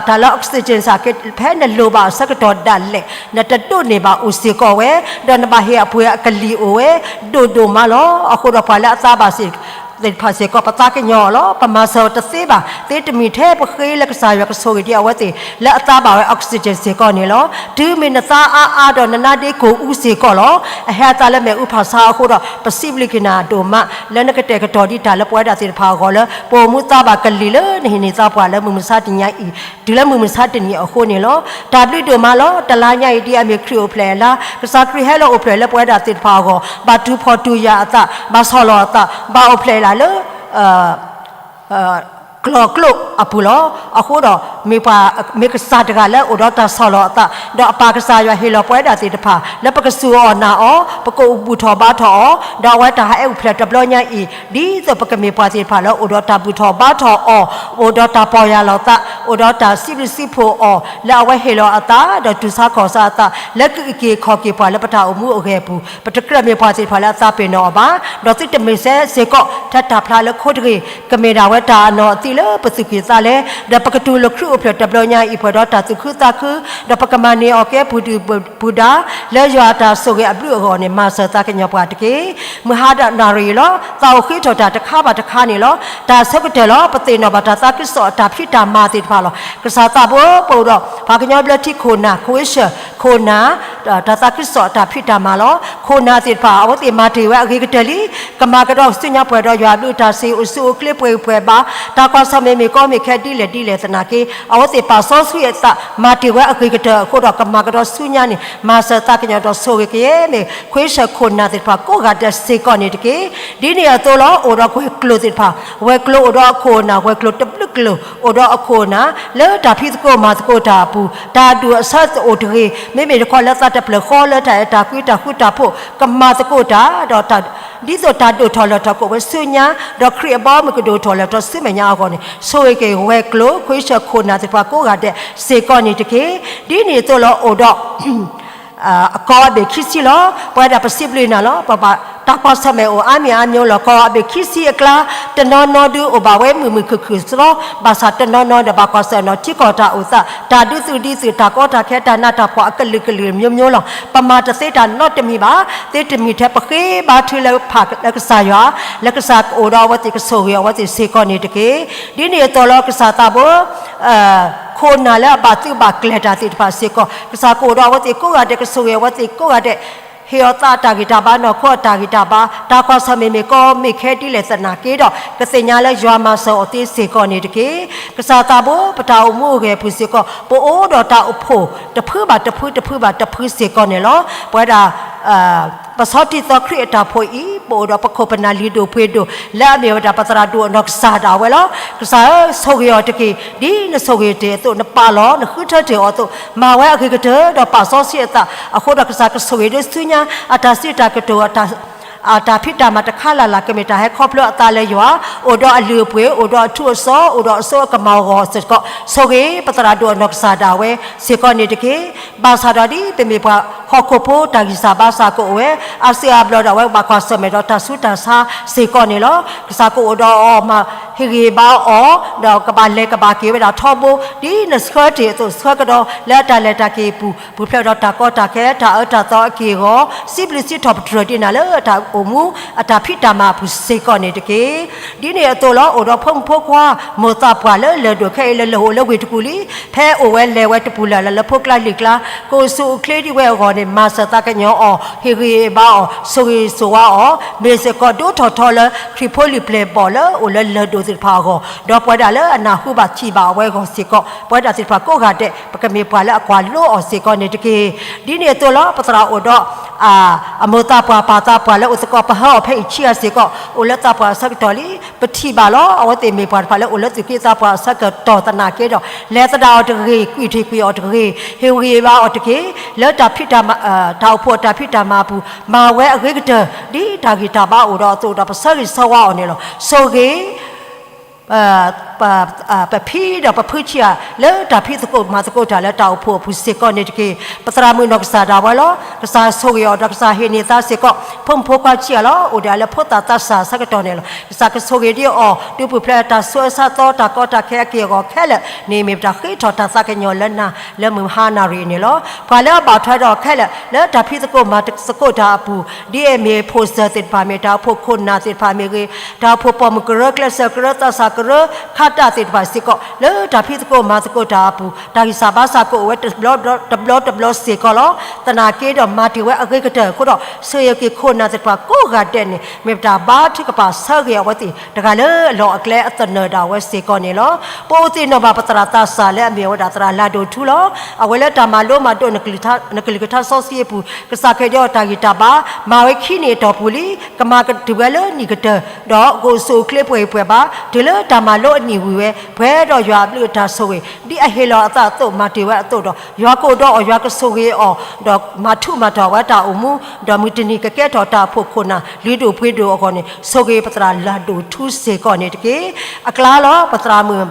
တၢ်လၢ oxygen စ့ၢ်ကီး ဖဲနလိၣ်ဘၣ်အဆၢကတီၢ်ဒၣ်လဲာ် နတဒိးန့ၢ်ဘၣ်အိၣ်စ့ၢ်ကီးဝဲ, ဒီးနဘၣ်ဟ့ၣ်အပှ့ၤအကလံၤအိၣ်ဝဲ ဒိၣ်ဒိၣ်မးလီၤ. အဃိဒီးပှၤလၢအသါဘၣ်သ့ၣ်တဖၣ်စ့ၢ်ကီး ပသးကညီၤအီၤလီၤ. ပမၤစၢၤအီၤတသ့ဘၣ်. သ့တမံၤထဲပဃ့လၢကစၢ်ယွၤကဆိၣ်ဂ့ၤဒံးအဝဲသ့ၣ် လၢအသါဘၣ်ဝဲ oxygen စ့ၢ်ကီးန့ၣ်လီၤ. တုၤမ့ၢ်နသါအါအါဒီးနနါဒ့ကိၢ်အူစ့ၢ်ကီးလီၤ. အဟဲအသးလၢမ့ၣ်အူဖးဆါအဃိဒီး ပစံးဘျုးက့ၤနၤဒိၣ်မး လၢနကတဲာ်ကတီၤဒံးတၢ်လၢပဝဲဒၣ်သ့ၣ်တဖၣ်အဂီၢ်လၢ ပအိၣ်မူသါဘၣ်ကလံၤလၢနဟ့ၣ်န့ၢ်သါပှၤလၢမုၢ်မဆါတနံၤအံၤ တုၤလၢမုၢ်မဆါတနံၤအဃိန့ၣ်လီၤ. တၢ်ဘျုးဒိၣ်မးလီၤ. တလါညါအံၤဒ်အမ့ၢ်ခရံာ်အိၣ်ဖျဲၣ်လါ, ကစၢ်ခရံာ်ဟဲလီၤအိၣ်ဖျဲၣ်လၢပဝဲဒၣ်သ့ၣ်တဖၣ်အဂီၢ်, ဘၣ်တူၢ်ဖှီၣ်တူၢ်ယာ်အသး, ဘၣ်ဆီၣ်လီၤအသး, ဘၣ်အိၣ်ဖျဲၣ်လၢ ကျီၢ်ကျိအပူၤလီၤ. အဃိဒီး မ့ၢ်ပှၤ မ့ၢ်ကစၢ်တဂၤလၢအိၣ်ဒီးတၢ်ဆီၣ်လီၤအသး, ဒီးအပၢ်ကစၢ်ယွၤဟ့ၣ်လီၤပဝဲဒၣ်သ့ၣ်တဖၣ် လၢပကစူၢ်အီၣ်နာ်အီၤ, ပကအိၣ်ဘူၣ်ထီၣ်ဘါထီၣ်အီၤ, ဒီးအဝဲတၢ်ဟးအဲၣ်အိၣ်ဖျဲၣ်တဘျီညါအံၤ, ဒ်သိးပကမ့ၢ်ပှၤသ့ၣ်တဖၣ်လၢအိၣ်ဒီးတၢ်ဘူၣ်ထီၣ်ဘါထီၣ်အီၤ, အိၣ်ဒီးတၢ်ပီၢ်ယၢ်လီၤသး, အိၣ်ဒီးတၢ်စံးဘျုးစံးဖှိၣ်အီၤ, လၢအဝဲဟ့ၣ်လီၤအသး ဒီးတူၢ်ဆါခီၣ်ဆါအသး လၢကအုၣ်က့ၤခီၣ်က့ၤပှၤလၢပတၢ်အိၣ်မူအဂဲၤအပူၤ, ပတကြၢးမ့ၢ်ပှၤသ့ၣ်တဖၣ်လၢအသးပ့ၤနီၣ်အီၤဘၣ်. ဒီးသုတမ့ၢ်စဲစ့ၢ်ကီး ထဲတၢ်ဖျါလၢခိတဂ့ၤ, ကမ့ၢ်ဒၣ်ဝဲတၢ်အနီၢ်အသံလၢပသူၣ်ကံၢ်သးလဲ, ဒီးပကတူၢ်လိာ်ခရံာ်အိၣ်ဖျဲၣ်တဘျီညါအံၤ ပှဲၤဒီးတၢ်သူၣ်ခုသးခု, ဒီးပကမၤန့ၢ်အီၤကဲပူၤဒုၣ်ပူၤဒါ, လၢယွၤအတၢ်ဆိၣ်ဂ့ၤအဘျုးအဂီၢ်န့ၣ် မၤစၢၤသးကညီၤပှၤတက့ၢ်. မုၢ်ဟါဒီးနၣ်ရံၣ်အံၤလီၤ. သးအိၣ်ဃ့ထီၣ်တၢ်တခါဘၣ်တခါန့ၣ်လီၤ. တၢ်အဆိကတၢၢ်လီၤ. ပသ့ၣ်နီၣ်ဘၣ်တၢ်သးခုကစီၣ်အတၢ်ဖံးတၢ်မၤသ့ၣ်တဖၣ်လီၤ. ကစၢ်သးဘိပအိၣ်ဒီး ပှၤကညီဘျၢထံခိၣ်နၢ် ခိၣ်အ့ၡၢၣ် ခိၣ်နၢ် တၢ်သးခုကစီၣ်အတၢ်ဖံးတၢ်မၤလီၤ. ခိၣ်နၢ်သ့ၣ်တဖၣ် အဝဲသ့ၣ်မၤတ့ၢ်ဝဲအဂ့ၤကတၢၢ်လံ. ကမၤကဒီးဆူညါပှဲၤဒီးယွၤအဘျုးအတၢ်စ့ၢ် အိၣ်ဆူၣ်အိၣ်ချ့ပှဲၤဂံၢ်ပှဲၤဘါ, တၢ်ကွၢ်ဆၢၣ်မဲာ်မ့ၢ်ကီမ့ၢ်ခဲဒ်လဲၣ်ဒ်လဲၣ်သနာ်က့ အဝဲသ့ၣ်ပာ်စီဆှံအသး မၤတ့ၢ်ဝဲအဂ့ၤကတၢၢ်အဃိဒီး ကမၤကဒီးဆူညါန့ၣ် မၤစၢၤသးကညီၤဒီးဆိၣ်ဂ့ၤကယဲၢ်မ့ၢ် ခွ့ဆၢၣ်ခိၣ်နၢ်သ့ၣ်တဖၣ်ကိးဂၤဒဲးစ့ၢ်ကီးန့ၣ်တက့ၢ်. ဒ်န့ၣ်အသိးလီၤ. အိၣ်ဒီးဝဲၤကျိၤသ့ၣ်တဖၣ်, ဝဲၤကျိၤအိၣ်ဒီးအခိၣ်အနၢ်, ဝဲၤကျိၤတဘျုးကျိၤ အိၣ်ဒီးအခိၣ်အနၢ်, လၢတၢ်ဖံးသကိးမၤသကိးတၢ်အပူၤ တၢ်ဒိၣ်အဆၢသအိၣ်တဂ့ၤ, မ့မ့ၢ်တခီလၢသးတဖျၢၣ်ဃီလၢတၢ်အဲၣ်တၢ်ကွံတၢ်ဃူတၢ်ဖိး ကမၤသကိးတၢ်, ဒီး ဒ်သိးတၢ်ဒိၣ်ထီၣ်လၢထီၣ်ကအိၣ်ဝဲဆူညါ, ဒီးခရံာ်အဘီအမုၢ်ကဒိၣ်ထီၣ်လၢထီၣ်ဆူမဲာ်ညါအဂီၢ်န့ၣ် ဆိၣ်ဂ့ၤက့ၤဝဲၤကျိၤ ခွ့ဆၢၣ်ခိၣ်နၢ်သ့ၣ်တဖၣ်ကိးဂၤဒဲးစ့ၢ်ကီးန့ၣ်တက့ၢ်. ဒ်န့ၣ်အသိးလီၤ. အိၣ်ဒီး အကီၢ်အဘ့ၣ်ခံဆံလီၤ. ပဝဲဒၣ်ပစံးဘျုးနၤလီၤ. ပဘၣ်တၢ်ကွၢ်ဆၢၣ်မဲာ်အိၣ်အါမံၤအါမံၤလီၤ. ကီၢ်အဘ့ၣ်ခံဆံအကျါ တနီၤနီၤဒုးအိၣ်ဘၣ်ဝဲမုာ်မုာ်ခုၣ်ခုၣ်သီ, ဘၣ်ဆၣ်တနီၤနီၤဒီးဘၣ်ကွၢ်ဆၢၣ်နီၤထံကီၢ်တၢ်အိၣ်သး, တၢ်ဒုးသုးဒံးသုး, တၢ်ကီတၢ်ခဲ, တၢ်နးတၢ်ဖှီၣ်အကလုာ်ကလုာ်မျိုးမျိုးလီၤ. ပမၤတသ့တၢ်နီတမံၤဘၣ်. သ့တမံၤထဲပဃ့ဘါထုလၢဖးလၢကစၢ်ယွၤ, လၢကစၢ်ကအိၣ်ဒီးအဝဲသ့ၣ်ကဆိၣ်ဂ့ၤအဝဲသ့ၣ်စ့ၢ်ကီးန့ၣ်တက့ၢ်. ဒ်န့ၣ်အသိးလီၤ ကစၢ်သးဘိ ခိၣ်နၢ်လၢအဘၣ်သုးဘၣ်ကျဲၤတၢ်သ့ၣ်တဖၣ်စ့ၢ်ကီး, ကစၢ်ကအိၣ်ဒီးအဝဲသ့ၣ်ကိးဂၤဒဲး, ကဆိၣ်ဂ့ၤအဝဲသ့ၣ်ကိးဂၤဒဲး, ဟ့ၣ်အီၤသးအတၢ်ဂံၢ်တၢ်ဘါ, နီၢ်ခိအတၢ်ဂံၢ်တၢ်ဘါ, တၢ်ကွၢ်ဆၢၣ်မဲာ်မ့ၢ်ကီမ့ၢ်ခဲဒ်လဲၣ်သနာ်က့ဒီး ကသ့ၣ်ညါလၢယွၤမၤစၢၤအီၤသ့စ့ၢ်ကီးန့ၣ်တက့ၢ်. ကစၢ်သးဘိ ပတၢ်အိၣ်မူအိၣ်ဂဲၤအပူၤစ့ၢ်ကီး ပအိၣ်ဒီးတၢ်အိၣ်ဖှိၣ်တဖုဘၣ်တဖု တဖုဘၣ်တဖုစ့ၢ်ကီးန့ၣ်လီၤ. ပဝဲဒၣ် ပဆီထံသီခရံာ်အတၢ်အိၣ်ဖှိၣ်အံၤ ပအိၣ်ဒီးပခိၣ်ပနၢ်လံၤဒိၣ်ပှ့ၤဒိၣ် လၢအမ့ၢ်ဝဲဒၣ်ပသရၣ်ဒိၣ်အနီၢ်ကစၢ်ဒၣ်ဝဲလီၤ. ကစၢ်ဧၢ, ဆိၣ်ဂ့ၤအီၤတက့ၢ်. ဒ်နဆိၣ်ဂ့ၤတ့ၢ်အသိး နပာ်လီၤ နဃုထၢတ့ၢ်အီၤအသိး မၤဝဲအဂ့ၤကတၢၢ်ဒီးပာ်စီဆှံအသးအဃိဒီး ကစၢ်ကဆိၣ်ဂ့ၤဒုးဆူညါ အတၢ်စံးတၢ်ကတိၤ အတၢ်ဖံးတၢ်မၤတခါလၢ်လၢ် ကမ့ၢ်တၢ်ဟဲခီဖျိအသးလၢယွၤ, အိၣ်ဒီးအလုၢ်အပှ့ၤ, အိၣ်ဒီးအထူအစီ, အိၣ်ဒီးအစိအကမီၤအဂီၢ်စ့ၢ်ကီး ဆိၣ်ဂ့ၤပသရၣ်ဒိၣ်အနီၢ်ကစၢ်ဒၣ်ဝဲစ့ၢ်ကီးန့ၣ်တက့ၢ်. ဘၣ်ဆၣ်ဒီးဒ်ပမ့ၢ်ပှၤဟီၣ်ခိၣ်ဖိ တၢ်ဂံၢ်စၢ်ဘါစၢ်ကအိၣ်ဝဲ အါစုအါဘျီဒီး အဝဲဘၣ်ကွၢ်ဆၢၣ်မဲာ်ဒီးတၢ်ဆူးတၢ်ဆါစ့ၢ်ကီးန့ၣ်လီၤ. ကစၢ်ကအိၣ်ဒီးအီၤ မၤဟ့ၣ်ဂံၢ်ဘါအီၤ ဒီးကဘၣ်လဲၤကဘၣ်က့ၤဝဲဒၣ်ထီဘိ ဒ်နဆှၢတ့ၢ်အသိး ဆှၢကဒီးလၢအတၢ်လဲၤတၢ်က့ၤအပူၤ ပူၤဖျဲးဒီးတၢ်ကီတၢ်ခဲ တၢ်အၢတၢ်သီအက့ၢ်အဂီၤ စံးဘျုးစံးထီၣ်ပတြၢၤဒံးနၤလၢတၢ်အိၣ်မူ အတၢ်ဖံးတၢ်မၤအပူၤစ့ၢ်ကီးန့ၣ်တက့ၢ်. ဒ်န့ၣ်အသိးလီၤ အိၣ်ဒီးဖိမုၣ်ဖိခွါ မိၢ်သးပှၢ်လၢလၢၢ်ဒိၣ်ခဲအံၤ လၢလၢၢ်အိၣ်လၢဝ့ၢ်တကူၣ်လံ ဖဲအိၣ်ဝဲလဲၤဝဲတပူၤလၢ်လၢ်လၢဖိကျါလံာ်ကျါ ကအိၣ်ဆူၣ်အိၣ်ချ့ဒံးဝဲအဂီၢ်န့ၣ် မၤစၢၤသးကညီၤအီၤ ဟ့ၣ်ဂံၢ်ဟ့ၣ်ဘါအီၤ ဆိၣ်ဂ့ၤဆိၣ်ဝါအီၤ မ့ၢ်စ့ၢ်ကီးဒိၣ်ထီၣ်ထီလၢခရံာ်ဖိလံၤပျဲၢ်ဘီၣ်လၢအိၣ်လၢလၢၢ်ဒိၣ်သ့ၣ်တဖၣ်အဂီၢ် ဒီးပဝဲဒၣ်လၢအနၢ်ဟူဘၣ်ထံၣ်ဘၣ်အဝဲအဂီၢ်စ့ၢ်ကီး ပဝဲဒၣ်သ့ၣ်တဖၣ်ကိးဂၤဒဲး ပကမ့ၢ်ပှၤလၢအကွၢ်လိအီၤစ့ၢ်ကီးန့ၣ်တက့ၢ်. ဒ်န့ၣ်အသိးလီၤ ပသရၣ်အိၣ်ဒီး အမိၢ်သးပှၢ်ပၢ်သးပှၢ်လၢအိၣ်သကိး ပဟၢအီၤဖဲအံၤဆံးအါစ့ၢ်ကီး အိၣ်လၢသးပှၢ်အဆၢကတီၢ်လံ ပထံၣ်ဘၣ်လီၤ အဝဲသ့ၣ်မ့ၢ်ပှၤတဖၣ်လၢအိၣ်လၢသူၣ်က့သးပှၢ်အဆၢကတီၢ်သနာ်က့ဒီး လဲၤသဒၣ်အီၤတဂ့ၤ ကွံာ်ထံၣ်ကွံာ်အီၤတဂ့ၤ ဟ့ၣ်ဂံၢ်ဟ့ၣ်ဘါအီၤတက့ၢ် လၢတၢ်ဖံးတၢ်မၤ တၢ်အိၣ်ဖှိၣ်အတၢ်ဖံးတၢ်မၤအပူၤ မၤဝဲအဂ့ၤကတၢၢ် ဒ်တၢ်ဂံၢ်တၢ်ဘါအိၣ်ဒီးအသိးဒီး ပဆၢဂ့ၤဆၢဝါအီၤန့ၣ်လီၤ. ဆိၣ်ဂ့ၤ ပဖံဒီးပဖုဆံးအါ လၢတၢ်ဖံးသကိးမၤသကိးတၢ်လၢတၢ်အိၣ်ဖှိၣ်အပူၤစ့ၢ်ကီးန့ၣ်တက့ၢ်. ပသရၣ်မုၣ်နီၢ်ကစၢ်ဒၣ်ဝဲလီၤ. ကစၢ်ဆိၣ်ဂ့ၤအီၤဒီးကစၢ်ဟ့ၣ်န့ၢ်သါစ့ၢ်ကီး ဖိမုၣ်ဖိခွါဆံးအါလီၤ. အိၣ်ဒၣ်လၢဖိသၣ်သးစၢ်အဆၢကတီၢ်န့ၣ်လီၤ. ကစၢ်ကဆိၣ်ဂ့ၤဒံးအီၤ ဒုးပူၤဖျဲးတၢ်ဆူးတၢ်ဆါသီတၢ်ကီတၢ်ခဲအက့ၢ်အဂီၤခဲလၢာ်န့ၣ် မ့ၢ်ပတၢ်ဃ့ထီၣ်တၢ်သးကညီၤလၢနၤ လၢမုၢ်ဟါနၣ်ရံၣ်အံၤန့ၣ်လီၤ. ပှၤလၢအဘၣ်ထွဲဒီးခဲလၢာ် လၢတၢ်ဖံးသကိးမၤသကိးတၢ်အပူၤ ဒ်အမ့ၢ်ဖိစၢၤသ့ၣ်တဖၣ် မ့ၢ်တၢ်အိၣ်ဖှိၣ်ခိၣ်နၢ်သ့ၣ်တဖၣ်မ့ၢ်ဂ့ၤ, တၢ်အိၣ်ဖှိၣ်ပိာ်မုၣ်ကရၢ ကျဲးစၢးကရၢ သးစၢ်ကရၢ ခါတၢ်သ့ၣ်တဖၣ်စ့ၢ်ကီး လၢတၢ်ဖံးသကိးမၤသကိးတၢ်အပူၤ တၢ်ဂံၢ်စၢ်ဘါစၢ်ကအိၣ်ဝဲတဘျီတဘျီစ့ၢ်ကီးလီၤ. သနာ်က့ဒီးမၤတ့ၢ်ဝဲအဂ့ၤကတၢၢ်အဃိဒီး ဆိၣ်ဂ့ၤက့ၤခိၣ်နၢ်သ့ၣ်တဖၣ်ကိးဂၤဒဲးန့ၣ် မ့ၢ်ပတၢ်ဘါထုကဖၣ်ဆၢဂ့ၤအဝဲသ့ၣ် တဂၤလၢအလီၢ်အကျဲအသနၢၣ်ဒၣ်ဝဲစ့ၢ်ကီးန့ၣ်လီၤ. ပအိးသ့ၣ်နီၣ်ဘၣ်ပသရၣ်သးစၢ်လၢအမ့ၢ်ဝဲဒၣ်သရၣ်လၤဒိၣ်ထူလီၤ. အဝဲလၢတၢ်မၤလိမၤဒိး နကလုၢ်ကထါစီဆှံအပူၤ ကစၢ်ခရံာ်ဒုးအီၤတၢ်ဂံၢ်တၢ်ဘါ မၤဝဲခံနံၣ်အတီၢ်ပူၤလံ ကမၤကတၢၢ်ဝဲလၢနံၣ်ကတၢၢ် ဒီးကအိၣ်ဆူၣ်အိၣ်ချ့ပှဲၤဂံၢ်ပှဲၤဘါ တုၤလၢတၢ်မၤလိအနံၣ်ဝံၤဝဲ ပှဲၤဒီးယွၤအဘျုးအတၢ်ဆိၣ်ဂ့ၤ ဒ်အဟ့ၣ်လီၤအသးအသိး မၤတ့ၢ်ဝဲအသိးဒီး ယွၤကအိၣ်ဒီးအီၤ ယွၤကဆိၣ်ဂ့ၤအီၤ ဒီးမၤထူးမၤတီၢ်ဝဲတၢ်အိၣ်မူ ဒီးမုၢ်တနံၤကကဲထီၣ်တၢ်အိၣ်ဖှိၣ်ခိၣ်နၢ် လုၢ်ဒိၣ်ပှ့ၤဒိၣ်အဂီၢ်န့ၣ် ဆိၣ်ဂ့ၤပသရၣ်လၤဒိၣ်ထူစ့ၢ်ကီးန့ၣ်တက့ၢ်. အကျါလီၤ ပသရၣ်မုၣ်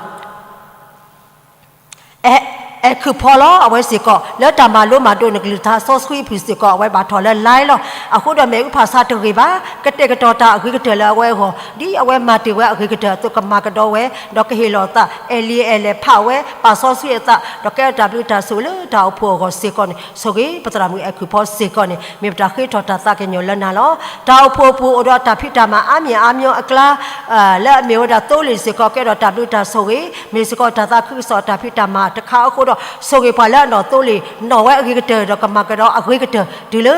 အဲ အဲခုၣ်ဖီလီၤ အဝဲစ့ၢ်ကီး လၢတၢ်မၤလိမၤဒိး နကလုၢ်ကထါစီဆှံအပူၤစ့ၢ်ကီး အဝဲဘၣ်ထီၣ်လၢ line လီၤ. အဃိဒီးမ့ၣ်အူဖးဆါတဂ့ၤဘၣ် ကတဲာ်ကတီၤတၢ်အဂ့ၤကတၢၢ်လၢအဝဲအဂီၢ် ဒ်အဝဲမၤတ့ၢ်ဝဲအဂ့ၤကတၢၢ်အသိး ကမၤကဒီးဝဲ ဒီးကဟ့ၣ်လီၤအသး အဲၣ်လံအဲၣ်လဲၣ်ဖးဝဲ ပာ်စီဆှံအသး ဒီးကဲထီၣ်တၢ်ဘျုးတၢ်ဆိၣ်ဂ့ၤလၢတၢ်အိၣ်ဖှိၣ်အဂီၢ်စ့ၢ်ကီးန့ၣ် ဆိၣ်ဂ့ၤပသရၣ်မုၣ်အဲခုၣ်ဖီစ့ၢ်ကီးန့ၣ် မ့ၢ်ပတၢ်ဃ့ထီၣ်တၢ်သးကညီၤလၢနၤလီၤ. တၢ်အိၣ်ဖှိၣ်အပူၤအိၣ်ဒီးတၢ်ဖံးတၢ်မၤအါမံၤအါမျိုးအကျါ လၢအမ့ၢ်ဝဲဒၣ်သိလ့ၣ်စ့ၢ်ကီး ကဲထီၣ်တၢ်ဘျုးတၢ်ဆိၣ်ဂ့ၤ မ့ၢ်စ့ၢ်ကီးတၢ်သးခုကစီၣ်တၢ်ဖံးတၢ်မၤတခါအဃိဒီး ဆိၣ်ဂ့ၤပှၤလၢအနီၣ်သိလ့ၣ် နီၣ်ဝဲအဂ့ၤကတၢၢ်ဒီးကမၤကဒီးအဂ့ၤကတၢၢ် တုၤလၢ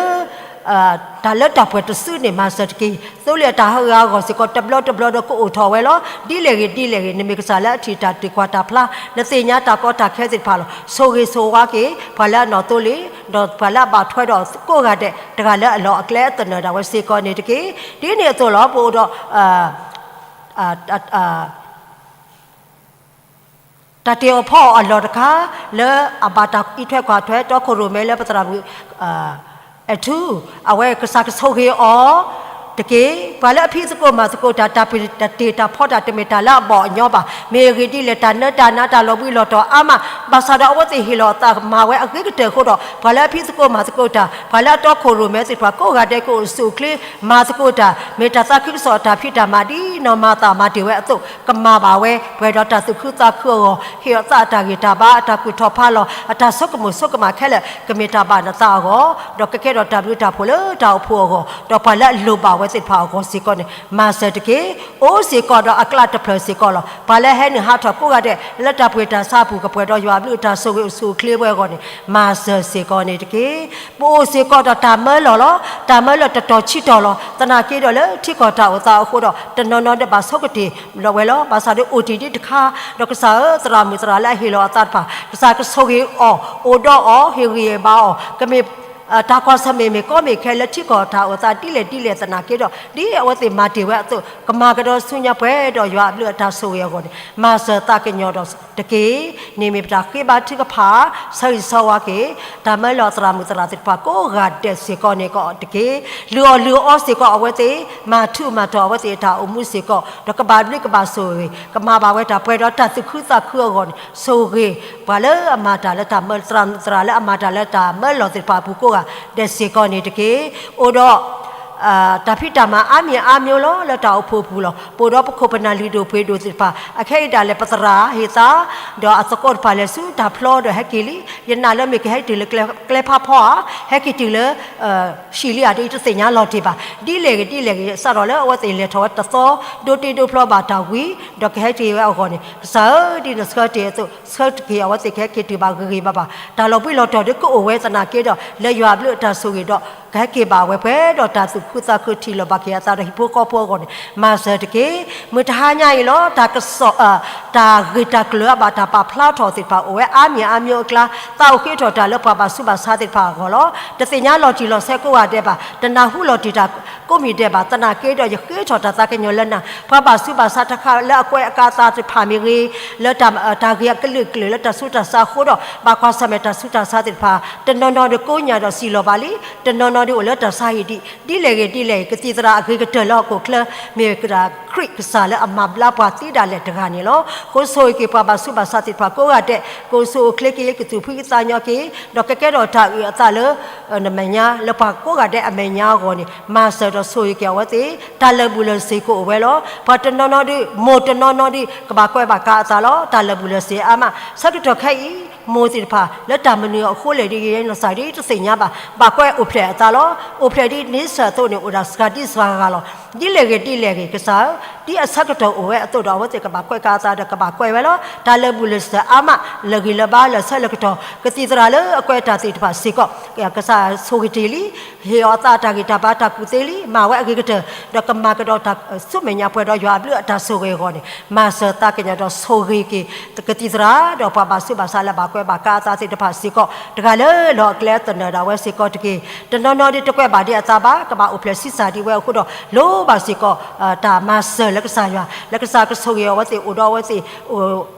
တၢ်လၢတၢ်ပှဲၤတစုန့ၣ် မၤစၢၤတက့ၢ်. သိလ့ၣ်အတၢ်ဟးဂီၤအဂီၢ်စ့ၢ်ကီး တဘျီတဘျီဒီးကအိၣ်ထီၣ်ဝဲလီၤ. ဒ်လဲၣ်ဂ့ၤဒ်လဲၣ်ဂ့ၤ နမ့ၢ်ကစၢ်လၢအထံၣ်တၢ်သံကွၢ်တၢ်ဖျါ နသ့ၣ်ညါတၢ်ကီတၢ်ခဲသ့ၣ်တဖၣ်လီၤ. ဆိၣ်ဂ့ၤဆိၣ်ဝါက့ၤ ပှၤလၢအနီၣ်သိလ့ၣ် ဒီးပှၤလၢအဘၣ်ထွဲဒီးကိးဂၤဒဲး တဂၤလၢအလီၢ်အကျဲအသနၢၣ်ဒၣ်ဝဲစ့ၢ်ကီးန့ၣ်တက့ၢ်. ဒ်န့ၣ်အသိးလီၤ ပအိၣ်ဒီး တၢ်တ့အီၤဖီအီၤအလီၢ်တခါ လၢအဘၣ်တၢ်အံးထွဲကွၢ်ထွဲ တီခိၣ်ရိၣ်မဲလၢပသရၣ်မုၣ် အဲၣ်ထူ အဝဲကစၢ်ကဆိၣ်ဂ့ၤအီၤ တက့ၢ်. ပှၤလၢအဖံးသကိးမၤသကိးတၢ်, တၢ်ပတ့ၢ်တၢ်ဖီတၢ် တမ့ၢ်တၢ်လၢအဘီၣ်အညီဘၣ်. မ့ၢ်အဂ့ၢ်ဒ်လဲၣ်, တၢ်နၢတၢ်နး တၢ်လီၤဘှံးလီၤတီၤအါမး, ဘၣ်ဆၣ်ဒီးအဝဲသ့ၣ်ဟ့ၣ်လီၤအသးမၤဝဲအဂ့ၤကတၢၢ်အဃိဒီး ပှၤလၢအဖံးသကိးမၤသကိးတၢ်, ပှၤလၢအတီခိၣ်ရိၣ်မဲသ့ၣ်တဖၣ်ကိးဂၤဒဲး ကအိၣ်ဆူၣ်အိၣ်ချ့မၤသကိးတၢ်, မ့ၢ်တၢ်သးခုကစီၣ်အတၢ်ဖံးတၢ်မၤ ဒ်နီၢ်မၤသးမၤတ့ၢ်ဝဲအသိး ကမၤဘၣ်ဝဲ ပှဲၤဒီးတၢ်သူၣ်ခုသးခုအဂီၢ်, ဟ့ၣ်အသးအတၢ်ဂံၢ်တၢ်ဘါ, အတၢ်ကူၣ်ထီၣ်ဖးလီၤ, အတၢ်ဆိကမိၣ်ဆိကမးခဲလၢာ် ကမ့ၢ်တၢ်ဘၣ်နသးအဂီၢ်, ဒီးကကဲထီၣ်တၢ်ဘျုးတၢ်ဖှိၣ်လၢတၢ်အိၣ်ဖှိၣ်အဂီၢ်, ဒီးပှၤလၢအလိၣ်ဘၣ်ဝဲသ့ၣ်တဖၣ်အဂီၢ်စ့ၢ်ကီးန့ၣ် မၤစၢၤတက့ၢ်. အိၣ်စ့ၢ်ကီးဒီးအကျါတဖျၢၣ်စ့ၢ်ကီးလီၤ. ပှၤလၢအဟဲနုာ်ဟးထီၣ်ကိးဂၤဒဲး လၢတၢ်ပှ့ၤတၢ်ဆါအပူၤ ကပှဲၤဒီးယွၤအဘျုးအတၢ်ဆိၣ်ဂ့ၤအိၣ်ဆူၣ်အိၣ်ချ့ဝဲအဂီၢ်န့ၣ် မၤစၢၤစ့ၢ်ကီးန့ၣ်တက့ၢ်. ပအိၣ်စ့ၢ်ကီးဒီးတၢ်မၢလီၤလီၤ. တၢ်မၢလီၤတတီၤဆံးတီၤလီၤ. သနာ်က့ဒီးလၢထံကီၢ်တၢ်အိၣ်သးအဃိဒီး တနီၤနီၤဒၣ်ဘၣ်ဆိကတ့ၢ်လီၤဝဲလီၤ. ဘၣ်ဆၣ်ဒီးအိၣ်တ့ၢ်ဒ်တခါ, ဒီးကစၢ်ဧၢ, သရၣ်မုၣ်သရၣ်လၢအဟ့ၣ်လီၤအသးတဖၣ် ကစၢ်ကဆိၣ်ဂ့ၤအီၤ, အိၣ်ဒီးအီၤ, ဟ့ၣ်ဂံၢ်ဟ့ၣ်ဘါအီၤ, ကမ့ၢ် တၢ်ကွၢ်ဆၢၣ်မဲာ်မ့ၢ်ကီမ့ၢ်ခဲလၢထံကီၢ်တၢ်အိၣ်သးဒ်လဲၣ်ဒ်လဲၣ် သနာ်က့ဒီး ဒ်အဝဲသ့ၣ်မၤတ့ၢ်ဝဲအသိး ကမၤကဒီးဆူညါပှဲၤဒီးယွၤအဘျုးအတၢ်ဆိၣ်ဂ့ၤအဂီၢ်န့ၣ် မၤစၢၤသးကညီၤဒီးတက့ၢ်. န့ၣ်မ့ၢ်ပတၢ်ဃ့ဘါထုကဖၣ် ဆၢဂ့ၤဆၢဝါက့ၤ တၢ်မၢလီၤသရၣ်မုၣ်သရၣ်သ့ၣ်တဖၣ်ကိးဂၤဒဲးစ့ၢ်ကီးန့ၣ်ကီးတက့ၢ်. လုၢ်အီၣ်လုၢ်အီစ့ၢ်ကီးအဝဲသ့ၣ်, မၤထူးမၤတီၤအဝဲသ့ၣ်အတၢ်အိၣ်မူစ့ၢ်ကီး, ဒီးကဘၣ်ဘျုးကဘၣ်ဆိၣ်ဂ့ၤ ကမၤဘၣ်ဝဲတၢ်ပှဲၤဒီးတၢ်သူၣ်ခုသးခုအဂီၢ်န့ၣ် ဆိၣ်ဂ့ၤ ပှၤလၢအမၤတၢ်လၢတၢ်မၢ သရၣ်မုၣ်သရၣ်လၢအမၤတၢ်လၢတၢ်မၢလီၤသ့ၣ်တဖၣ်အပူၤကိးဂၤဒဲးစ့ၢ်ကီးန့ၣ်တက့ၢ်. အိၣ်ဒီး တၢ်ဖံးတၢ်မၤအါမံၤအါမျိၤလီၤ လၢတၢ်အိၣ်ဖှိၣ်အပူၤလီၤ. ပအိၣ်ဒီးပခိၣ်ပနၢ်လုၢ်ဒိၣ်ပှ့ၤဒိၣ်သ့ၣ်တဖၣ် အခဲအံၤဒၣ်လဲာ် ပသရၣ်ဟ့ၣ်သး ဒီးအသကိးတဖၣ်လဲၤဆူတၢ်ဖျီဒီးဟဲက့ၤလံ. ယနာ်လၢမ့ၢ်ကဟဲတုၤလၢကျဲဖးဖီဧါ, ဟဲက့ၤတုၤလၢ ဟံၣ်လံဧါ တသ့ၣ်ညါလီၤတ့ၢ်ဘၣ်. ဒ်လဲၣ်ဂ့ၤဒ်လဲၣ်ဂ့ၤ စးထီၣ်လၢအဝဲသ့ၣ်လဲၤထီၣ်ဝဲတသီ ဒိတ့ဒိဖျီဘၣ်တၢ်ဝံၤ ဒီးကဟဲက့ၤဝဲအဂီၢ်န့ၣ် ကစၢ်ဧၢ, ဒ်နဆှၢတ့ၢ်အသိး ဆှၢတက့ၢ်. အဝဲသ့ၣ်ကဟဲက့ၤတုၤဘၣ်ဂ့ၤဂ့ၤဘၣ်ဘၣ်. တၢ်လီၤဘှံးလီၤတီၤဒ်ကအိၣ်ဝဲသနာ်က့ဒီး လၢယွၤအဘျုးအတၢ်ဆိၣ်ဂ့ၤဒီး ကဟဲက့ၤဘၣ်ဝဲပှဲၤဒီးတၢ်သူၣ်ခုသးခုထံၣ်လိာ်ဘၣ်က့ၤအသးဒီးဟံၣ်ဖိဃီဖိအဂီၢ်န့ၣ် မၤစၢၤတက့ၢ်. မုၢ်တဟါညါအံၤလီၤ တၢ်ကစီၣ် တၢ်ဂ့ၢ်တၢ်ကျိၤအဘၣ်တၢ်ပာ်ဖျါထီၣ်သ့ၣ်တဖၣ်အိၣ်ဝဲအါမံၤအါမျိၤအကျါ, သးအိၣ်ဃ့ထီၣ်တၢ်လၢပှၤဘၣ်ဆူးဘၣ်ဆါသ့ၣ်တဖၣ်အဂီၢ်လီၤ. တသ့ၣ်ညါလီၤတံၢ်လီၤဆဲးကိးဂၤဒဲးဘၣ်, တနၢ်ဟူလီၤတံၢ်တၢ်ကိးမံၤဒဲးဘၣ်, သနာ်က့ဒီးယဃ့ထီၣ်တၢ်သးကညီၤလၢနၤ, ပှၤဘၣ်ဆူးဘၣ်ဆါတခါလၢအကွဲးအကါအသးသ့ၣ်တဖၣ်မ့ၢ်ဂ့ၤ, လၢတၢ်ဂ့ၢ်အကလုာ်ကလုာ်လၢတၢ်ဆူးတၢ်ဆါအဃိဒီး ဘၣ်ကွၢ်ဆၢၣ်မဲာ်တၢ်ဆူးတၢ်ဆါသ့ၣ်တဖၣ်, တနီၤနီၤဒီးကိးညါဒီးစံၣ်လီၤဘၣ်လံ, တနီၤနီၤဒီးအိၣ်လၢတၢ်ဆါဟံၣ်ဒံး, ဒ်လဲၣ်ဂ့ၤဒ်လဲၣ်ဂ့ၤ ကသံၣ်သရၣ်အဂ့ၤကတၢၢ်လၢဟီၣ်ခိၣ်ချၢ မ့ၢ်ဝဲဒၣ်ခရံာ်ကစၢ်လၢအမၤဘျါပှၤသ့ဒၣ်လဲာ်တဂၤန့ၣ်လီၤ. အဃိဆိၣ်ဂ့ၤက့ၤပှၤဘၣ်ဆူးဘၣ်ဆါသ့ၣ်တဖၣ်ကိးဂၤဒဲး, ကအိၣ်ဆူၣ်အိၣ်ချ့က့ၤ, ကသူၣ်ဖှံသးညီက့ၤ, ဒီးကကဲထီၣ်တၢ်အုၣ်အသးလၢ နမဲာ်ညါ လၢပှၤကိးဂၤဒဲးအမဲာ်ညါအဂီၢ်န့ၣ် မၤစၢၤဒီးဆိၣ်ဂ့ၤက့ၤအဝဲသ့ၣ်, တၢ်လၢာ်ဘူၣ်လၢာ်စ့ၤကအိၣ်ဝဲလီၤ. ပှၤတနီၤနီၤဒီး မိၢ်တနီၤနီၤဒီး ကဘၣ်ကွဲးဘၣ်ကါအသးလီၤ. တၢ်လၢာ်ဘူၣ်လၢာ်စ့ၤအါမး ဆၢကတီၢ်ခဲအံၤ မိၢ်သ့ၣ်တဖၣ် လၢတၢ်မနုၤအဃိလဲၣ်ဒီး ယနီၢ်ကစၢ်ဒ်တသ့ၣ်ညါဘၣ်, ဘၣ်ကွဲးအိၣ်ဖျဲၣ်အသးလီၤ. အိၣ်ဖျဲၣ်ဒ်န့ဆၢၣ်အသိးန့ၣ် အိၣ်ဒၣ်စှၤဒ်စှၤဂၤလီၤ. ဒ်လဲၣ်ဂ့ၤဒ်လဲၣ်ဂ့ၤ ကစၢ်ဧၢ, ဒ်အဆၢကတီၢ်အိၣ်ဝဲအသိးဒီး အဝဲသ့ၣ်ကဘၣ်ကွဲးကါအသးဒီးကဘၣ်ကွဲးဝဲလီၤ. တၢ်လၢာ်ဘူၣ်လၢာ်စ့ၤအါမး လၢာ်ဂ့ၤလၢာ်ဘါလၢာ်ဆၢလၢာ်ကတီၢ် ကသံၣ်သရၣ်လၢအကွဲးတၢ်သ့ၣ်တဖၣ်စ့ၢ်ကီး ကစၢ်ဆိၣ်ဂ့ၤတ့ၢ်လံ, ဟ့ၣ်အီၤအသးတၢ်ဂံၢ်တၢ်ဘါတၢ်ကူၣ်သ့လံ, မၤဝဲအဂ့ၤကတၢၢ် ဒီးကမၤကဒီးတၢ်ဆူမဲာ်ညါပှဲၤဒီးယွၤအဘျုးအတၢ်ဆိၣ်ဂ့ၤအဂီၢ်န့ၣ် မၤစၢၤသးကညီၤဒီးဆိၣ်ဂ့ၤက့ၤ ကသံၣ်သရၣ် ဒီးပှၤဘၣ်ဆူးဘၣ်ဆါလၢဘၣ်ကွဲးဘၣ်ကါအသးသ့ၣ်တဖၣ်စ့ၢ်ကီး တဂၤလၢလီၢ်အကျဲသနၢၣ်ဒၣ်ဝဲစ့ၢ်ကီးတက့ၢ်. တနီၤနီၤဒ်တကွဲးဘၣ်ဒ်အသးဘၣ် ကဘၣ်အိၣ်ဖျဲၣ်ဆံးစၢ်ဒ်ဝဲအဃိဒီး လိၣ်ဘၣ်စ့ၢ်ကီး တၢ်မၤစၢၤလၢကစၢ်ယွၤ လၢကစၢ်ကဆိၣ်ဂ့ၤအဝဲသ့ၣ် အိၣ်ဒီးအဝဲသ့ၣ်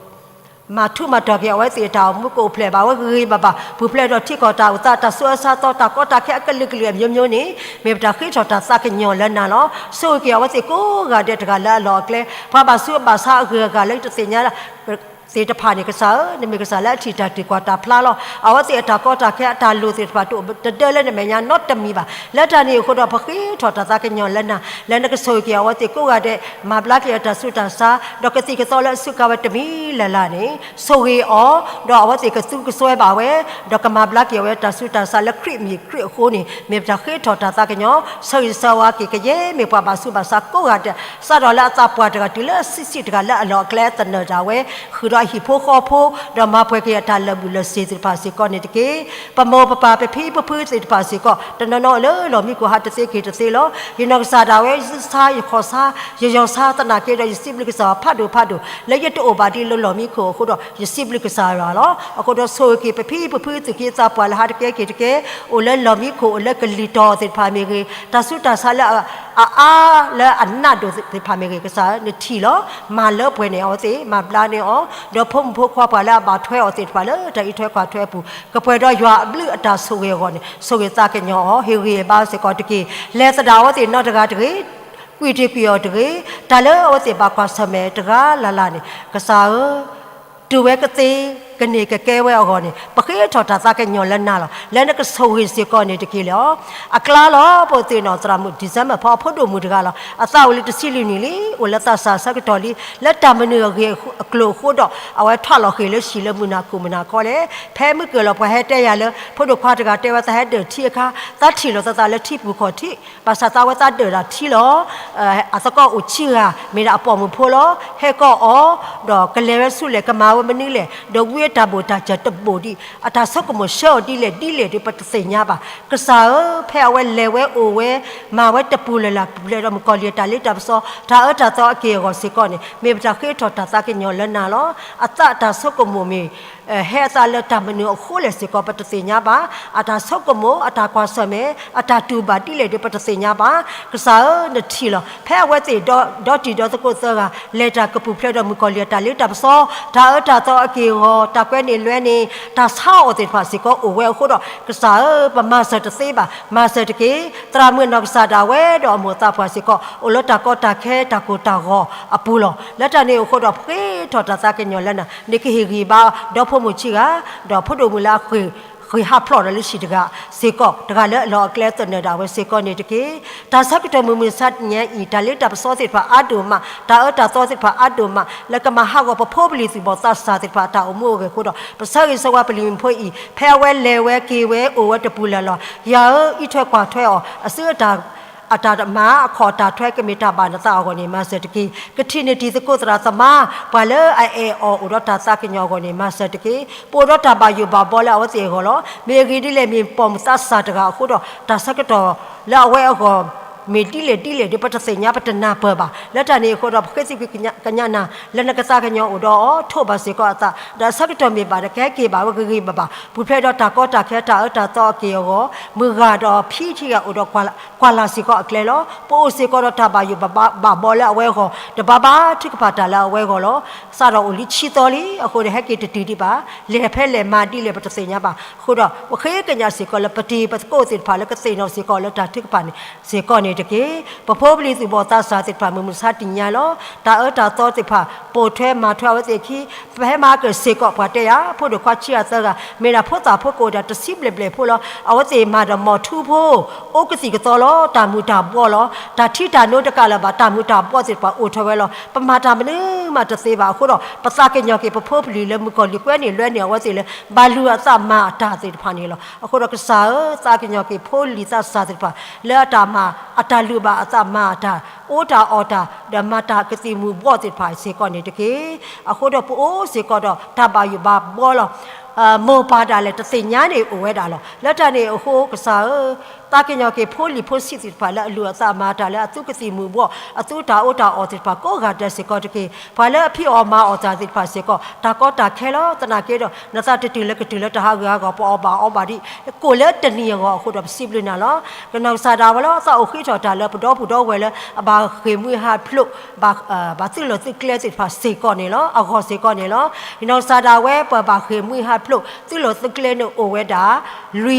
မၤထူးမၤတီၤက့ၤအဝဲသ့ၣ်အတၢ်အိၣ်မူ ကအိၣ်ဖျဲၣ်ဘၣ်ဝဲဂ့ၤဂ့ၤဘၣ်ဘၣ် ပူၤဖျဲးဒီးထံကီၢ်တၢ်အိၣ်သး တၢ်ဆူးအဆါသီ တၢ်ကီတၢ်ခဲအကလုာ်ကလုာ်အမျိုးမျိုးန့ၣ် မ့ၢ်ပတၢ်ဃ့ထီၣ်တၢ်သးကညီၤလၢနၤလီၤ. ဆိၣ်ဂ့ၤက့ၤအဝဲသ့ၣ်ကိးဂၤဒဲးတဂၤလၢအလီၢ်အကျဲ ပှၤဘၣ်ဆူးဘၣ်ဆါအဂုၤအဂၤလၢတသ့ၣ်ညါ သ့ၣ်တဖၣ်န့ၣ် ကစၢ်ဧၢ, နမ့ၢ်ကစၢ်လၢအထံၣ်တၢ်တုၤကွၢ်တၢ်ဖျါလီၤ. အဝဲသ့ၣ်အတၢ်ကီတၢ်ခဲအတၢ်လိၣ်သ့ၣ်တဖၣ် တအိၣ်တဒၢလၢနမဲာ်ညါနီတမံၤဘၣ်. လၢတၢ်န့ၣ်အဃိဒီး ပဃ့ထီၣ်တၢ်သးကညီၤလၢနၤ လၢနကဆိၣ်ဂ့ၤက့ၤအဝဲသ့ၣ်ကိးဂၤဒဲး မၤဘျါက့ၤအတၢ်ဆူးတၢ်ဆါ ဒီးကသံၣ်ကသီလၢအစူးကါဝဲတမံၤလၢ်လၢ်န့ၣ် ဆိၣ်ဂ့ၤအီၤ ဒီးအဝဲသ့ၣ်ကသူကစွဲဘၣ်ဝဲ ဒီးကမၤဘျါက့ၤအဝဲတၢ်ဆူးတၢ်ဆါလၢခရံာ်မံၤခရံာ်အဃိန့ၣ် မ့ၢ်ပတၢ်ဃ့ထီၣ်တၢ်သးကညီၤ ဆၢဂ့ၤဆၢဝါက့ၤ ကယဲၢ်မ့ၢ်ပှၤဘၣ်ဆူးဘၣ်ဆါကိးဂၤဒဲး စးထီၣ်လၢအသးပှၢ်တဂၤတုၤလၢအဆံးဆံးတဂၤလၢအလီၢ်အကျဲ သနၢၣ်ဒၣ်ဝဲ ဃုာ်ဒီးအဟံၣ်ဖိဃီဖိ ဒီးမၤပှဲၤက့ၤအတၢ်လၢာ်ဘူၣ်လၢာ်စ့ၤသ့ၣ်တဖၣ်စ့ၢ်ကီးန့ၣ်တက့ၢ်. ပမိၢ်ပပၢ်ပဖံပဖုသ့ၣ်တဖၣ်စ့ၢ်ကီး တနီၤနီၤအိၣ်လၢလီၢ်မံခိၣ်ဟးတသ့က့ၤတသ့လီၤ. ယနီၢ်ကစၢ်ဒၣ်ဝဲ ယဆါယခီၣ်ဆါ ယယီၢ်ဆါသနာ်က့ဒီး ယစံးဘျုးကစၢ်ယွၤဖးဒိၣ်ဖးဒိၣ် လၢယတအိၣ်ဘၣ်ဒ်လၢလီၢ်မံခိၣ်အဃိဒီး ယစံးဘျုးကစၢ်ယွၤလီၤ. အဃိဒီးဆိၣ်ဂ့ၤက့ၤပဖံပဖုသူၣ်က့သးပှၢ်လၢဟးတကဲက့ၤတကဲ အိၣ်လၢလီၢ်မံခိၣ် အိၣ်လၢကလံၤတီၤသ့ၣ်တဖၣ်မ့ၢ်ဂ့ၤ တၢ်ဆူးတၢ်ဆါလၢအအါလၢအနးဒိၣ်သ့ၣ်တဖၣ်မ့ၢ်ဂ့ၤ ကစၢ်နထံၣ်လီၤ. မၤလၢပှဲၤန့ၢ်အဝဲသ့ၣ် မၤဘျါန့ၢ်အီၤ ဒီးဖိမုၣ်ဖိခွါပှၤလၢအဘၣ်ထွဲအီၤသ့ၣ်တဖၣ်လၢတၢ်အံးထွဲကွၢ်ထွဲအပူၤ ကပှဲၤဒီးယွၤအဘျုးအတၢ်ဆိၣ်ဂ့ၤအဂီၢ်န့ၣ် ဆိၣ်ဂ့ၤသးကညီၤအီၤ ဟ့ၣ်ဂံၢ်ဟ့ၣ်ဘါစ့ၢ်ကီးတက့ၢ်. လဲၤသဒၣ်အဝဲသ့ၣ်နီတဂၤတဂ့ၤ, ကွံာ်တ့ၢ်ကွံာ်အီၤတဂ့ၤ, တၢ်လၢအဝဲသ့ၣ်ဘၣ်ကွၢ်ဆၢၣ်မဲာ်တဂၤလၢ်လၢ်န့ၣ် ကစၢ်ဧၢ တုၤဝဲကသ့ ကန့ၢ်ကကဲဝဲအဂီၢ်န့ၣ် ပဃ့ထီၣ်တၢ်သးကညီၤလၢနၤလီၤ. လၢနကဆိၣ်ဂ့ၤစ့ၢ်ကီးန့ၣ်တက့ၢ်လီၤ. အကျါလီၤ ပအိၣ်သ့ၣ်နီၣ်သရၣ်မုၣ် December ဖီအဖိဒိၣ်မုၣ်တဂၤလီၤ. အသးအိၣ်လံတဆံလွံၢ်နံၣ်လံ, အိၣ်လၢသးစၢ်ဆၢကတီၢ်လံ, လၢတၢ်မနုၤအဂ့ၢ်အကျိၤအဃိဒီး အဝဲထွးလီၤဃ့ၢ်လၢဟံၣ်လၢမုၢ်နၤခိၣ်မုၢ်နၤခီလဲၣ်. ဖဲမုၢ်ကၢၢ်လီၤပှၤဟဲတဲယၤလၢ ဖိဒိၣ်ခွါတဂၤတဲဝဲသးဟဲဒၢၣ်ထံအခါ သးထံၣ်လီၤသးသးလၢထံပူၤခီၣ်ထံး, ဘၣ်ဆၣ်သးဝဲသးဒၢၣ်တၢ်ထံလီၤ. အသကိးအိၣ်ဆံဂၤ မ့ၢ်ဒၣ်အပိာ်မုၣ်ဖိလီၤ. ဟဲကိးအီၤ ဒီးကလဲၤဝဲဆူလဲၣ် ကမၤဝဲမနုၤလဲၣ်, ဒီးဝံအတၢ်ဘိၣ်တၢ်စၢၤတဘိၣ်ဒံး, အတၢ်ဆိကမိၣ်ဆှၢအီၤဒ်လဲၣ်ဒ်လဲၣ်ဒီး ပတသ့ၣ်ညါဘၣ်. ကစၢ်ဧၢ, ဖဲအဝဲလဲၤဝဲအိၣ်ဝဲ မၤဝဲတပူၤလၢ်လၢ် ပူၤဖျဲးဒီးမုၣ်ကီၤလံၢ်အတၢ်လ့တၢ်ပစီ တၢ်အၢတၢ်သီအက့ၢ်အဂီၤစ့ၢ်ကီးန့ၣ် မ့ၢ်ပတၢ်ဃ့ထီၣ်တၢ်သးကညီၤလၢနၤလီၤ. အသးအတၢ်ဆိကမိၣ်မ့ၢ် ဟဲအသးလၢတၢ်မနုၤအဃိလဲၣ်စ့ၢ်ကီး ပတသ့ၣ်ညါဘၣ်. အတၢ်ဆိကမိၣ် အတၢ်ကွၢ်ဆၢၣ်မဲာ် အတၢ်တူၢ်ဘၣ်ဒ်လဲၣ်ဒီး ပတသ့ၣ်ညါဘၣ်. ကစၢ်ဧၢ, နထံၣ်လီၤ. ဖဲအဝဲသ့ၣ်ဒီတံၤဒီသကိးသၢဂၤ လဲၤတၢ်ကပူၤဖျဲးဒီးမုၣ်ကီၤလံၢ်အတၢ်လ့တၢ်ပစီ တၢ်အၢတၢ်သီအက့ၢ်အဂီၤ တၢ်ကွဲန့ၢ်လွဲန့ၢ် တၢ်ဆါအီၤသ့ၣ်တဖၣ်စ့ၢ်ကီးအိၣ်ဝဲအဃိဒီး ကစၢ်ဧၢ, ပမၤစၢၤတသ့ဘၣ်, မၤစၢၤတက့ၢ်. သရၣ်မုၣ်အနီၢ်ကစၢ်ဒၣ်ဝဲဒီးအမိၢ်အသးပှၢ်စ့ၢ်ကီး အိၣ်လၢတၢ်ကီတၢ်ခဲတၢ်ကိၢ်တၢ်ဂီၤအပူၤလီၤ. လၢတၢ်န့ၣ်အဃိဒီး ပဃ့ထီၣ်တၢ်သးကညီၤလၢနၤ, နကဟ့ၣ်ဂံၢ်ဘါဒီဖိမုၣ်ဆံဂၤ ဒီးဖိဒိၣ်မုၣ်လၢအဃ့ၢ် ဃ့ၢ်ဟးဖျိးဒီးလၢဟံၣ်တဂၤစ့ၢ်ကီး တဂၤလၢအလီၢ်အကျဲသနၢၣ်ဒၣ်ဝဲစ့ၢ်ကီးန့ၣ်တက့ၢ်. တၢ်ဆၢကတီၢ်မုၢ်မုၢ်ဆါတနံၤအံၤ တၢ်လ့တၢ်ပစီသ့ၣ်တဖၣ်အါဒိၣ်မး, တၢ်အၢတၢ်သီသ့ၣ်တဖၣ်အါဒိၣ်မး လၢကမၤဟးဂီၤပဖိပလံၤသူၣ်ဘီၣ်သးစၢ်သ့ၣ်တဖၣ်အတၢ်အိၣ်မူအဂ့ၢ်အဃိဒီး ပဆၢဂ့ၤဆၢဝါပလံၤမုၣ်ဖိအံၤ ဖဲအဝဲလဲၤဝဲက့ၤဝဲအိၣ်ဝဲတပူၤလၢ်လီၤ. ယွၤဧၢ, အံးထွဲကွၢ်ထွဲအီၤ အစုအတၢ် အတၢ်မၤအခီၣ်တၢ်ထွဲကမ့ၢ်တၢ်ဘၣ်နသးအဂီၢ်န့ၣ် မၤစၢၤတက့ၢ်. ကထံၣ်န့ၢ်တံၤသကိးသရၣ်သမါ ပှၤလၢအအဲၣ်အီၤအိၣ်ဒီးတၢ်သးကညီၤအဂီၢ်န့ၣ် မၤစၢၤတက့ၢ်. ပအိၣ်ဒီးတၢ်ဘၣ်ယိၣ်ဘၣ်ဘီလၢအဝဲသ့ၣ်အဂီၢ်လီၤ. မ့ၢ်အဂ့ၢ်ဒ်လဲၣ် မ့ၢ်ပိာ်မုၣ်သးစၢ်တဂၤအဃိဒီး တၢ်ဆၢကတီၢ်လၢအဝဲအဂီၢ် မ့ၢ်ဒ်လဲၣ်ဒ်လဲၣ်ဒီး ပတသ့ၣ်ညါပတနၢ်ပၢၢ်ဘၣ်. လၢတၢ်န့ၣ်အဃိဒီး ပဃ့သကွံာ်ကညးနၤ လၢနကသးကညီၤအိၣ်ဒီးအီၤ ထိးဘၣ်စ့ၢ်ကီးအသး ဒီးအဆၢကတီၢ်မ့ၢ်ဘၣ်ဒီး ကဟဲက့ၤဘၣ်ဝဲဂ့ၤဂ့ၤဘၣ်ဘၣ် ပူၤဖျဲးဒီးတၢ်ကီတၢ်ခဲတၢ်အၢတၢ်သီအက့ၢ်အဂီၢ် မုၢ်ဂၤဒီးဖံထံဂၤအိၣ်ဒီးကွၢ်လၢ်စ့ၢ်ကီးအကျဲလီၤ. ပအိၣ်စ့ၢ်ကီးဒီးတၢ်ဘၣ်ယိၣ်ဘၣ်ဘီလၢအဝဲအဂီၢ် တဘၣ်ဘၣ်ထုကဖၣ်တၢ်လၢအဝဲအဂီၢ်လီၤ. စးထီၣ်အိၣ်လံဆံသီလံ အဃိဒီးဟဲက့ၤတတုၤဒံးဘၣ် လဲၤဖဲလဲၣ်မၤဒ်လဲၣ်ပတသ့ၣ်ညါဘၣ်. အဃိဒီး ပဃ့ကညးစ့ၢ်ကီးလၢပတံၤပသကိးသ့ၣ်တဖၣ်လၢကသ့ၣ်နီၣ်စ့ၢ်ကီးလၢတၢ်ထုကဖၣ်န့ၣ် စ့ၢ်ကီးန့ၣ်တက့ၢ်. ပဖိပလံၤသူၣ်ဘီၣ်သးစၢ်သ့ၣ်တဖၣ် မုၢ်မဆါတနံၤညါလီၤ. တၢ်အၢတၢ်သီသ့ၣ်တဖၣ် ပိာ်ထွဲမၤထွဲအဝဲသ့ၣ်အခံ ပဟဲမၤက့ၤစ့ၢ်ကီး ပှၤတဲယၤ ဖိဒိၣ်ခွါဆံဂၤသၢဂၤ မ့ၢ်ဒၣ်ဖိသၣ်ဖိကအိၣ်ဒၣ်တဆံဘျဲၣ်ဘျဲၣ်ဖိလီၤ. အဝဲသ့ၣ်မၤဒီးမီၢ်ထူဖိ အိၣ်ကသံၣ်ကသီလီၤ. တၢ်မူၤတၢ်ဘှီးလီၤ. တၢ်ထံတၢ်နိတကးလၢၤဘၣ် တၢ်မူၤတၢ်ဘှီးသ့ၣ်တဖၣ်အိၣ်ထီၣ်ဝဲလီၤ. ပမၤတၢ်မနုၤမးတသ့ဘၣ်အဃိဒီး ပသးကညီၤက့ၤပဖိပလံၤလၢမုၣ်ကီၤလံၢ်ကွဲန့ၢ်လွဲန့ၢ်အဝဲသ့ၣ်လၢ ဘၣ်လုၢ်အသးမၤအတၢ်သ့ၣ်တဖၣ်န့ၣ်လီၤ. အဃိဒီးကစၢ်ဧၢ, သးကညီၤက့ၤဖိလံၤသးစၢ်သ့ၣ်တဖၣ် လၢအတၢ်မၤ အတၢ်လုၢ်ဘၣ်အသးမၤအတၢ် အိၣ်တၢ်အီၣ်တၢ် ဒီးမၤတၢ်ကသံၣ်မူၤဘှီးသ့ၣ်တဖၣ်စ့ၢ်ကီးန့ၣ်တက့ၢ်. အဃိဒီးပအိၣ်စ့ၢ်ကီးဒီးတၢ်ဘၣ်ယိၣ်ဘၣ်ဘီလီၤ. မိၢ်ပၢ်ဒၣ်လဲာ်တသ့ၣ်ညါန့ၣ်အိၣ်ဝဲဒၣ်လီၤ. လၢတၢ်န့ၣ်အဃိကစၢ်ဧၢ, သးကညီၤက့ၤဖိလံၤဖိဆံးသ့ၣ်တဖၣ်လၢအလုၢ်အသးမၤတၢ်လၢအသူကသံၣ်မူၤဘှီး အသူတၢ်အိၣ်တၢ်အီၣ်သ့ၣ်တဖၣ်ကိးဂၤဒဲးစ့ၢ်ကီးတက့ၢ်. ပှၤလၢအဖံးအီၣ်မၤအီၣ်တၢ်သ့ၣ်တဖၣ်စ့ၢ်ကီး တၢ်ကီတၢ်ခဲလီၤ. သနာ်က့ဒီး နသးတတုၤလၢကတုၤလၢတၢ်ဟးဂူာ်ဟးဂီၤ ပအီၣ်ဘၣ်အီဘၣ်ဒံး ကိၣ်လၢတနံၤအဂီၢ်အဃိဒီး ပစံးဘျုးနၤလီၤ. ကနီၢ်ကစၢ်ဒၣ်ဝဲလီၤ. သးအိၣ်ဃ့ထီၣ်တၢ်လၢပဒီပုၢ်ဒီဝဲၢ်လၢ အဘၣ်ဃ့ၢ်မှံဟးဖျိး ဘၣ်သုးလီၢ်သုးကျဲသ့ၣ်တဖၣ်စ့ၢ်ကီးန့ၣ်လီၤ. အဂီၢ်စ့ၢ်ကီးန့ၣ်လီၤ. ကနီၢ်ကစၢ်ဒၣ်ဝဲ ပဘၣ်ဃ့ၢ်မှံဟးဖျိး သုးလီၢ်သုးကျဲန့ၣ်အိၣ်ဝဲဒၣ် လွံၢ်ဘျီ,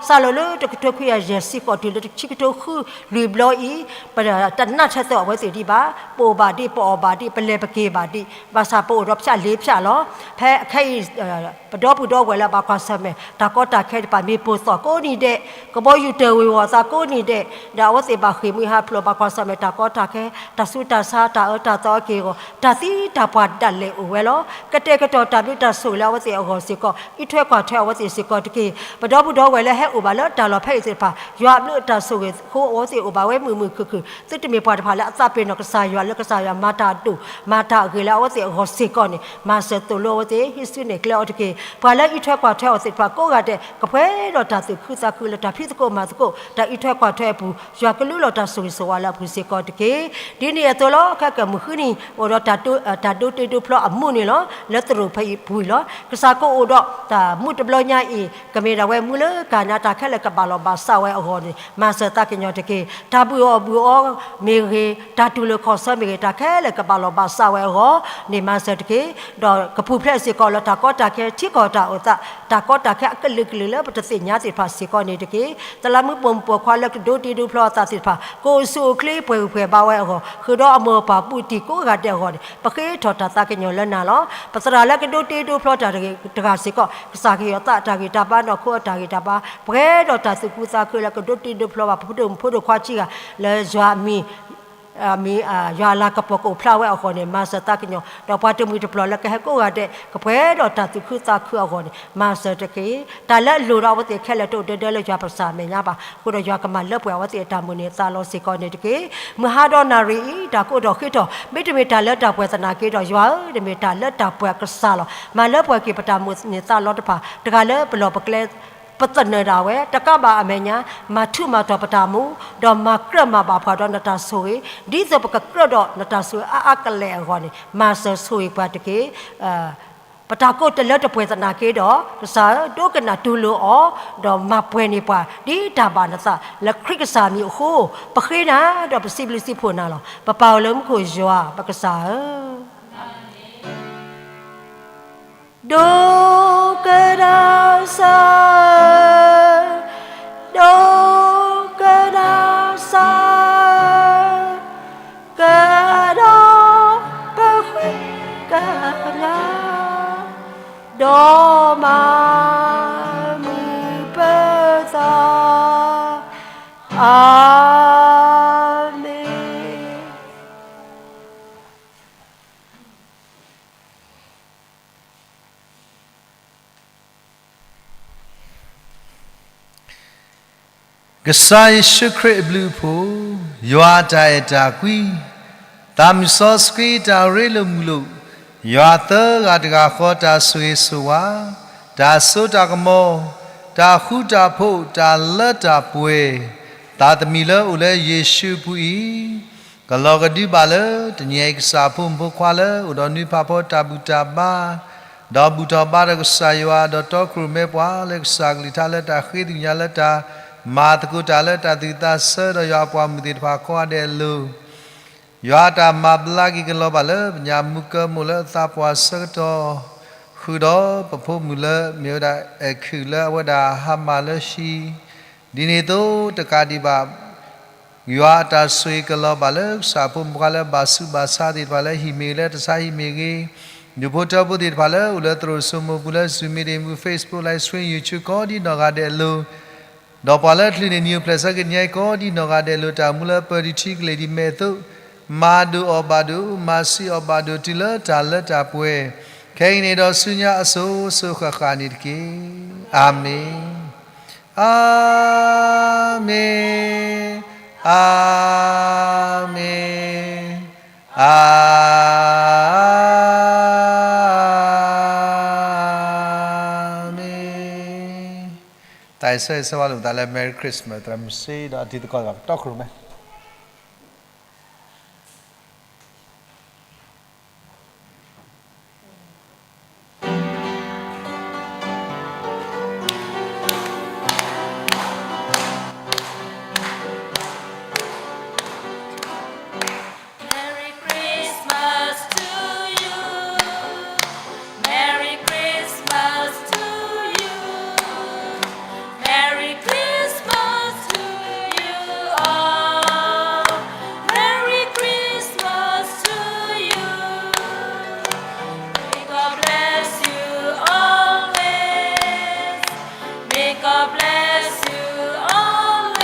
စးလီၤလၢတကထိခွံကယၤယဲၢ်ဆံဃိးတုၤလၢတဆံကထိဃု လွံၢ်ဘျီအံၤ ပတနၢ်ထဲသိးအဝဲသ့ၣ်ဒံးဘၣ်. ပအိၣ်ဘၣ်ဒံး ပအီၣ်ဘၣ်ဒံး ပလဲၤပက့ၤဘၣ်ဒံး ဘၣ်ဆၣ်ပအိၣ်ဒီးဖၠၣ်လ့ဖၠၣ်လီၤ. ဖဲခဲအံၤ ပဒီပုၢ်ဒီဝဲၢ်လၢအဘၣ်ကွၢ်ဆၢၣ်မဲာ် တၢ်ကီတၢ်ခဲတဖၣ် မ့ၢ်ပိာ်သီၣ်ကိးနံၤဒဲး, ကဘီယူၤတၢၢ်ဝ့ၤဝီၤအသးကိးနံၤဒဲး, ဒီးအဝဲသ့ၣ်ဘၣ်ဃ့ၢ်မှံဟးဖျိး ဘၣ်ကွၢ်ဆၢၣ်မဲာ်တၢ်ကီတၢ်ခဲ, တၢ်ဆူးတၢ်ဆါ, တၢ်အၢတၢ်သီအက့ၢ်အဂီၤ, တၢ်သံတၢ်ပှၢ်ဒၣ်လဲာ်အိၣ်ဝဲလီၤ. ကတဲာ်ကတီၤတၢ်ဘျုးတၢ်ဆိၣ်ဂ့ၤလၢအဝဲသ့ၣ်အဂီၢ်စ့ၢ်ကီး, အံးထွဲကွၢ်ထွဲအဝဲသ့ၣ်စ့ၢ်ကီးတက့ၢ်. ပဒီပုၢ်ဒီဝဲၢ်လၢဟဲအိၣ်ဘၣ်လၢတၢ်လီၢ်ဖဲအံၤသ့ၣ်တဖၣ်, ယွၤအဘျုးအတၢ်ဆိၣ်ဂ့ၤအဃိ အဝဲသ့ၣ်အိၣ်ဘၣ်ဝဲမုာ်မုာ်ခုၣ်ခုၣ်, သုတမ့ၢ်ပှၤတဖၣ်လၢအသးပ့ၤနီၣ်ကစၢ်ယွၤလၢကစၢ်ယွၤမၤတၢ်ဒိၣ် မၤတၢ်အဂ့ၤလၢအဝဲသ့ၣ်အဂီၢ်စ့ၢ်ကီးန့ၣ် မၤစၢၤသိၣ်လိအဝဲသ့ၣ် ဟံးစုနဲၣ်ကျဲအီၤတက့ၢ်. ပှၤလၢအံးထွဲကွၢ်ထွဲအီၤသ့ၣ်တဖၣ်ကိးဂၤဒဲး ကပှဲၤဒီးတၢ်သူၣ်ခုသးခုလၢတၢ်ဖံးသကိးမၤသကိး တၢ်အံးထွဲကွၢ်ထွဲအပူၤ, ယွၤကလူလီၤတၢ်ဆိၣ်ဂ့ၤဆိၣ်ဝါလၢအပူၤစ့ၢ်ကီးတက့ၢ်. ဒ်န့ၣ်အသိးလီၤ. ခဲကမုၢ်ဃုနံၤ အိၣ်ဒီးတၢ်ဒိတ့ဒိဖျီအမူးန့ၣ်လီၤ. လၢသရိာ်ဖဲအံၤပူၤအံၤလီၤ. ကစၢ်ကအိၣ်ဒီးတၢ်မူးတဘျီညါအံၤ ကမ့ၢ်ဒၣ်ဝဲမူးလၢကၤညါ တၢ်ခဲလၢာ်ကဘၣ်လီၤဘၣ်စး ဝဲအဂီၢ်န့ၣ် မၤစၢၤသးကညီၤတက့ၢ်. တၢ်ဘုၣ်အီၣ်ဘုၣ်အီမ့ၢ်ဂ့ၤ, တၢ်တူၢ်လိာ်ခီၣ်ဆၢမ့ၢ်ဂ့ၤ, တၢ်ခဲလၢာ်ကဘၣ်လီၤဘၣ်စးဝဲအဂီၢ်န့ၣ် မၤစၢၤတက့ၢ်. ဒီးကပူၤဖျဲးစ့ၢ်ကီးလၢတၢ်ကီတၢ်ခဲ ထံကီၢ်တၢ်အိၣ်သး, တၢ်ကီတၢ်ခဲအကလုာ်ကလုာ်လၢပတသ့ၣ်ညါသ့ၣ်တဖၣ်စ့ၢ်ကီးန့ၣ်တက့ၢ်. သရၣ်မုၣ်ပိာ်မုၣ်ပိာ်ခွါလၢကဒိးတ့ဒိးဖျီအသးသ့ၣ်တဖၣ် ကအိၣ်ဆူၣ်အိၣ်ချ့ပှဲၤဂံၢ်ပှဲၤဘါဝဲအဂီၢ်, ဃုာ်ဒီးအမိၢ်အပၢ်ပူၤတံၤကိးဂၤဒဲးအဂီၢ်န့ၣ် ပဃ့ထီၣ်တၢ်သးကညီၤလၢနၤလီၤ. ပသရၣ်လၢကဒိးတ့ဒိးဖျီတၢ်တဂၤစ့ၢ်ကီး ကစၢ်ကဟ့ၣ်အီၤသးတၢ်ဂံၢ်တၢ်ဘါ နီၢ်ခိအတၢ်ဂံၢ်တၢ်ဘါ ပှဲၤဒီးတၢ်သူၣ်ခုသးခုလၢကဒိးတ့ဒိးဖျီဘၣ် ပဖိဒိၣ်မုၣ်ဖိဒိၣ်ခွါဆံးဂၤ လၢယွၤအမံၤ မ့ၢ်ယွၤအလၤကပီၤကအိၣ်ဖျါဝဲအဂီၢ်န့ၣ် မၤစၢၤသးကညီၤ, ဒီးပှၤတမှံၤတပျီၤလၢကဟဲကိးဂၤဒဲး ကပှဲၤဒီးတၢ်သူၣ်ခုသးခုအဂီၢ်န့ၣ် မၤစၢၤတက့ၢ်. တၢ်လၢအလိၣ်ဒီးအဝဲသ့ၣ်ခဲလၢာ်တအိၣ်ဒၢဒၢလၢယွၤပကစၢ်အမဲာ်ညါဘၣ်. အဃိဒီးယွၤကမၤလၢပှဲၤအဝဲသ့ၣ်အတၢ်မိၣ်န့ၢ်သးလီၤစ့ၢ်ကီးန့ၣ်တက့ၢ်. မုၢ်ဟါဒီးနၣ်ရံၣ်အံၤ တၢ်ကအိးထီၣ်ဃ့ထီၣ် မ့တမ့ၢ်တၢ်လၢတၢ်ပှဲၤသနာ်က့ဒီး ယွၤဧၢ, တမ့ၢ်တၢ်လၢတၢ်ပှဲၤအကစၢ်လီၤ. မၤလၢပှဲၤက့ၤပတၢ်မိၣ်န့ၢ်သးလီတဖၣ် တဂၤလၢပလီၢ်ပကျဲ ပသနၢၣ်ဒၣ်ဝဲ တကးဘၣ်အမဲာ်ညါ မၤထူးမၤတီၤပတၢ်မူ, ဒီးမၤကြၢးမၤဘၣ်ပှၤဒီးနတၢ်ဆိၣ်ဂ့ၤ, ဒ်သိးပကကြၢးဒီးနတၢ်ဆိၣ်ဂ့ၤအါအါကလဲာ်အဂီၢ်န့ၣ် မၤစၢၤဆိၣ်ဂ့ၤပှၤတက့ၢ်. ပတၢ်ကိးတလၢတပှဲၤသနာ်က့ဒီး ကစၢ်ဧၢ, ဒိကနၣ်တူၢ်လိာ်အီၤ, ဒီးမၤပှဲၤန့ၢ်ပှၤ ဒ်တၢ်ဘၣ်နသး လၢခရံာ်ကစၢ်မံၤအဃိ, ပဃ့နၤဒီးပစံးဘျုးစံးဖှိၣ်နၤလီၤ. ပပၢ်အိၣ်လၢမူခိၣ်ယွၤ ပကစၢ်ဧၢ ဒိကနၣ်စၢ်, ဒိကနၣ်စၢ်, ကဒီးပဃ့ကညး, ဒီးမၤမုာ်ပသး, အၤမ့ၣ်. ကစၢ်ယ့ၣ်ၡူးခရံာ်အဘျုးအဖှိၣ်, ယွၤအတၢ်အဲၣ်တၢ်ကွံ, သးမုၢ်စီဆှံတၢ်ရ့လိာ်မုာ်လိာ်, ယွၤသၢဂၤတဂၤဃီတၢ်ဆိၣ်ဂ့ၤဆိၣ်ဝါ, တၢ်စိတၢ်ကမီၤ, တၢ်ဃူတၢ်ဖိး, တၢ်လၢတၢ်ပှဲၤ, သးသမံၤလၢအိၣ်လၢယ့ၣ်ၡူးအပူၤအံၤ ကလီၤကဒုဘၣ်လၢ တနံၤအံၤကစၢ်ဖိမုၣ်ဖိခွါလၢအိၣ်ဒီးနွံဖးဖီတၢ်ဘူၣ်တၢ်ဘါ, ဒီးဘူၣ်ထီၣ်ဘါထီၣ်ကစၢ်ယွၤ ဒီးတီခိၣ်ရိၣ်မဲပှၤလၢကစၢ်ကလုၢ်ကထါလၢတၢ်ဃ့သ့ၣ်ညါလၢတၢ် မၤသကိးတၢ်လၢတၢ်သူၣ်ဝံၣ်သးဆၢဒီးယွၤအပှၤမုၣ်သ့ၣ်တဖၣ်ကိးဂၤဒဲးအလိၤ ယွၤအတၢ်မၤဘျါက့ၤကလီၤဘၣ်လၢပညၣ်မူကၢမိၢ်လၢအသးပှၢ်ဆၢကတီၢ်, ဃုာ်ဒီးပဖိမုၣ်လၢမ့ၢ်ဝဲဒၣ်အဲၣ်ခုၣ်လၢအဝဲဒၣ်ဟါမၢ်လၢဟံၣ်, ဒ်န့ၣ်အသိးတကးဒံးဘၣ် ယွၤအတၢ်ဆိၣ်ဂ့ၤကလီၤဘၣ်လၢကစၢ်ဖိမုၣ်ဖိခွါလၢဘၣ်ဆူးဘၣ်ဆါသ့ၣ်တဖၣ်လၢဟံၣ်မ့ၢ်ဂ့ၤလၢတၢ်ဆါဟံၣ်မ့ၢ်ဂ့ၤ, ဒူၣ်ဖိထၢဖိသ့ၣ်တဖၣ်လၢအိၣ်လၢသရိာ်စိမိၤပူၤလၢ Zoom meeting ပူၤ Facebook live stream YouTube ကိးဒ်နီၢ်ဂၤဒဲးအလိၤ ဒီးပှၤလၢအချုးန့ၢ်နံၤအိၣ်ဖျဲၣ်ဆၢက့ၤတနံၤအံၤကိးဒ်နီၢ်ဂၤဒဲးအလိၤ တၢ်မူလၢပၢၤဒုးထံကလ့ၢ်ဒ်မဲာ်အသိး, မၤဒိၣ်အီၣ်ဘၣ်ဒိၣ်, မၤဆံးအီၣ်ဘၣ်ဒိၣ်တုၤလၢတၢ်လၢတၢ်ပှဲၤ, ခဲအံၤန့ၣ်ဒီးဆူညါအစိၤစိၤဃၣ်ဃၣ်န့ၣ်တက့ၢ်. အၤမ့ၣ်, အၤမ့ၣ်, အၤမ့ၣ်, အၤမ့ၣ်. တၢ်အံၤဆၢဂ့ၤဆၢဝါလိာ်ပသးလၢ Merry Christmas သရၣ်မုၣ်စ့ဒီးအတံၤသကိးတဖၣ် ပတီၢ်ခိၣ်ရိၣ်မဲ. Merry Christmas to you. Merry Christmas to you. Merry Christmas to you all. Merry Christmas to you. May God bless you always. May God bless you always.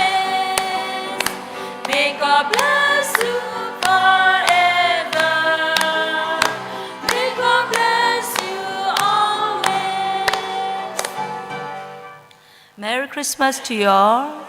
May God bless you forever. May God bless you always. Merry Christmas to you all.